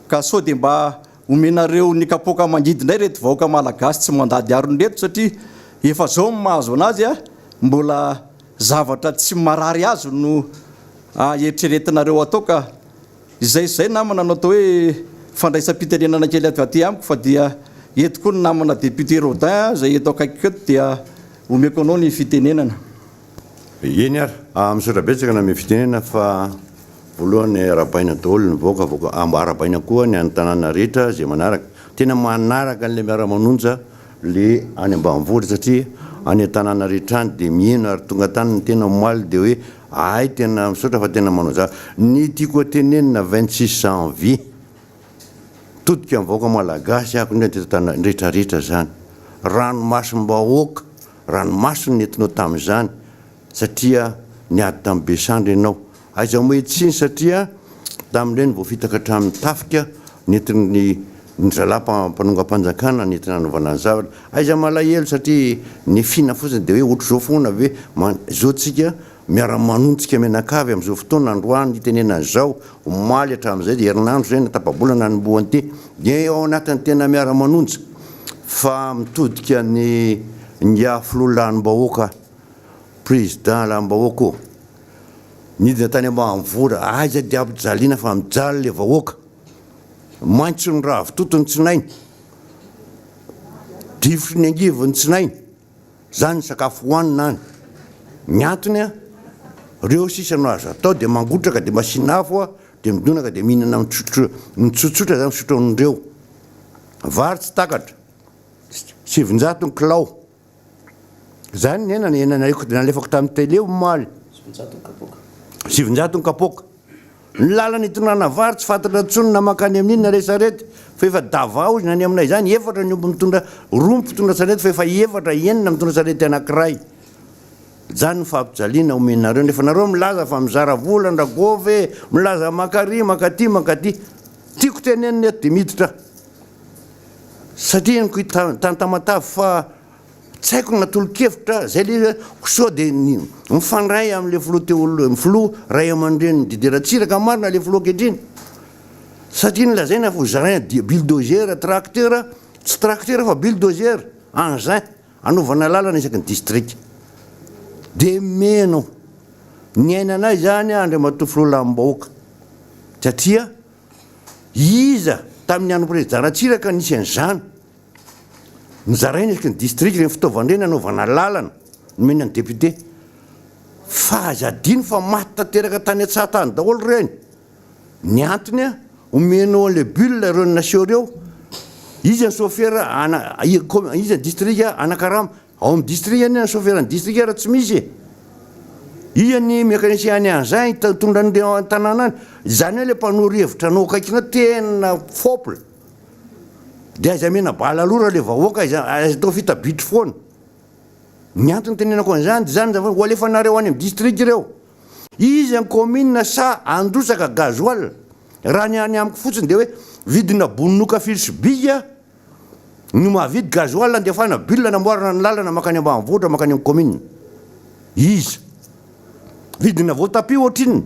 Ka sao dia mba omenareo ny kapoaka mangidy indray ireto vahoaka malagasy tsy mandady harona ireto satria efa zao ny mahazo anazy mbola zavatra tsy marary azy no eritreretinareo atao ka Izay izay namana no atao hoe fandraisam-pitenenana kely avy aty amiko fa dia eto koa ny namana député Rodin izay eto akaikiko eto dia omeko anao ny fitenenana. Eny ary, misaotra betsaka nanome fitenenana fa voalohany arahabaina daholo ny vahoaka, vahoaka arahabaina koa ny any tanàna rehetra izay manaraka. Tena manaraka an'ilay miara-manonja le any ambanivohitra satria Any an-tanàna rehetra any dia miheno ary tonga tany ny tena omaly dia hoe hay tena misaotra fa tena manao zavatra. Ny tiako tenenina 26 janvier mitodika amin'ny vahoaka malagasy ako indrindra teto an-tanàna rehetra rehetra zany. Ranomasom-bahoaka, ranomaso no nentinao tamin'izany satria niady tamin'ny Besandry ianao. Aiza moa tsiny satria tamin'ireny voafitaka hatramin'ny tafika nentin'ny ny zalahy mpanongam-panjakana nentina nanaovana ny zavatra. Aiza malahelo satria nefina fotsiny dia hoe ohatr'izao foana ve man zao tsika miara-manontsika mianakavy amin'izao fotoana androany itenenana izao omaly hatramin'izay dia herinandro izay na tapa-bolana nanombohany ity dia ao anatin'ny tena miara-manonja fa mitodika ny ingahy filoha lanim-bahoaka président lanim-bahoaka ô. Nidina tany ambanivohitra, aiza dia ampijaliana fa mijaly le vahoaka. Maitso ny ravitoto ny tsinainy, difotry ny angivy ny tsinainy, zany ny sakafo hohanina any. Ny antony a, reo sisa no azo atao dia mangotraka dia masiana afo a, dia midonaka dia mihinana mitsotro, mitsotsotra zany misotro an'ireo. Vary tsy takatra, 900 ny kilao. Zany ny hena, ny hena nalefako tamin'ny télé omaly. 900 ny kapoaka. 900 ny kapoaka. Ny lalana itondrana vary tsy fantatra intsony na mankany amin'inona ilay sarety fa efa davao izy na ny aminay izany efatra ny omby mitondra, roa mpitondra sarety fa efa efatra, enina mitondra sarety anankiray. Zany ny fampijaliana omenareo nefa nareo milaza fa mizara vola an-dRagôva e, milaza mankary, mankaty, mankaty. Tiako tenenina eto dia miditra. Satria henoko tany Tamatave fa tsy haiko ny natolo-kevitra, zay le izy hoe sao dia ny mifandray amin'le filoha teo aloha, filoha ray aman-drenin'i Didier Ratsiraka marina le filoha ankehitriny. Satria nolazaina fa ho zaraina dia bulldozer, tracteur, tsy tracteur fa bulldozer, engin, anaovana lalana isaky ny distrika. Dia meno ny ainanay izany Andriamatoa Filoha Lambahoaka satria Iza tamin'ny andron'i Président Ratsiraka nisy an'izany? Nozaraina isaky ny district ireny fitaovana ireny hanaovana lalana, nomena ny député. Fa aza adino fa maty tanteraka tany an-tsaha tany daholo ireny. Ny antony a, omenao an'ilay bulle ireo naseho ireo, iza ny chauffeur ana, iza ny district anakarama, Ao amin'ny district anie ny chauffeur ny district ary tsy misy e. Iza ny mécanicien any engin hitondra an'ireo an-tanàna any. Izany hoe ilay mpanoro hevitra anao akaikinao tena fôpla. Dia aiza mena bala aloha raha ilay vahoaka aiza aiza atao fita-bitro foana. Ny antony tenenako an'izany dia izany ho alefanareo any amin'ny district ireo. Iza ny commune sa handrotsaka gasoil. Raha ny any amiko fotsiny dia hoe vidina bononoka firy sobika no mahavidy gasoil andefana bulle anamboarana ny lalana mankany ambanivohitra mankany amin'ny commune. Iza? Vidina voatapia ohatrinona?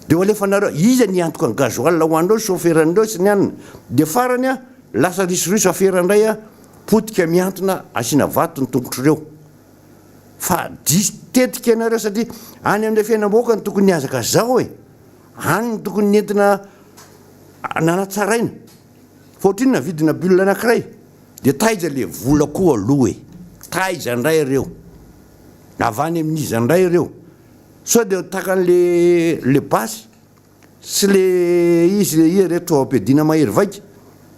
Dia ho alefanareo, iza ny hiantoka ny gasoil ho an'ireo chauffeur an'ireo sy ny anona? Dia farany a, lasa risoriso afera indray a, potika mihantona asiana vato ny tongotr'ireo. Fa diso tetika ianareo satria any amin'ilay fiainam-bahoaka no tokony hihazaka zao e! Any no tokony nentina nanatsaraina. Fa ohatrinona vidina bulle anakiray? Dia taiza le vola koa aloha e? Taiza ndray ireo? Avy any amin'iza ndray ireo? Sao dia takan'le le basy sy le izy le iza reto ampiadiana mahery vaika?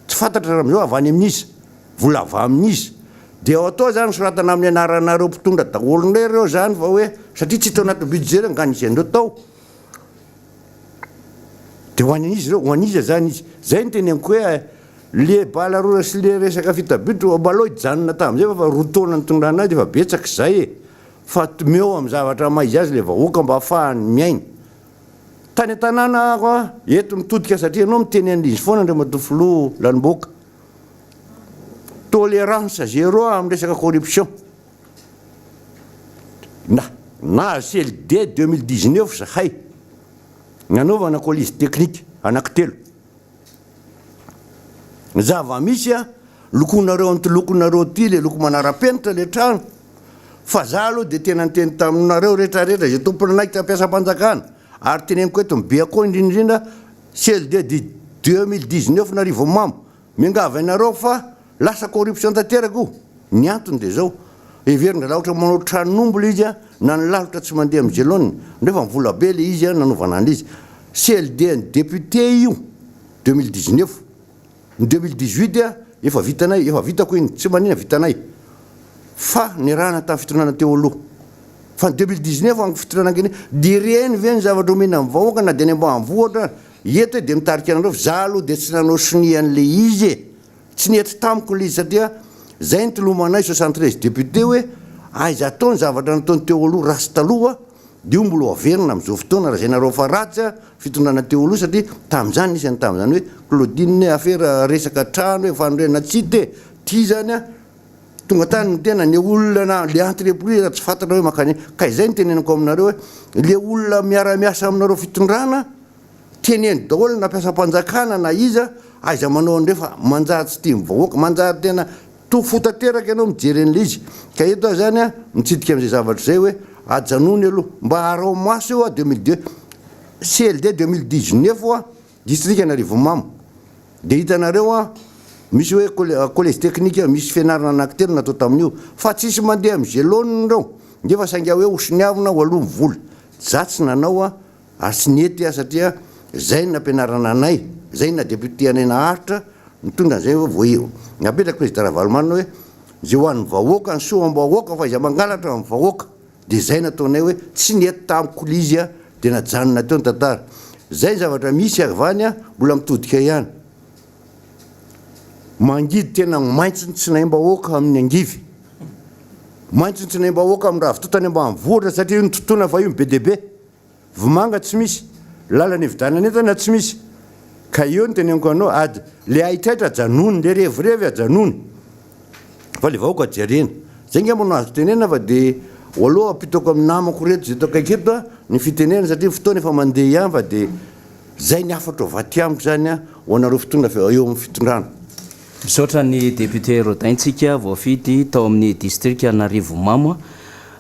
Tsy fantatra hatramin'izao avy any amin'iza? Vola avy amin'iza? Dia ao atao zany soratana amin'ny anaranareo mpitondra daholo ndray ireo zany fa hoe satria tsy hita ao anatin'ny budget ireo nga nisy an'ireo tao? Dia ho an'iza ireo? Ho an'iza izany izy? Izay no teneniko hoe le bala rora sy le resaka fitabitro mba aleo hijanona tamin'izay fa efa roa taona nitondrana azy efa betsaka izay e! Fa omeo amin'ny zavatra maha izy azy le vahoaka mba ahafahany miaina. Tany an-tanàna aho a, eto mitodika satria ianao miteny an'izy foana Andriamatoa Filoha Lalimboaka. Tolérance zéro amin'ny resaka corruption. Na, nahazo CLD 2019 zahay, nanaovana colis technique anankitelo. Ny zava-misy a, lokonareo an'ity lokonareo ity le loko manara-penitra le trano, fa za aloha dia tena niteny taminareo retraretra izay tompon'andraikitra mpiasam-panjakana, ary teneniko eto ny Bianco indrindra indrindra CLD 2019 n'Arivonimamo, Miangavy anareo fa lasa corruption tanteraka io. Ny antony dia zao, heverina raha ohatra manao tranon'omby le izy na ny lalitra tsy mandeha amin'ny gelone, nefa vola be le izy nanaovana an'izy. CLD an'ny député io 2019, ny 2018 efa vitanay, efa vitako iny, tsy manina vitanay. fa niarahana tamin'ny fitondrana teo aloha. Fa ny 2019 amin'ny fitondrana ankehitriny dia ireny ve ny zavatra omena ny vahoaka na dia any ambanivohitra ary? Eto dia mitarika anareo fa za aloha dia tsy nanao sonia an'ilay izy e! Tsy nety tamiko ilay izy satria zay ny tolomanay 73 députés hoe aiza atao ny zavatra nataony teo aloha ratsy taloha dia io mbola ho averina amin'izao fotoana raha zay nareo fa ratsy fitondrana teo aloha satria tamin'izany nisy ny tamin'izany hoe Claudine afera resaka trano e fanorenana tsy hita e! Ty zany a! Tonga tany ny tena, ny olona na le entreprise tsy fantatra hoe mankany ka izay no teneniko aminareo hoe le olona miara-miasa aminareo fitondrana teneno daholo na mpiasam-panjakana na iza aiza manao an'ireo fa manjary tsy tian'ny vahoaka, manjary tena to fo tanteraka ianao mijery an'ilay izy ka eto aho zany a mitsidika amin'izay zavatra izay hoe ajanony aloha mba araho maso io a 2002 CLD 2019 oa Distrikan'Arivonimamo. Dia hitanareo an, misy hoe collège technique misy fianarana anankitelo natao tamin'io, fa tsisy mandeha amin'ny gelone ireo, nefa sainga hoe ho soniavina ho aloha ny vola. Za tsy nanao an, ary tsy nety aho satria zay no nampianarana anay, zay no naha député anay naharitra, nitondra an'izay hoe voa, napetraky président Ravalomanana hoe zay ho an'ny vahoaka, ny soa am-bahoaka fa iza mangalatra amin'ny vahoaka. Dia izay nataonay hoe tsy nety tamiko ilay izy dia najanona teo ny tantara. Izay ny zavatra misy avy any mbola mitodika ihany. Mangidy tena maitso ny tsinaim-bahoaka amin'ny angivy. Maitso ny tsinaim-bahoaka amin'ny ravitoto any ambanivohitra satria io no totoina fa io no be dia be. Vomanga tsy misy, lalana ividianana entana tsy misy. Ka eo no teneniko anao, ady, le haitraitra ajanony, le revirevy ajanony. Fa le vahoaka jerena. Zay ngamba no azo tenenina fa de ho aloha ampitaoko amin'ny namako reto zay eto akaiky eto ny fitenenana satria ny fotoana efa mandeha ihany fa de zay ny hafatro avy aty amiko zany ho anareo fitondra eo amin'ny fitondrana. Misaotra ny député Rodin tsika voafidy tao amin'ny distrikan'Arivonimamo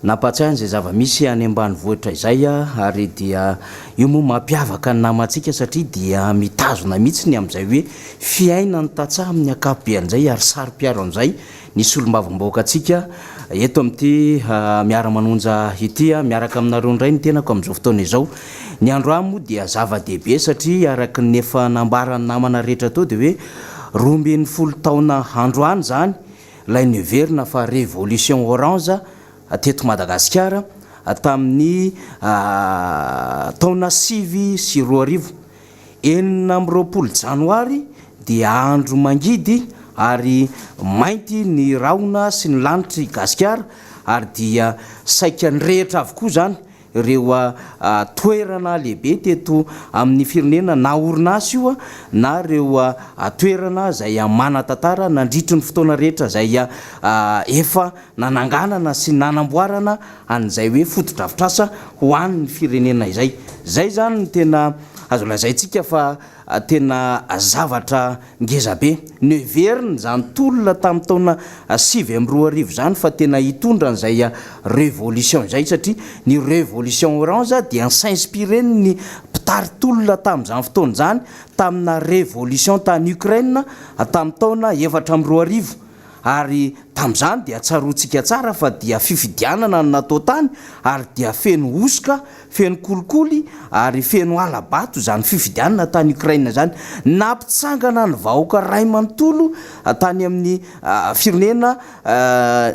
nampahatsiahy an'izay zava-misy any ambanivohitra izay ary dia io moa mampiavaka ny namantsika satria dia mitazona mihitsy ny amin'izay hoe fiainan'ny tantsaha amin'ny ankapobean'izay ary saro-piaro amin'izay ny solombavambahoakantsika eto amin'ity miara-manonja ity. Miaraka aminareo indray ny tenako amin'izao fotoana izao. Ny androany moa dia zava-dehibe satria araka ny efa nambaran'ny namana rehetra teo dia hoe 12 taona androany izany ilay noheverina fa révolution orange teto Madagasikara tamin'ny taona 2009. 26 janoary dia andro mangidy ary mainty ny rahona sy ny lanitr'i Gasikara ary dia saika nirehitra avokoa izany ireo toerana lehibe teto amin'ny firenena na orinasa io na ireo toerana izay manan-tantara nandritry ny fotoana rehetra izay efa nananganana sy nanamboarana an'izay hoe fotodrafitrasa ho an'ny firenena izay. Izay izany no tena azo lazaintsika fa tena zavatra ngeza be. Noheverina izany tolona tamin'ny taona 2009 izany fa tena hitondra an'izay révolution izay satria ny révolution orange dia ni-s'inspirer-n'ny mpitari-tolona tamin'izany fotoana izany tamina révolution tany Ukraine tamin'ny taona 2004 ary tamin'izany dia tsaroantsika tsara fa dia fifidianana no natao tany ary dia feno hosoka, feno kolikoly ary feno hala-bato izany fifidianana tany Ukraine izany. Nampitsangana ny vahoaka ray manontolo tany amin'ny firenena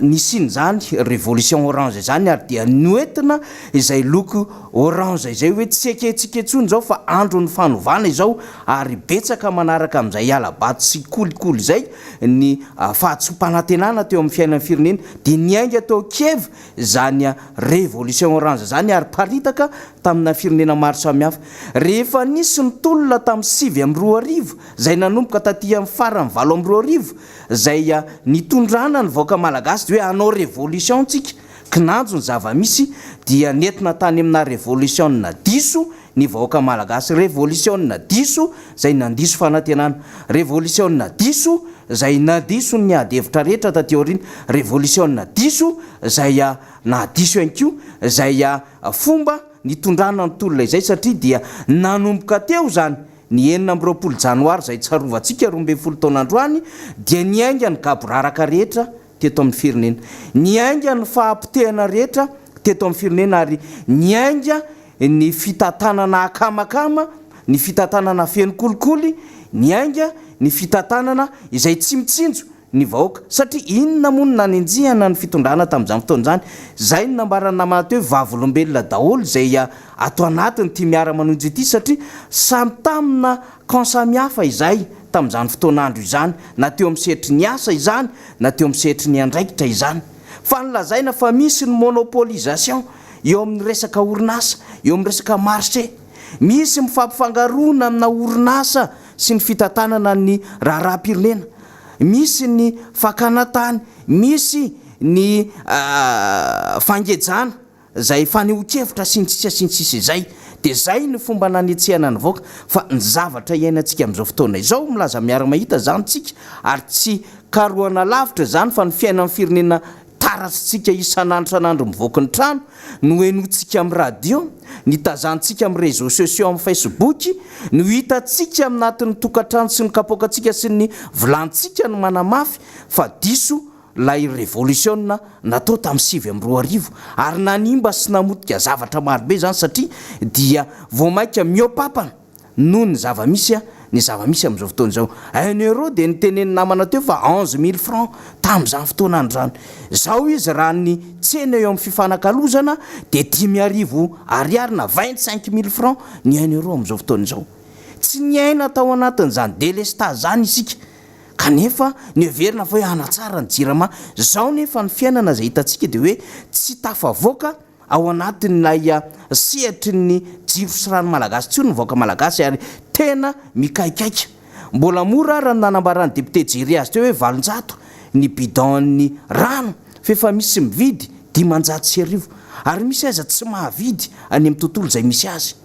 nisian'izany révolution orange izany ary dia noentina izay loko orange izay hoe tsy ekentsika intsony izao fa andron'ny fanovana izao ary betsaka manaraka amin'izay hala-bato sy kolikoly izay ny fahadisoam-panantenana teo amin'ny fiainan'ny firenena dia niainga tao Kiev izany révolution orange izany ary paritaka tamina firenena maro samihafa. Rehefa nisy ny tolona tamin'ny 2009 izay nanomboka taty amin'ny faran'ny 2008 izay nitondrana ny vahoaka malagasy dia hoe hanao révolution tsika kinanjo ny zava-misy dia nentina tany amina révolution diso ny vahoaka malagasy, revolisiona diso izay nandiso fanantenana, revolisiona diso izay nandiso ny ady hevitra rehetra taty aoriana, revolisiona diso izay nahadiso ihany koa izay fomba nitondrana ny tolona izay satria dia nanomboka teo izany ny 26 janoary izay tsarovantsika 12 taona androany dia niainga ny gaboraraka rehetra teto amin'ny firenena, niainga ny fahapotehana rehetra teto amin'ny firenena ary niainga ny fitantanana akamakama, ny fitantanana feno kolikoly, niainga ny fitantanana izay tsy mitsinjo. ny vahoaka. Satria inona moa no nanenjehana ny fitondrana tamin'izany fotoana izany? Izay no nambaran'ny namana teo hoe vavolombelona daholo izay ato anatin'ity miara-manonja ity satria samy tamina camp samihafa izay tamin'izany fotoan'andro izany, na teo amin'ny sehatry ny asa izany na teo amin'ny sehatry ny andraikitra izany. Fa nolazaina fa misy ny monopolisation eo amin'ny resaka orinasa, eo amin'ny resaka marché. Misy mifampifangaroana amina orinasa sy ny fitantanana ny raharaham-pirenena. Misy ny fakana tany, misy ny fangejana izay fanehoan-kevitra sy ny sisa sy ny sisa izay. Dia izay no fomba nanetsehana ny vahoaka. Fa ny zavatra iainantsika amin'izao fotoana izao, milaza miara-mahita izany tsika ary tsy karohana lavitra izany fa ny fiainan'ny firenena Taratsitsika isan'andro isan'andro mivoaka ny trano, no henointsika amin'ny radio, ny tazantsika amin'ny réseaux sociaux amin'ny facebook, no hitantsika aminatin'ny tokantrano sy ny kapoakantsika sy ny vilanintsika no manamafy fa diso ilay revolisiona natao tamin'ny 2009 ary nanimba sy namotika zavatra marobe izany satria dia vao mainka mihoa-papana noho ny zava-misy ny zava-misy amin'izao fotoana izao. Un euro dia nitenen'ny namana teo fa 11 mille francs tamin'izany fotoana andro izany. Izao izy raha ny tsena eo amin'ny fifanakalozana dia 5000 ariary na 25 mille francs ny un euro amin'izao fotoana izao. Tsy niaina tao anatin'izany délestage izany isika kanefa noheverina fa hoe hanatsara ny jirama. Izao nefa ny fiainana izay hitantsika dia hoe tsy tafavoaka ao anatin'ilay sehatry ny jiro sy rano malagasy intsony ny vahoaka malagasy ary tena mikaikaika. Mbola mora ara ny nanambaran'ny député Jerry azy teo hoe 800 ny bidon-n'ny rano f'efa misy mividy 1500 ary misy aza tsy mahavidy any amin'ny tontolo izay misy azy.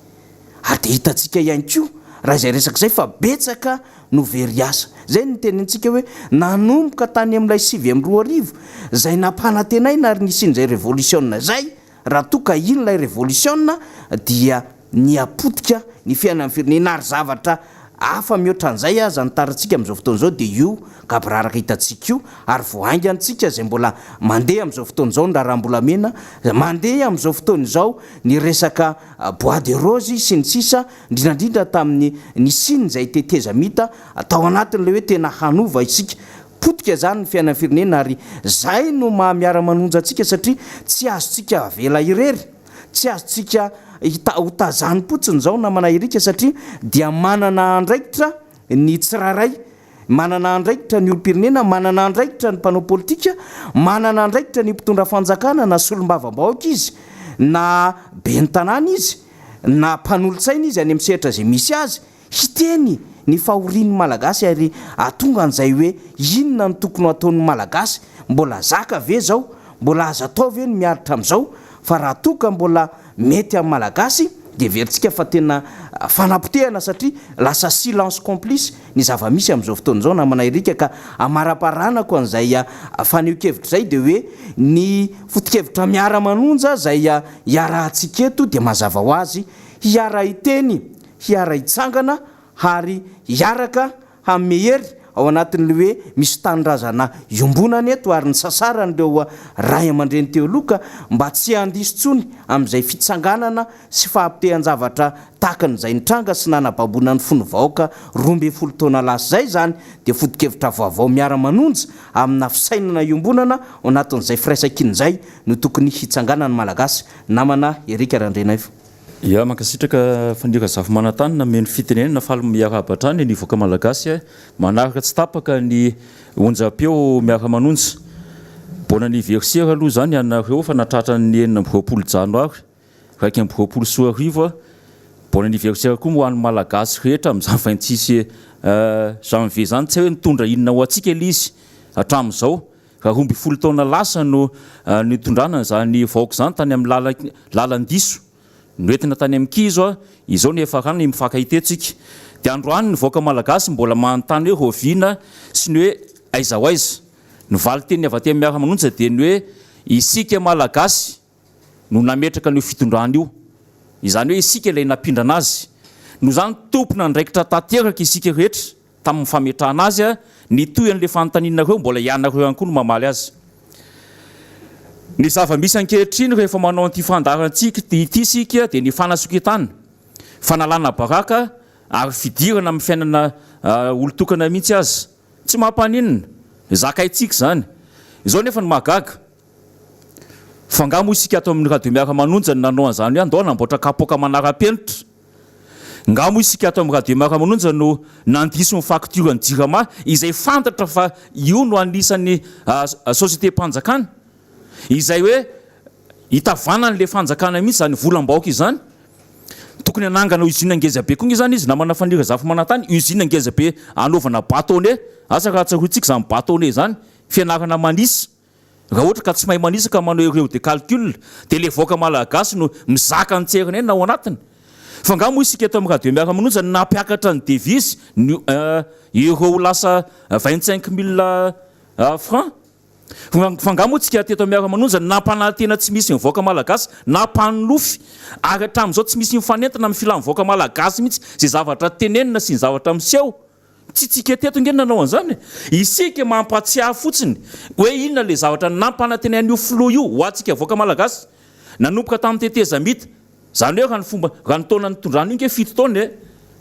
Ary dia hitantsika ihany koa raha izay resaka izay fa betsaka no very asa. Izay no nitenintsika hoe nanomboka tany amin'ilay 2009 izay nampanantenaina ary nisian'izay revolisiona izay, raha toa ka iny ilay revolisiona dia niha-potika ny fiainan'ny firenena ary zavatra hafa mihoatra an'izay aza ny tarantsika amin'izao fotoana izao dia io gaboraraka hitantsika io ary vao haingana tsika izay mbola mandeha amin'izao fotoana izao ny raharaham-bolamena, mandeha amin'izao fotoana izao ny resaka bois de rose sy ny sisa indrindra indrindra tamin'ny nisian'izay tetezamita tao anatin'ilay hoe tena hanova isika. Potika izany ny fiainan'ny firenena ary izay no maha miara-manonja antsika satria tsy azontsika avela irery, tsy azontsika hita ho tazanim-potsiny izao namana Eric satria dia manana andraikitra ny tsirairay Manana andraikitra ny olom-pirenena, manana andraikitra ny mpanao politika, manana andraikitra ny mpitondra fanjakana na solombavambahoaka izy, na ben'ny tanàna izy, na mpanolotsaina izy any amin'ny sehatra izay misy azy, hiteny ny fahorian'ny Malagasy ary hahatonga an'izay hoe inona no tokony ho ataon'ny Malagasy, mbola zaka ve izao, mbola azo atao ve ny miaritra amin'izao, fa raha toa ka mbola mety amin'ny Malagasy dia heverintsika fa tena fanapotehana satria lasa silence complice ny zava-misy amin'izao fotoana izao namana Eric ka amaraparanako an'izay fanehoan-kevitra izay dia hoe ny foto-kevitra miara-manonja izay iarahantsika eto dia mazava ho azy hiara-hiteny, hiara-hitsangana ary hiaraka Hanome hery ao anatin'ilay hoe misy tanindrazana iombonana eto ary nisasaran'ireo ray aman-dreny teo aloha ka mba tsy handiso intsony amin'izay fitsanganana sy fahapotehan-javatra tahaka an'izay nitranga sy nanababoana ny fon'ny vahoaka 12 taona lasa izay izany dia foto-kevitra vaovao miara-manonja amina fisainana iombonana ao anatin'izay firaisankina izay no tokony hitsanganan'ny Malagasy namana Eric Randrianaivo. Ya, mankasitraka Faniriako Razafimanantany nameno fitenenana, faly miarahaba hatrany ny vahoaka Malagasy manaraka tsy tapaka ny onjam-peo miara-manonja. Bon anniversaire aloha izany anareo fa nahatratra ny 26 janoary 2021. Bon anniversaire koa ho an'ny Malagasy rehetra amin'izany 26 janvier izany, tsy hay hoe nitondra inona ho antsika ilay izy hatramin'izao. Raha 12 taona lasa no nitondrana an'izany vahoaka izany tany amin'ny lalan-diso, noentina tany amin'ny kizo, izao no hiafarany mifankahita eto isika. Dia androany ny vahoaka malagasy mbola manontany hoe rahoviana sy ny hoe aiza ho aiza. Ny valin-teny avy aty amin'ny Miara-manonja dia ny hoe isika malagasy no nametraka an'io fitondrana io. Izany hoe isika ilay nampindrana azy. Noho izany tompon'andraikitra tanteraka isika rehetra. Tamin'ny fametrahana azy, nitohy an'ilay fanontanianareo, mbola ianareo ihany koa no mamaly azy. Ny zava-misy ankehitriny rehefa manao an'ity fandaharantsika ity isika dia ny fanasoketana, fanalana baraka ary fidirana amin'ny fiainana olon-tokana mihitsy aza. Tsy mampaninona. Zakaintsika izany. Izao nefa no mahagaga. Fa nga moa isika ato amin'ny Radio Miara-Manonja no nanao an'izany hoe andao hanamboatra kapoaka manara-penitra? Nga moa isika ato amin'ny Radio Miara-Manonja no nandiso ny facture ny Jirama izay fantatra fa io no anisan'ny société-mpanjakana? Izay hoe itavanan'ilay fanjakana mihitsy izany volam-bahoaka izany. Tokony hanangana usine ngeza be koa nge izany izy namana Faniry Razafimanantany, usine ngeza be hanaovana bâtonnet, asa raha tsaroantsika izany bâtonnet izany, fianarana manisa. Raha ohatra ka tsy mahay manisa ka manao erreur de calcul dia ilay vahoaka malagasy no mizaka ny tserin'aina ao anatiny. Fa angaha moa isika eto amin'ny radio miara-manonja no nampiakatra ny devise ny euro ho lasa 25 mille francs? Fa angaha moa tsika teto miara-manonja no nampanantena tsy misy ny vahoaka malagasy, nampanonofy ary hatramin'izao tsy misy mifanentana amin'ny filan'ny vahoaka malagasy mihitsy izay zavatra tenenina sy ny zavatra miseho? Tsy tsika teto nge no nanao an'izany e! Isika mampatsiahy fotsiny hoe inona ilay zavatra nampanantenain'io filoha io ho antsika vahoaka malagasy nanomboka tamin'ny tetezamita. Izany hoe raha ny fomba, raha ny taona nitondrany io nge fito taona e!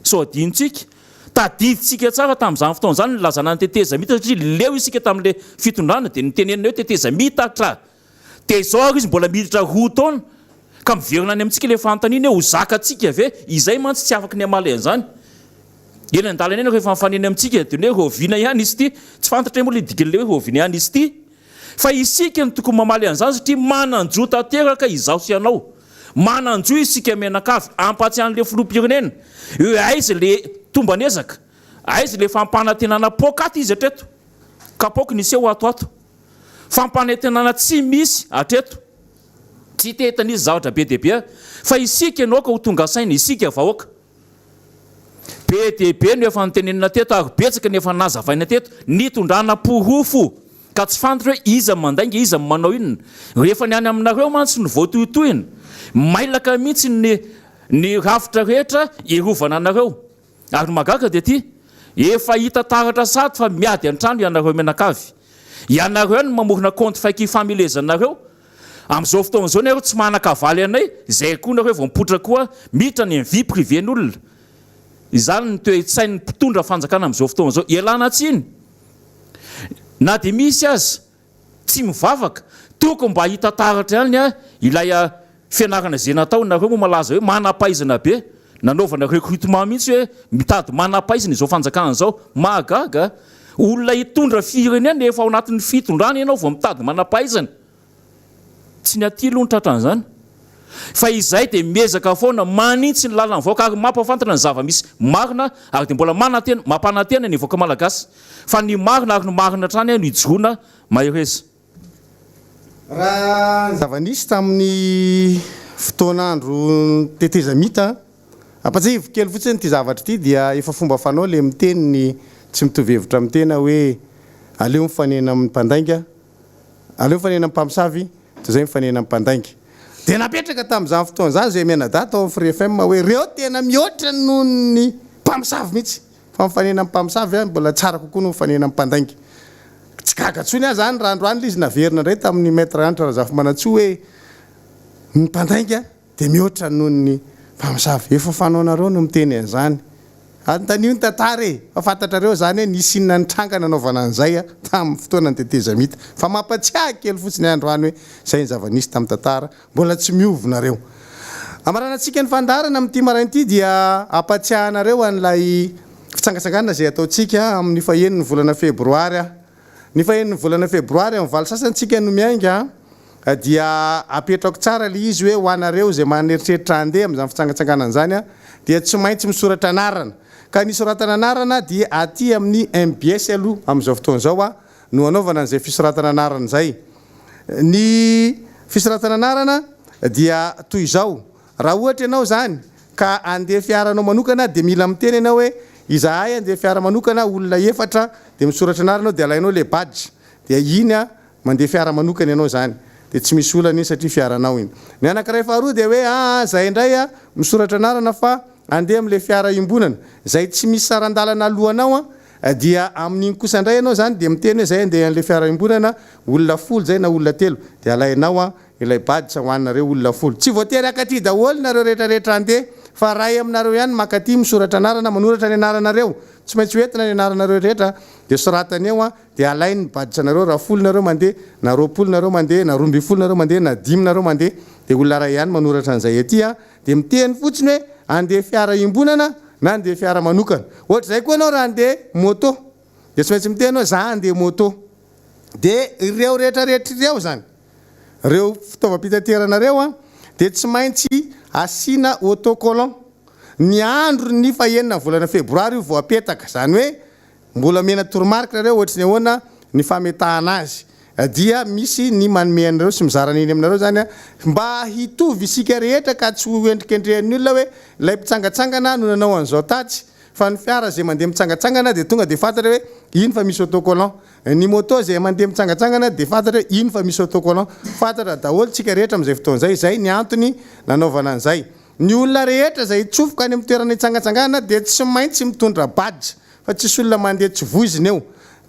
Sao adinontsika. Tadidintsika tsara tamin'izany fotoana izany ny nilazana ny tetezamita satria leo isika tamin'ilay fitondrana dia notenenina hoe tetezamita atra. Dia izao ary izy mbola miditra roa taona ka miverina any amintsika ilay fanontaniana hoe ho zakantsika ve? Izay mantsy tsy afaky ny hamaly an'izany. Eny an-dalana eny rehefa mifanena amintsika dia ny hoe rahoviana ihany izy ity? Tsy fantatra moa ilay dikan'ilay hoe rahoviana ihany izy ity. Fa isika no tokony mamaly an'izany satria manan-jo tanteraka izaho sy ianao. Manan-jo isika mianakavy hampatsiahy an'ilay filoham-pirenena hoe aiza ilay tomban'ezaka, aiza ilay fampanantenana poakaty izy hatreto. Kapoaky niseho ato ato. Fampanantenana tsy misy hatreto. Tsy te hitanisa zavatra be dia be fa isika no aoka ho tonga saina, isika vahoaka. Be dia be no efa notenenina teto ary betsaka ny efa nazavaina teto, nitondrana porofo ka tsy fantatra hoe iza no mandainga, iza no manao inona. Rehefa ny any aminareo mantsy no voatohitohina, mailaka mihitsy ny ny rafitra rehetra hiarovana anareo. Ary ny mahagaga dia ity, efa hita taratra sahady fa miady an-trano ianareo mianakavy. Ianareo ihany no mamorona compte fake ifamelezanareo. Amin'izao fotoana izao nareo tsy manan-kavaly anay, izay koa nareo vao mipoitra koa miditra any amin'ny vie privée n'olona. Izany ny toe-tsain'ny mpitondra fanjakana amin'izao fotoana izao. Ialana tsiny na dia misy aza Tsy mivavaka. Tokony mba hita taratra ihany ilay fianarana izay natao. Nareo moa malaza hoe manam-pahaizana be. Nanaovana recrutement mihitsy hoe mitady manam-pahaizana izao fanjakana izao. Mahagaga. Olona hitondra firenena efa ao anatin'ny fitondrana ianao vao mitady manam-pahaizana. Tsy ny aty aloha no tratran'izany. Fa izay dia miezaka foana manitsy ny lalan'ny vahoaka ary mampahafantatra ny zava-misy marina ary dia mbola manantena, mampanantena ny vahoaka malagasy fa ny marina ary ny marina hatrany no ijoroana mahereza. Raha ny zava-nisy tamin'ny fotoan'andro tetezamita, ampatsiahiviko kely fotsiny ity zavatra ity dia efa fomba fanao ilay miteny ny tsy mitovy hevitra amin'ny tena hoe aleo mifanena amin'ny mpandainga Aleo mifanena amin'ny mpamosavy toy izay mifanena amin'ny mpandainga. Dia napetraka tamin'izany fotoana izany izay mianadahy tao amin'ny Free FM hoe ireo tena mihoatra noho ny mpamosavy mihitsy. Fa mifanena amin'ny mpamosavy mbola tsara kokoa noho mifanena amin'ny mpandainga. Tsy gaga intsony aho izany raha androany ilay izy naverina indray tamin'ny Maître Hanitra Razafimanantsoa hoe ny mpandainga Dia mihoatra noho ny mpamosavy. Efa fanaonareo no miteny an'izany. Anontanio ny tantara e! Fa fantatrareo izany hoe nisy inona nitranga nanaovana an'izay tamin'ny fotoanan'ny tetezamita. Fa mampatsiahy kely fotsiny ahy androany hoe izay ny zava-nisy tamin'ny tantara. Mbola tsy miova nareo. Hamaranantsika ny fandaharana amin'ity maraina ity dia hampatsiahy anareo an'ilay fitsangatsanganana izay ataontsika amin'ny fahenin'ny volana febroary. Ny fahenin'ny volana febroary amin'ny valo sasany tsika no miainga dia apetrako tsara le izy hoe ho anareo izay maneritreritra handeha amin'izany fitsangatsanganana izany dia tsy maintsy misoratra anarana. Ka ny soratana anarana dia aty amin'ny mbs aloha amin'izao fotoana izao no anaovana an'izay fisoratana anarana izay. Ny fisoratana anarana dia toy izao, Raha ohatra ianao izany ka handeha fiaranao manokana dia mila miteny ianao hoe izahay handeha fiara manokana olona efatra dia misoratra anarana ao dia alainao ilay badge dia iny a mandeha fiara manokana ianao izany dia tsy misy olana iny satria fiaranao iny. Ny anankiray faharoa dia hoe aa zahay indray a misoratra anarana fa handeha amin'ilay fiara iombonana izay tsy misy saran-dalana alohanao a dia amin'iny kosa indray ianao izany dia miteny hoe zahay handeha an'ilay fiara iombonana olona folo izay na olona telo dia alainao a Ilay badge ho anareo olona folo. Tsy voatery hakaty daholo nareo rehetra rehetra andeha fa ray aminareo ihany makaty misoratra anarana manoratra ny anaranareo. Tsy maintsy hoentina ny anaranareo rehetra dia soratana eo dia alainy ny badge nareo raha folo nareo mandeha na 20 nareo mandeha na 12 nareo mandeha na dimy nareo mandeha dia olona iray ihany manoratra an'izay aty dia miteny fotsiny hoe andeha fiara iombonana na andeha fiara manokana. Ohatr'izay koa ianao raha andeha moto dia tsy maintsy miteny hoe za andeha moto. Dia ireo rehetra rehetra ireo izany, ireo fitaovam-pitaterana ireo dia tsy maintsy asiana autocollant. Ny andro ny fahenina ny volana febroary io vao apetaka, izany hoe mbola omena toromarika nareo ohatry ny ahoana ny fametahana azy. Dia misy ny manome anareo sy mizara an'iny aminareo izany mba hitovy isika rehetra ka tsy ho endrikendrehan'ny olona hoe ilay mpitsangatsangana no nanao an'izao tatsy fa ny fiara izay mandeha mitsangatsangana dia tonga dia fantatra hoe iny fa misy autocollant. Ny moto izay mandeha mitsangatsangana dia fantatra hoe iny fa misy autocollant. Fantatra daholo tsika rehetra amin'izay fotoana izay. Izay ny antony nanaovana an'izay. Ny olona rehetra izay hitsofoka any amin'ny toerana hitsangatsangana dia tsy maintsy mitondra badge fa tsisy olona mandeha tsy voizina eo.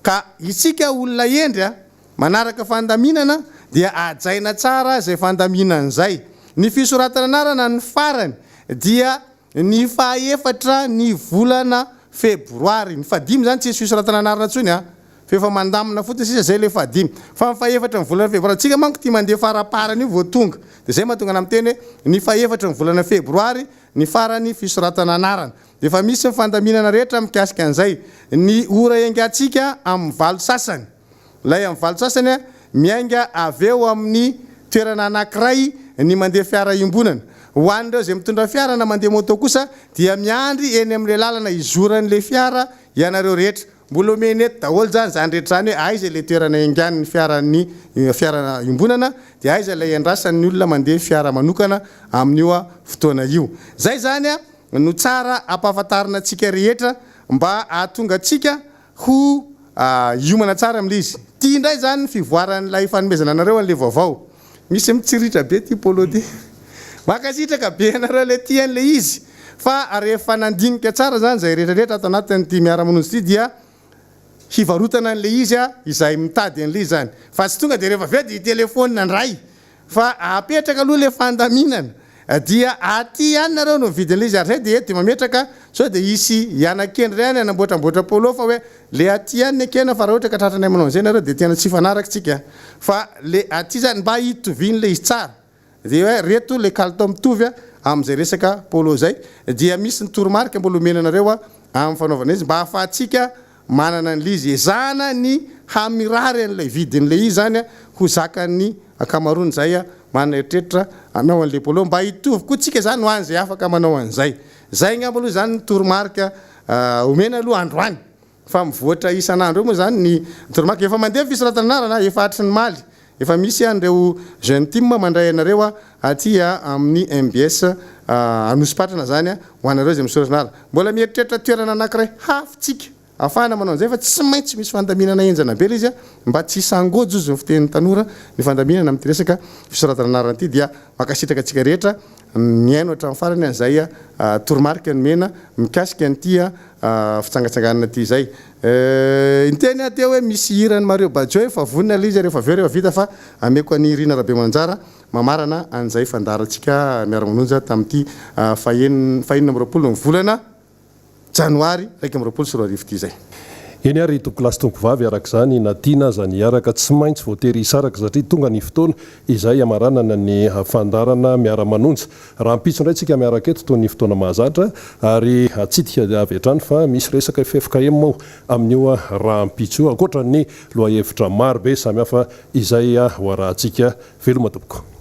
Ka isika olona hendry a, manaraka fandaminana dia hajaina tsara izay fandaminana izay. Ny fisoratana anarana ny farany dia Ny fahaefatra ny volana febroary, ny fahadimy izany tsy hisy fisoratana anarana intsony an, fa efa mandamina fotsiny sisa izay ilay fahadimy. Fa ny fahaefatra ny volana febroary, tsika manko tia mandeha faraparany io vao tonga, dia izay mahatonga anah miteny hoe ny fahaefatry ny volana febroary ny farany fisoratana anarana. Dia efa misy ny fandaminana rehetra mikasika an'izay. Ny ora iangantsika amin'ny valo sasany. Ilay amin'ny valo sasany, miainga avy eo amin'ny toerana anankiray ny mandeha fiara iombonana. Ho an'ireo izay mitondra fiara na mandeha moto kosa dia miandry eny amin'ilay lalana hizoran'ilay fiara ianareo rehetra. Mbola omena eto daholo izany izany rehetra izany hoe aiza ilay toerana iangan'ny fiaran'ny fiara iombonana dia aiza ilay iandrasan'ny olona mandeha fiara manokana amin'io fotoana io. Izay izany no tsara ampahafantarina antsika rehetra mba hahatonga antsika Ho hiomana tsara amin'ilay izy. Ity indray izany ny fivoaran'ilay fanomezana anareo an'ilay vaovao. Misy mitsiritra be ity polo ity. Mankasitraka be anareo ilay tia an'ilay izy. Fa rehefa nandinika tsara izany izay rehetra rehetra ato anatin'ity miara-manonja ity dia hivarotana an'ilay izy izay mitady an'ilay izy izany. Fa tsy tonga dia rehefa avy eo dia hitelefaonina indray. Fa apetraka aloha ilay fandaminana dia aty ihany nareo no mividy an'ilay izy ary zay dia eto dia mametraka sao dia hisy hianakendry ihany hanamboatramboatra polo fa hoe le aty ihany ny ekena fa raha ohatra ka tratranay manao an'izay nareo dia tena tsy hifanaraka tsika fa le aty zany mba hitovian'ilay izy tsara dia hoe reto le kalitao mitovy amin'izay resaka polo zay dia misy ny toromarika mbola omena anareo amin'ny fanaovana izy mba hahafahantsika manana an'ilay izy, ezahana ny hamirary an'ilay vidin'ilay izy izany ho zakan'ny ankamaroany izay manana eritreritra hanao an'ilay polo, mba hitovy koa tsika izany ho an'izay afaka manao an'izay. Izay angamba aloha izany ny toromarika omena aloha androany fa mivoatra isan'andro eo moa izany ny toromarika. Efa mandeha ny fisoratana anarana, efa hatry ny maly Efa misy an'ireo jeune team mandray anareo aty amin'ny mbs Anosipatrana zany ho anareo izay misoratra anarana. Mbola mieritreritra toerana anankiray hafa tsika ahafahana manao an'izay fa tsy maintsy misy fandaminana henjana be ilay izy mba tsy hisangojo hozy ny fitenin'ny tanora ny fandaminana amin'ity resaka fisoratana anarana ity dia mankasitraka antsika rehetra nihaino hatramin'ny farany an'izay toromarika nomena mikasika an'ity fitsangatsanganana ity izay. Niteny aho teo hoe misy hiran'i Mario Baggio efa vonona ilay izy rehefa avy eo rehefa vita fa ameko an'i Rina Rabemanjara mamarana an'izay fandaharantsika miara-manonja tamin'ity faha-26 ny volana janoary 2021 ity izay. Eny ary tompokolahy sy tompokovavy araka izany na tiana aza ny hiaraka tsy maintsy voatery hisaraka satria tonga ny fotoana izay hamaranana ny fandaharana miara-manonja. Rahampitso indray tsika miaraka eto toy ny fotoana mahazatra ary hatsidika avy hatrany fa misy resaka ffkm ao amin'io rahampitso io ankoatra ny lohahevitra maro be samihafa izay ho arahantsika. Veloma tompoko.